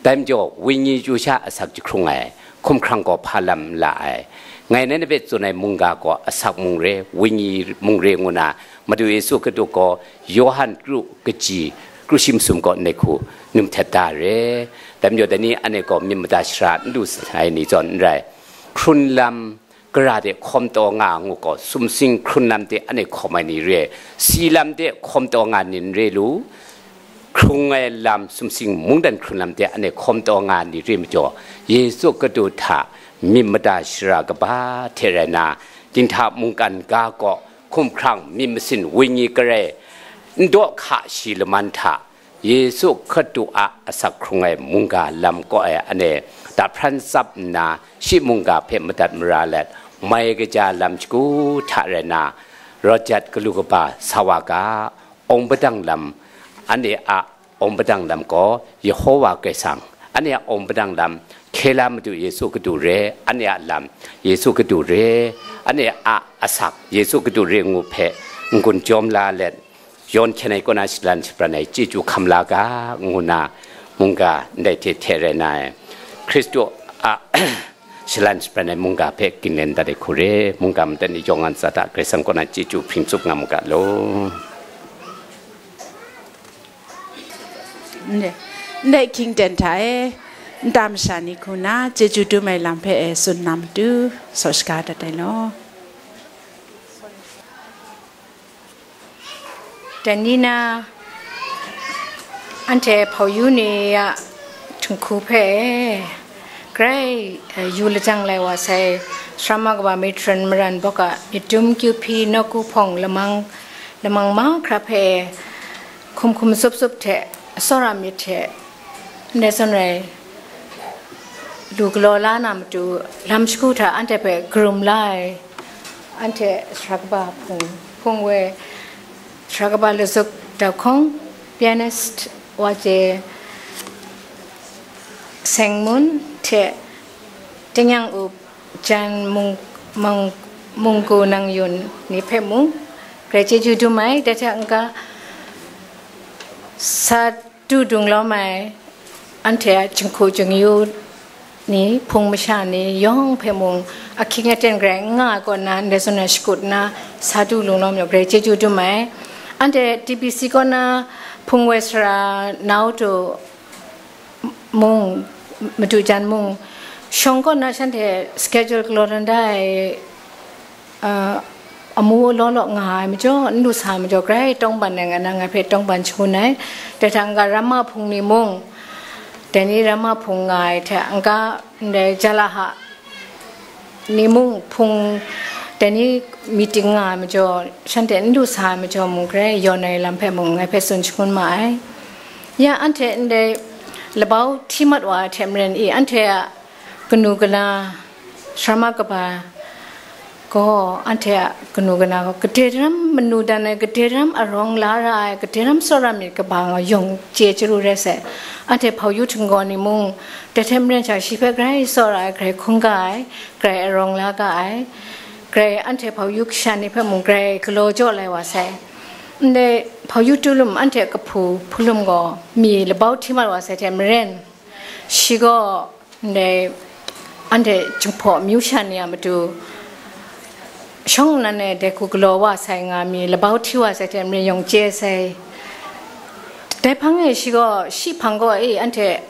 Dai majaw, wenyi chyu sha asak jahkrung ai, hkumhkrang gaw hpa lam n la ai. Ngai nanhte hpe tsun ai mungga gaw asak mung re, wenyi mung re ngu na, Madu Yesu Hkristu gaw Yawhan kru kaji, kru shi masum gaw ndai hku num htet da re. Dai majaw, dai ni anhte gaw myit mada shara n lu ai ni zawn n rai, hkrun lam gara de hkawm taw nga ngu gaw, sumsing hkrun lam de anhte hkawm ai ni re, si lam de hkawm taw nga ni n re lu, hkrung ai lam, sumsing mungdan hkrun lam de anhte hkawm taw nga ni re majaw, Yesu Hkristu hta myit mada shara kaba hte rai na, dinghta mungkan ga gaw hkumhkrang myit masin wenyi garai, n daw hka shi laman hta, Yesu Hkristu a asak hkrung ai mungga lam kaw ai anhte dahpran tsap nna, shi mungga hpe madat mara let, mai kaja lam shagu hta rai na, rawt jat galu kaba sa wa ga, awng padang lam, anhte a awng padang lam gaw Yehowa Karai Kasang, anhte a awng padang lam hkye la Madu Yesu Hkristu re, anhte a lam Yesu Hkristu re, anhte a asak Yesu Hkristu re ngu hpe n-gun jawm la let, yawn hkyen ai kaw na shalan shabran ai chyeju hkam la ga, ngu na mungga ndai hte hte rai na ai. Hkristu a shalan shabran ai mungga hpe ginlen dat ai hku re, mungga madat ni yawng a ntsa hta Karai Kasang kaw na chyeju hpring tsup nga mu ga law. Ndai, ndai hkying ten hta e, nta masha ni hku na, chyeju dum ai lam hpe e tsun na matu, saw shaga dat ai law. Dai ni na, anhte hpau yu ni a htinghku hpe e, grai, eh, yu lajang lai wa sai, sarama kaba matron maran bawk a, myit dum kyu hpyi, nawku hpawng lamang, lamang mahkra hpe e, hkum hkum tsup tsup hte, tsawra myit hte, ndai zawn rai, lu galaw la na matu, lam shagu hta anhte hpe karum la ai, anhte sara kaba hpung, hpung woi, sara kaba Lazuk Dau Hkawng, pianist wa je Seng Mun hte Tingnyang Up, jan mung, mung, munggu nang yun ni hpe mung, grai chyeju dum ai, dai hta n-ga, sa du dung lawm ai, anhte a jinghku jingyu ni, hpung masha ni yawng hpe mung, ahkying aten grai n nga ai kaw na, ndai zawn na shakut nna, sa du lung lawm yaw, grai chyeju dum ai. Anhte T B C kaw na hpung woi sara Nau Tu mung, madu jan mung, shawng kaw na shanhte schedule galaw dan da ai, ah, amu law law nga ai majaw, n lu sa ai majaw, grai tawngban ai nga na, ngai hpe tawngban shangun ai. Dai hta n-ga, ramma hpung ni mung, dai ni ramma hpung nga ai hte n-ga, ndai jalaha ni mung hpung, dai ni meeting nga ai majaw, shanhte n lu sa ai majaw mung, grai yawn ai lam hpe mung ngai hpe tsun shangun ma ai. Ya anhte ndai labau hti mat wa ai hte maren i, anhte a kanu kana, sarama kaba gaw, anhte a kanu kana gaw, gade daram manu dan ai, gade daram arawng la ra ai, gade daram tsawra myit kaba nga yawng chye chyaru rai sai. Anhte hpau yu htinggaw ni mung, dai hte maren sha shi hpe grai tsawra ai, grai hkungga ai, grai arawng la ga ai, grai anhte hpau yu kasha ni hpe mung grai galaw jaw lai wa sai. Ndai hpau yu tulum anhte kahpu hpulum gaw mi labau hti mat wa sai hte maren, shi gaw ndai anhte Jinghpaw amyu sha ni a matu, shawng nnan e dai hku galaw wa sai nga mi, labau hti wa sai hte maren yawng chye sai. Dai hpang e shi gaw, shi hpang gaw e, anhte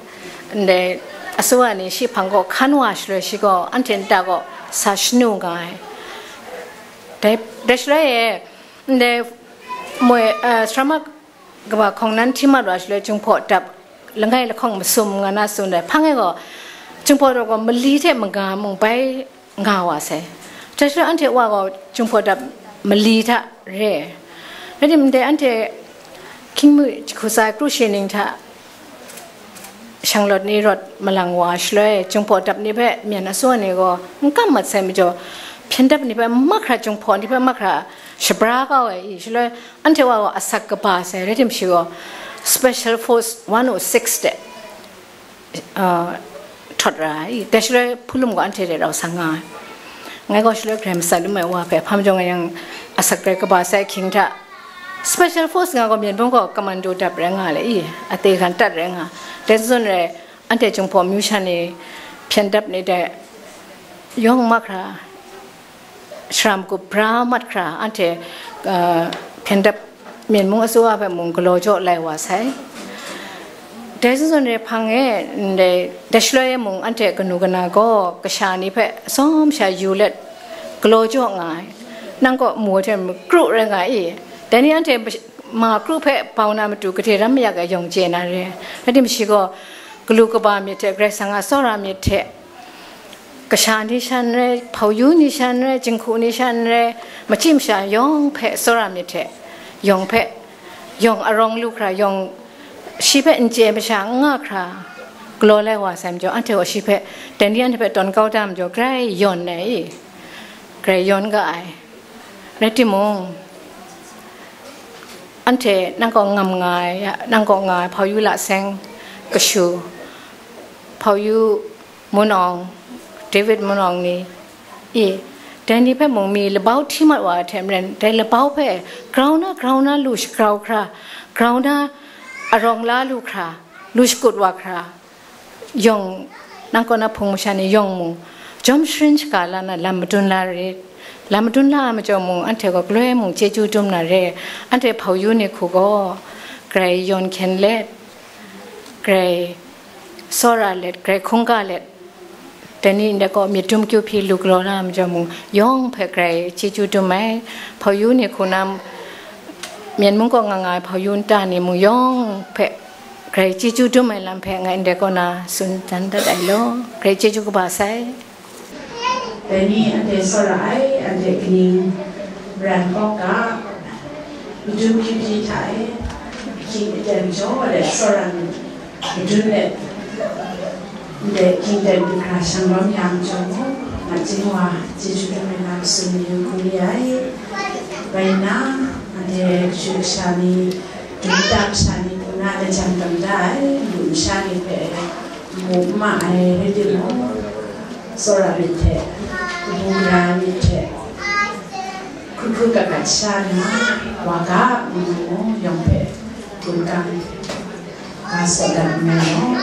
ndai asuwa ni shi hpang gaw hkan wa shaloi, shi gaw anhte nta gaw sa shanu nga ai. Dai, dai shaloi e, ndai moi, eh, sarama kaba hkawng nan hti mat wa shaloi, Jinghpaw dap langai lahkawng masum nga na tsun ai. Hpang e gaw, Jinghpaw dap gaw mali hte maga mung bai nga wa sai. Dai shaloi anhte wa gaw Jinghpaw dap mali hta re ai. Rai timung, dai anhte hkying mi jahku tsa ai kru shi ning hta shanglawt ni rawt malang wa shaloi, Jinghpaw dap ni hpe myen asuwa ni gaw n kam mat sai majaw, hpyen dap ni hpe mahkra, Jinghpaw ni hpe mahkra shabra kau ai i, shaloi anhte wa gaw asak kaba sai, rai tim shi gaw Special Force one oh six de, uh, htawt ra ai. Dai shaloi hpulum gaw anhte hte rau sa nga ai. Ngai gaw shaloi Karai masat lu mai wa hpe, hpa majaw ngai yang asak rai kaba sai ahkying hta, Special Force nga gaw Myen bawng gaw commando dap rai nga le i, ate gan tat rai nga. Dai zawn rai, anhte Jinghpaw amyu sha ni hpyen dap ni dai yawng mahkra, sharam kup bra mat hkra, anhte, uh, hpyen dap myen mung asuwa hpe mung galaw jaw lai wa sai. Dai zawn zawn re hpang e, ndai, dai shaloi e mung anhte kanu kana gaw kasha ni hpe atsawm sha yu let galaw jaw nga ai. Nang kaw mu hte makru rai nga i? Dai ni anhte ma kru hpe bau na matu gade ram mayak ai yawng chye na re. Rai timung, shi gaw galu kaba myit hte, Karai Kasang a tsawra myit hte, kasha ni sha n rai, hpau yu ni sha n rai, jinghku ni sha n rai, machyi masha yawng hpe tsawra myit hte, yawng hpe, yawng arawng lu hkra, yawng shi hpe n chye masha n nga hkra galaw lai wa sai majaw, anhte gaw shi hpe, dai ni anhte hpe tawn kau da majaw, grai yawn ai i? Grai yawn ga ai. Rai timung, anhte nang kaw ngam nga ai, nang kaw nga ai hpau yu la seng kashu, hpau yu Mun Awng, David Mun Awng ni, i, dai ni hpe mung mi labau hti mat wa ai hte maren, dai labau hpe grau na, grau na lu shagrau hkra, grau na arawng la lu hkra, lu shakut wa hkra, yawng, nang kaw na hpung masha ni yawng mung, jawm sharin shaga la na lam madun la rit. Lam madun la ai majaw mung, anhte gaw galoi mung chyeju dum na re. Anhte hpau yu ni hku gaw, grai yawn hkyen let, grai tsawra let, grai hkungga let, dai ni ndai gaw myit dum kyu hpyi lu galaw na ai majaw mung, yawng hpe grai chyeju dum ai. Hpau yu ni hku na, myen mung kaw nga nga ai hpau yu nta ni mung yawng hpe grai chyeju dum ai lam hpe ngai ndai kaw na tsun dan dat ai law, grai chyeju kaba sai. Dai ni anhte tsawra ai, anhte kaning maran kawng ga, madun hkying hpyi hta e, ahkying aten jaw let tsawra myit, madun let ndai hkying ten du hkra shang lawm yang jaw mu, nachying wa chyeju dum ai lam tsun mayu hku re ai. Bai nna, anhte kashu kasha ni, dum tam sha ni hku na lajang tam da ai, lu masha ni hpe mu n ma ai rai timung, tsawra myit hte, kabu gara myit hte, hkru hkru gat gat sha nna, wa ga mu mu yawng hpe gun kang ga saw dat n rai law.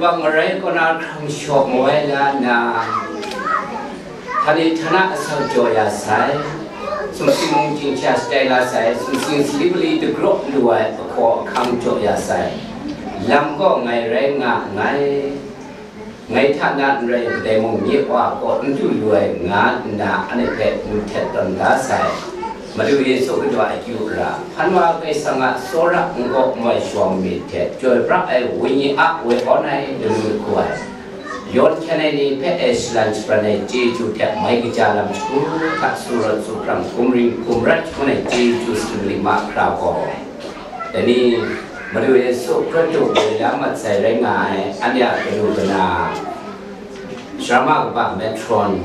Bang marai kaw na hkrang shaw mawai la nna, htani htana asak jaw ya sai, sumsing mung chyinghkya shatai la sai, sumsing sali bali dagraw lu ai ahkaw ahkang jaw ya sai, lam gaw ngai rai nga nngai, ngai hta na n rai kadai mung nye Wa kaw n du lu ai nga nna anhte hpe mu htet tawn da sai. Madu Yesu Hkristu a akyu ra, hpan wa Karai Kasang a tsawra n-gaw n-wai shawng myit hte, chyoi pra ai Wenyi a woi awn ai lamu lahku ai, yawn hkyen ai ni hpe e shalan shabran ai chyeju hte mai kaja lam shagu hta su rawt su hkrang, gumring gumrat shangun ai chyeju singli mahkra gaw, dai ni Madu Yesu Hkristu woi la mat sai rai nga ai, anhte a kanu kana, Sharama kaba Metron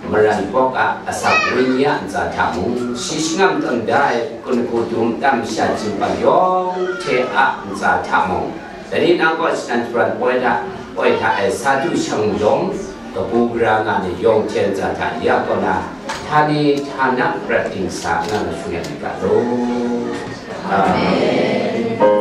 Maran Pawk a asak Wenyi a ntsa hta mung, shi shangang tawn da ai kun hku dum tam masha chyinghpang yawng hte a ntsa hta mung, dai ni nang kaw shalan shabran poi hta, poi hta e sa du shang lawm, kabu gara nga ni yawng hte ntsa hta ya kaw na, htani htana prat dingsa nga na shung ya myit ga law. Amen.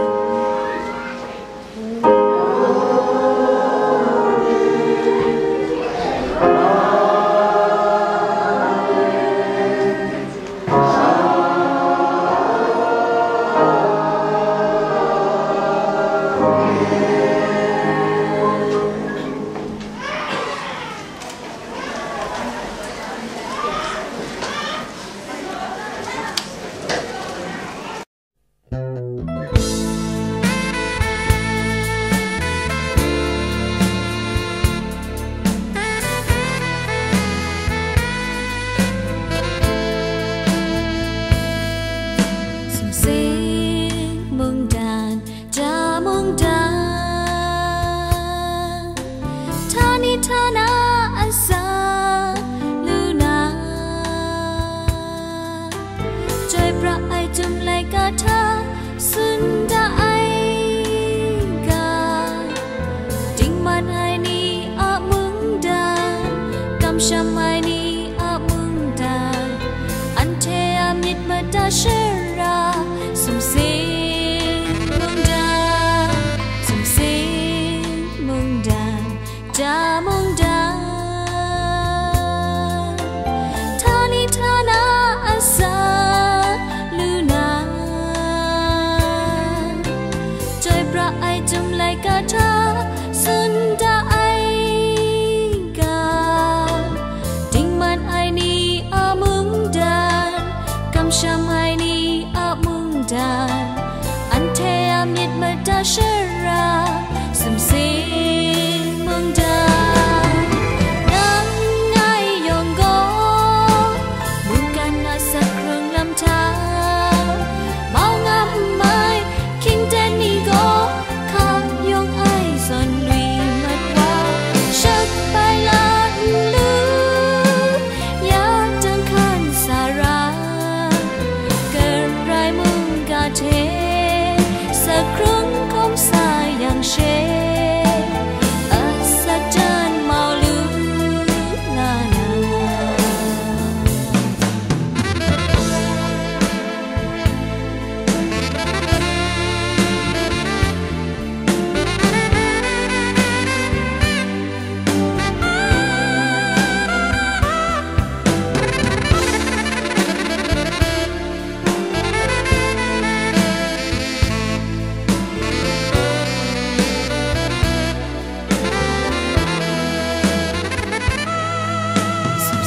Sumsing mungdan, ja mungdan, htani htana asak lu na, chyoi pra ai Chyum laika hta tsun da ai ga, dingman ai ni a mungdan, kamsham ai ni a mungdan, anhte a myit mada shara, sumsing mungdan, sumsing mungdan, ja mungdan, htani htana asak lu na, chyoi pra ai Chyum laika hta tsun da ai ga, dingman ai ni a mungdan, kamsham ai ni a mungdan, anhte a myit mada shara, sumsing mungdan. Nang ngai yawng gaw, mungkan a sak hkrung lam hta, mau ngam ai hkying ten ni gaw, hka yawng ai zawn lui mat wa, shut bai la n lu, ya dang hkan sa ra, Karai mungga hte sak hkrung hkawm sa yang she, asak dan mau lu nga na.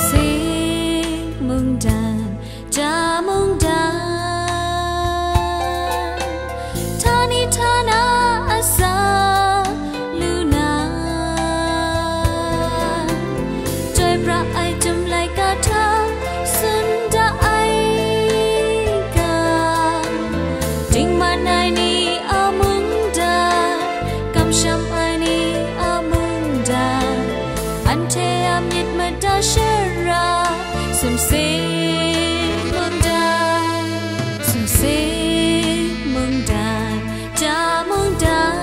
Sumsing mungdan, ja mungdan, htani htana asak lu na, chyoi pra ai Chyum laika hta tsun da ai ga, dingman ai ni a mungdan, kamsham ai ni a mungdan, anhte a myit mada shara, sumsing mungdan, sumsing mungdan, ja mungdan,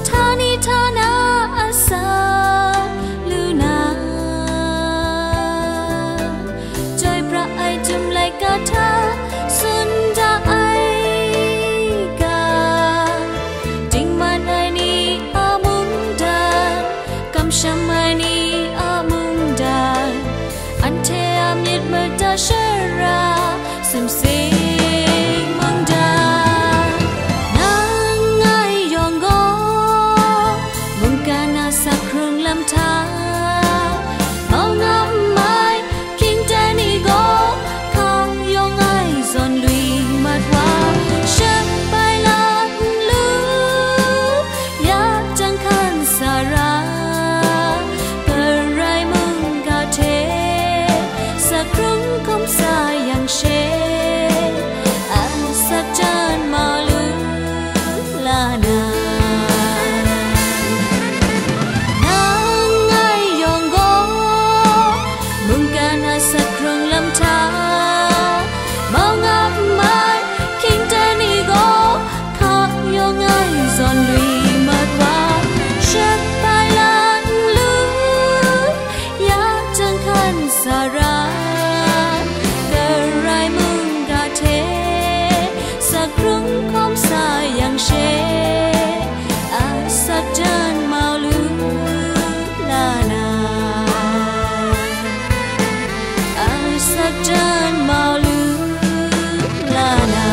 htani htana asak lu na, chyoi pra ai Chyum laika hta tsun da ai ga, Shamai ni a mungdan, anhte a myit mada shara, sumsing mungdan. Nang ngai yawng gaw, mungkan a sak hkrung lam hta, mau ngam ai, hkying tai ni gaw, hkak yawng ai zawn lui mat wa, shep bai la nlu, ya jang hkan sara, Karai mungga hte, sak hkrung hkawm sa yang she, asak jan mau lu la na. Nang ngai yawng gaw, mungkan a sak hkrung lam hta, mau ngam ai, hkying tai ni gaw, hkak yawng ai zawn lui mat wa, shep bai la nlu, ya jang hkan sara, Karai mungga hte, sak hkrung hkawm sa yang she, asak jan mau lu la na, asak jan mau lu la na.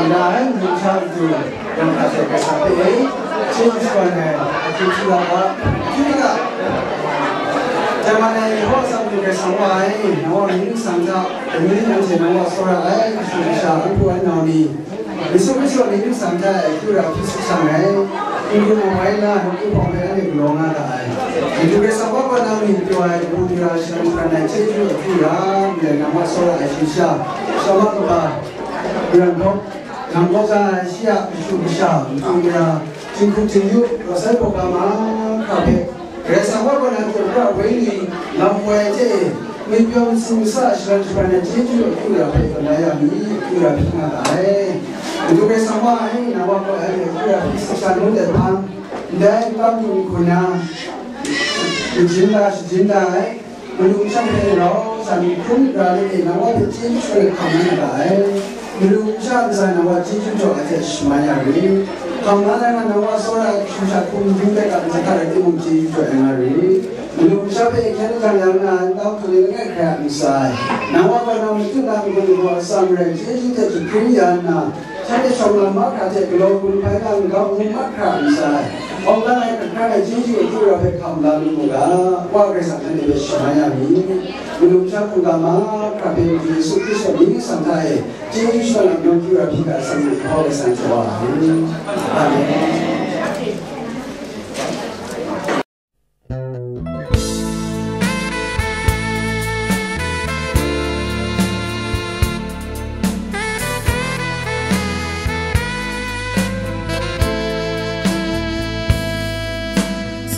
Nang ngu sha matu, nang hta hte Karai Kasang hpe e, chyeju shakawn ai, ahkying hkyu la ga, hkyu la ga. Dai man e, Yehowa Sanhku Karai Kasang wa e, nang wa myit ningsang hta, dai ni anhte nang wa tsawra ai, kashu kasha, ahku anau ni, Yesu Hkristu a myit ningsang hta e, hkyu ra hpyi shang ai, n-gun awai la, nawku hpawng hpe anhte galaw nga ga ai. Madu Karai Kasang wa gaw nang myit pyaw ai, kabu gara shadawn shakran ai, chyeju ahkyu ra, ndai nang wa tsawra ai, shayi sha, shawa kaba, maren hkawm, nang kaw za ai shi a kashu kasha, matu mara, jinghku jingyu, raw sai hpaw ga mahkra hpe, Karai Kasang wa gaw nang hte pra ai wenyi, lam woi ai hte e, myit pyaw myit sing masa shadawn shakran ai chyeju akyu ra hpe tawn la ya mi, akyu ra hpyi nga ga ai. Madu Karai Kasang wa e, nang wa gaw anhte akyu ra hpyi shang ngu dat hpang, ndai n kam lu nhku na, majin la shajin la ai, Madu masha hpe rau sa, myit hkrum myit ra let e, nang wa hpe chyeju shakawn ai hkam nga na ga ai. Madu masha ntsa nang wa chyeju jaw ai hte shaman ya rit. Hkam la na nga nang wa tsawra ai kashu sha hkum hkrum hte ga ntsa hta rai timung, chyeju jaw ai nga rit. Madu masha hpe hkyen hkam ya nga ai, n-tau hkam ya langai hkrai a ntsa e. Nang wa gaw nang matu na n-gun gaw atsam rai chyeju hte jahpring ya nna, shanhte shawng lam mahkra hte galaw gun hpai na n-gau ngu mahkra a ntsa e. Awng lang ai hkrat hkran ai chyeju akyu ra hpe hkam la lu mu ga, Wa Karai Kasang shanhte hpe shaman ya mi. Madu masha hkungga mahkra hpe Madu Yesu Hkristu a myit ningsang hta e, chyeju shakawn lam nawku ra hpyi ga ai, Sanhku Karai Kasang hte wa ai. Amen.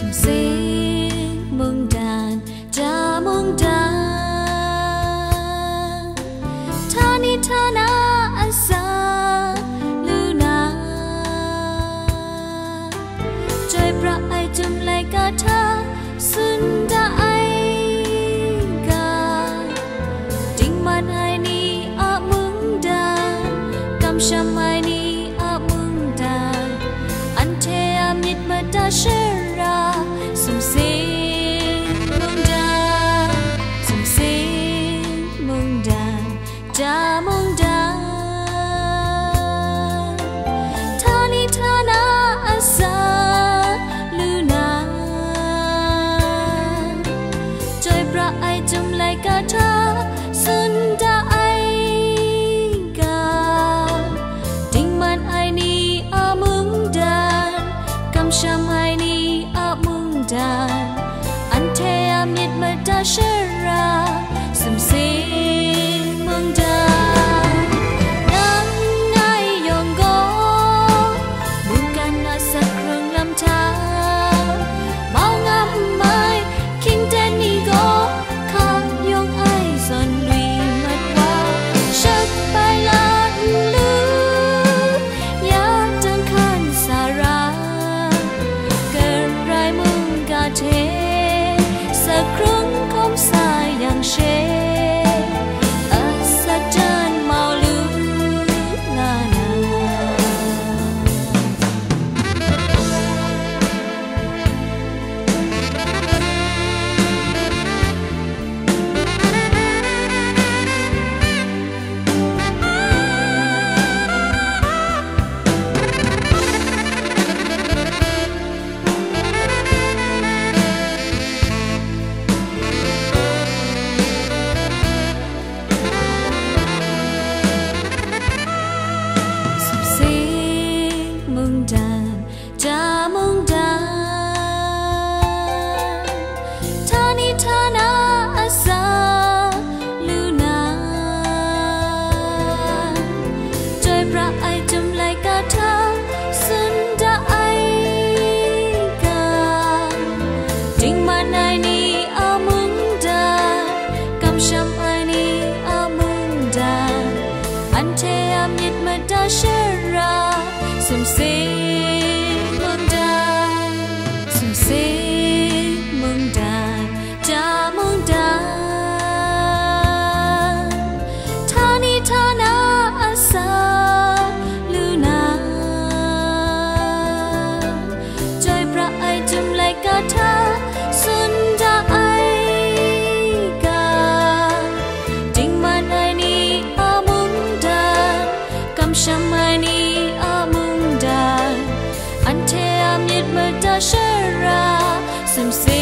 Sumsing mungdan, ja mungdan, htani htana a sa lu na, chyoi pra ai, chyum laika hta tsun da ai ga, dingman ai ni a mungdan, kamsham ai ni a mungdan, anhte a myit mada shara, sumsing mungdan, sumsing mungdan, ja mungdan, htani htana a sa lu na, chyoi pra ai, chyum laika hta tsun da ai ga, dingman ai ni a mungdan, kamsham ai ni a mungdan, anhte a myit mada shara, sumsing mungdan. Shara, sumsing mungdan, sumsing mungdan, da mungdan. Htani htana a sa lu na, joi pra ai jum laika hta tsun da ai ga, dingman ai ni a mungdan, kamsham ai ni a mungdan, anhte a myit mada shara, sumsing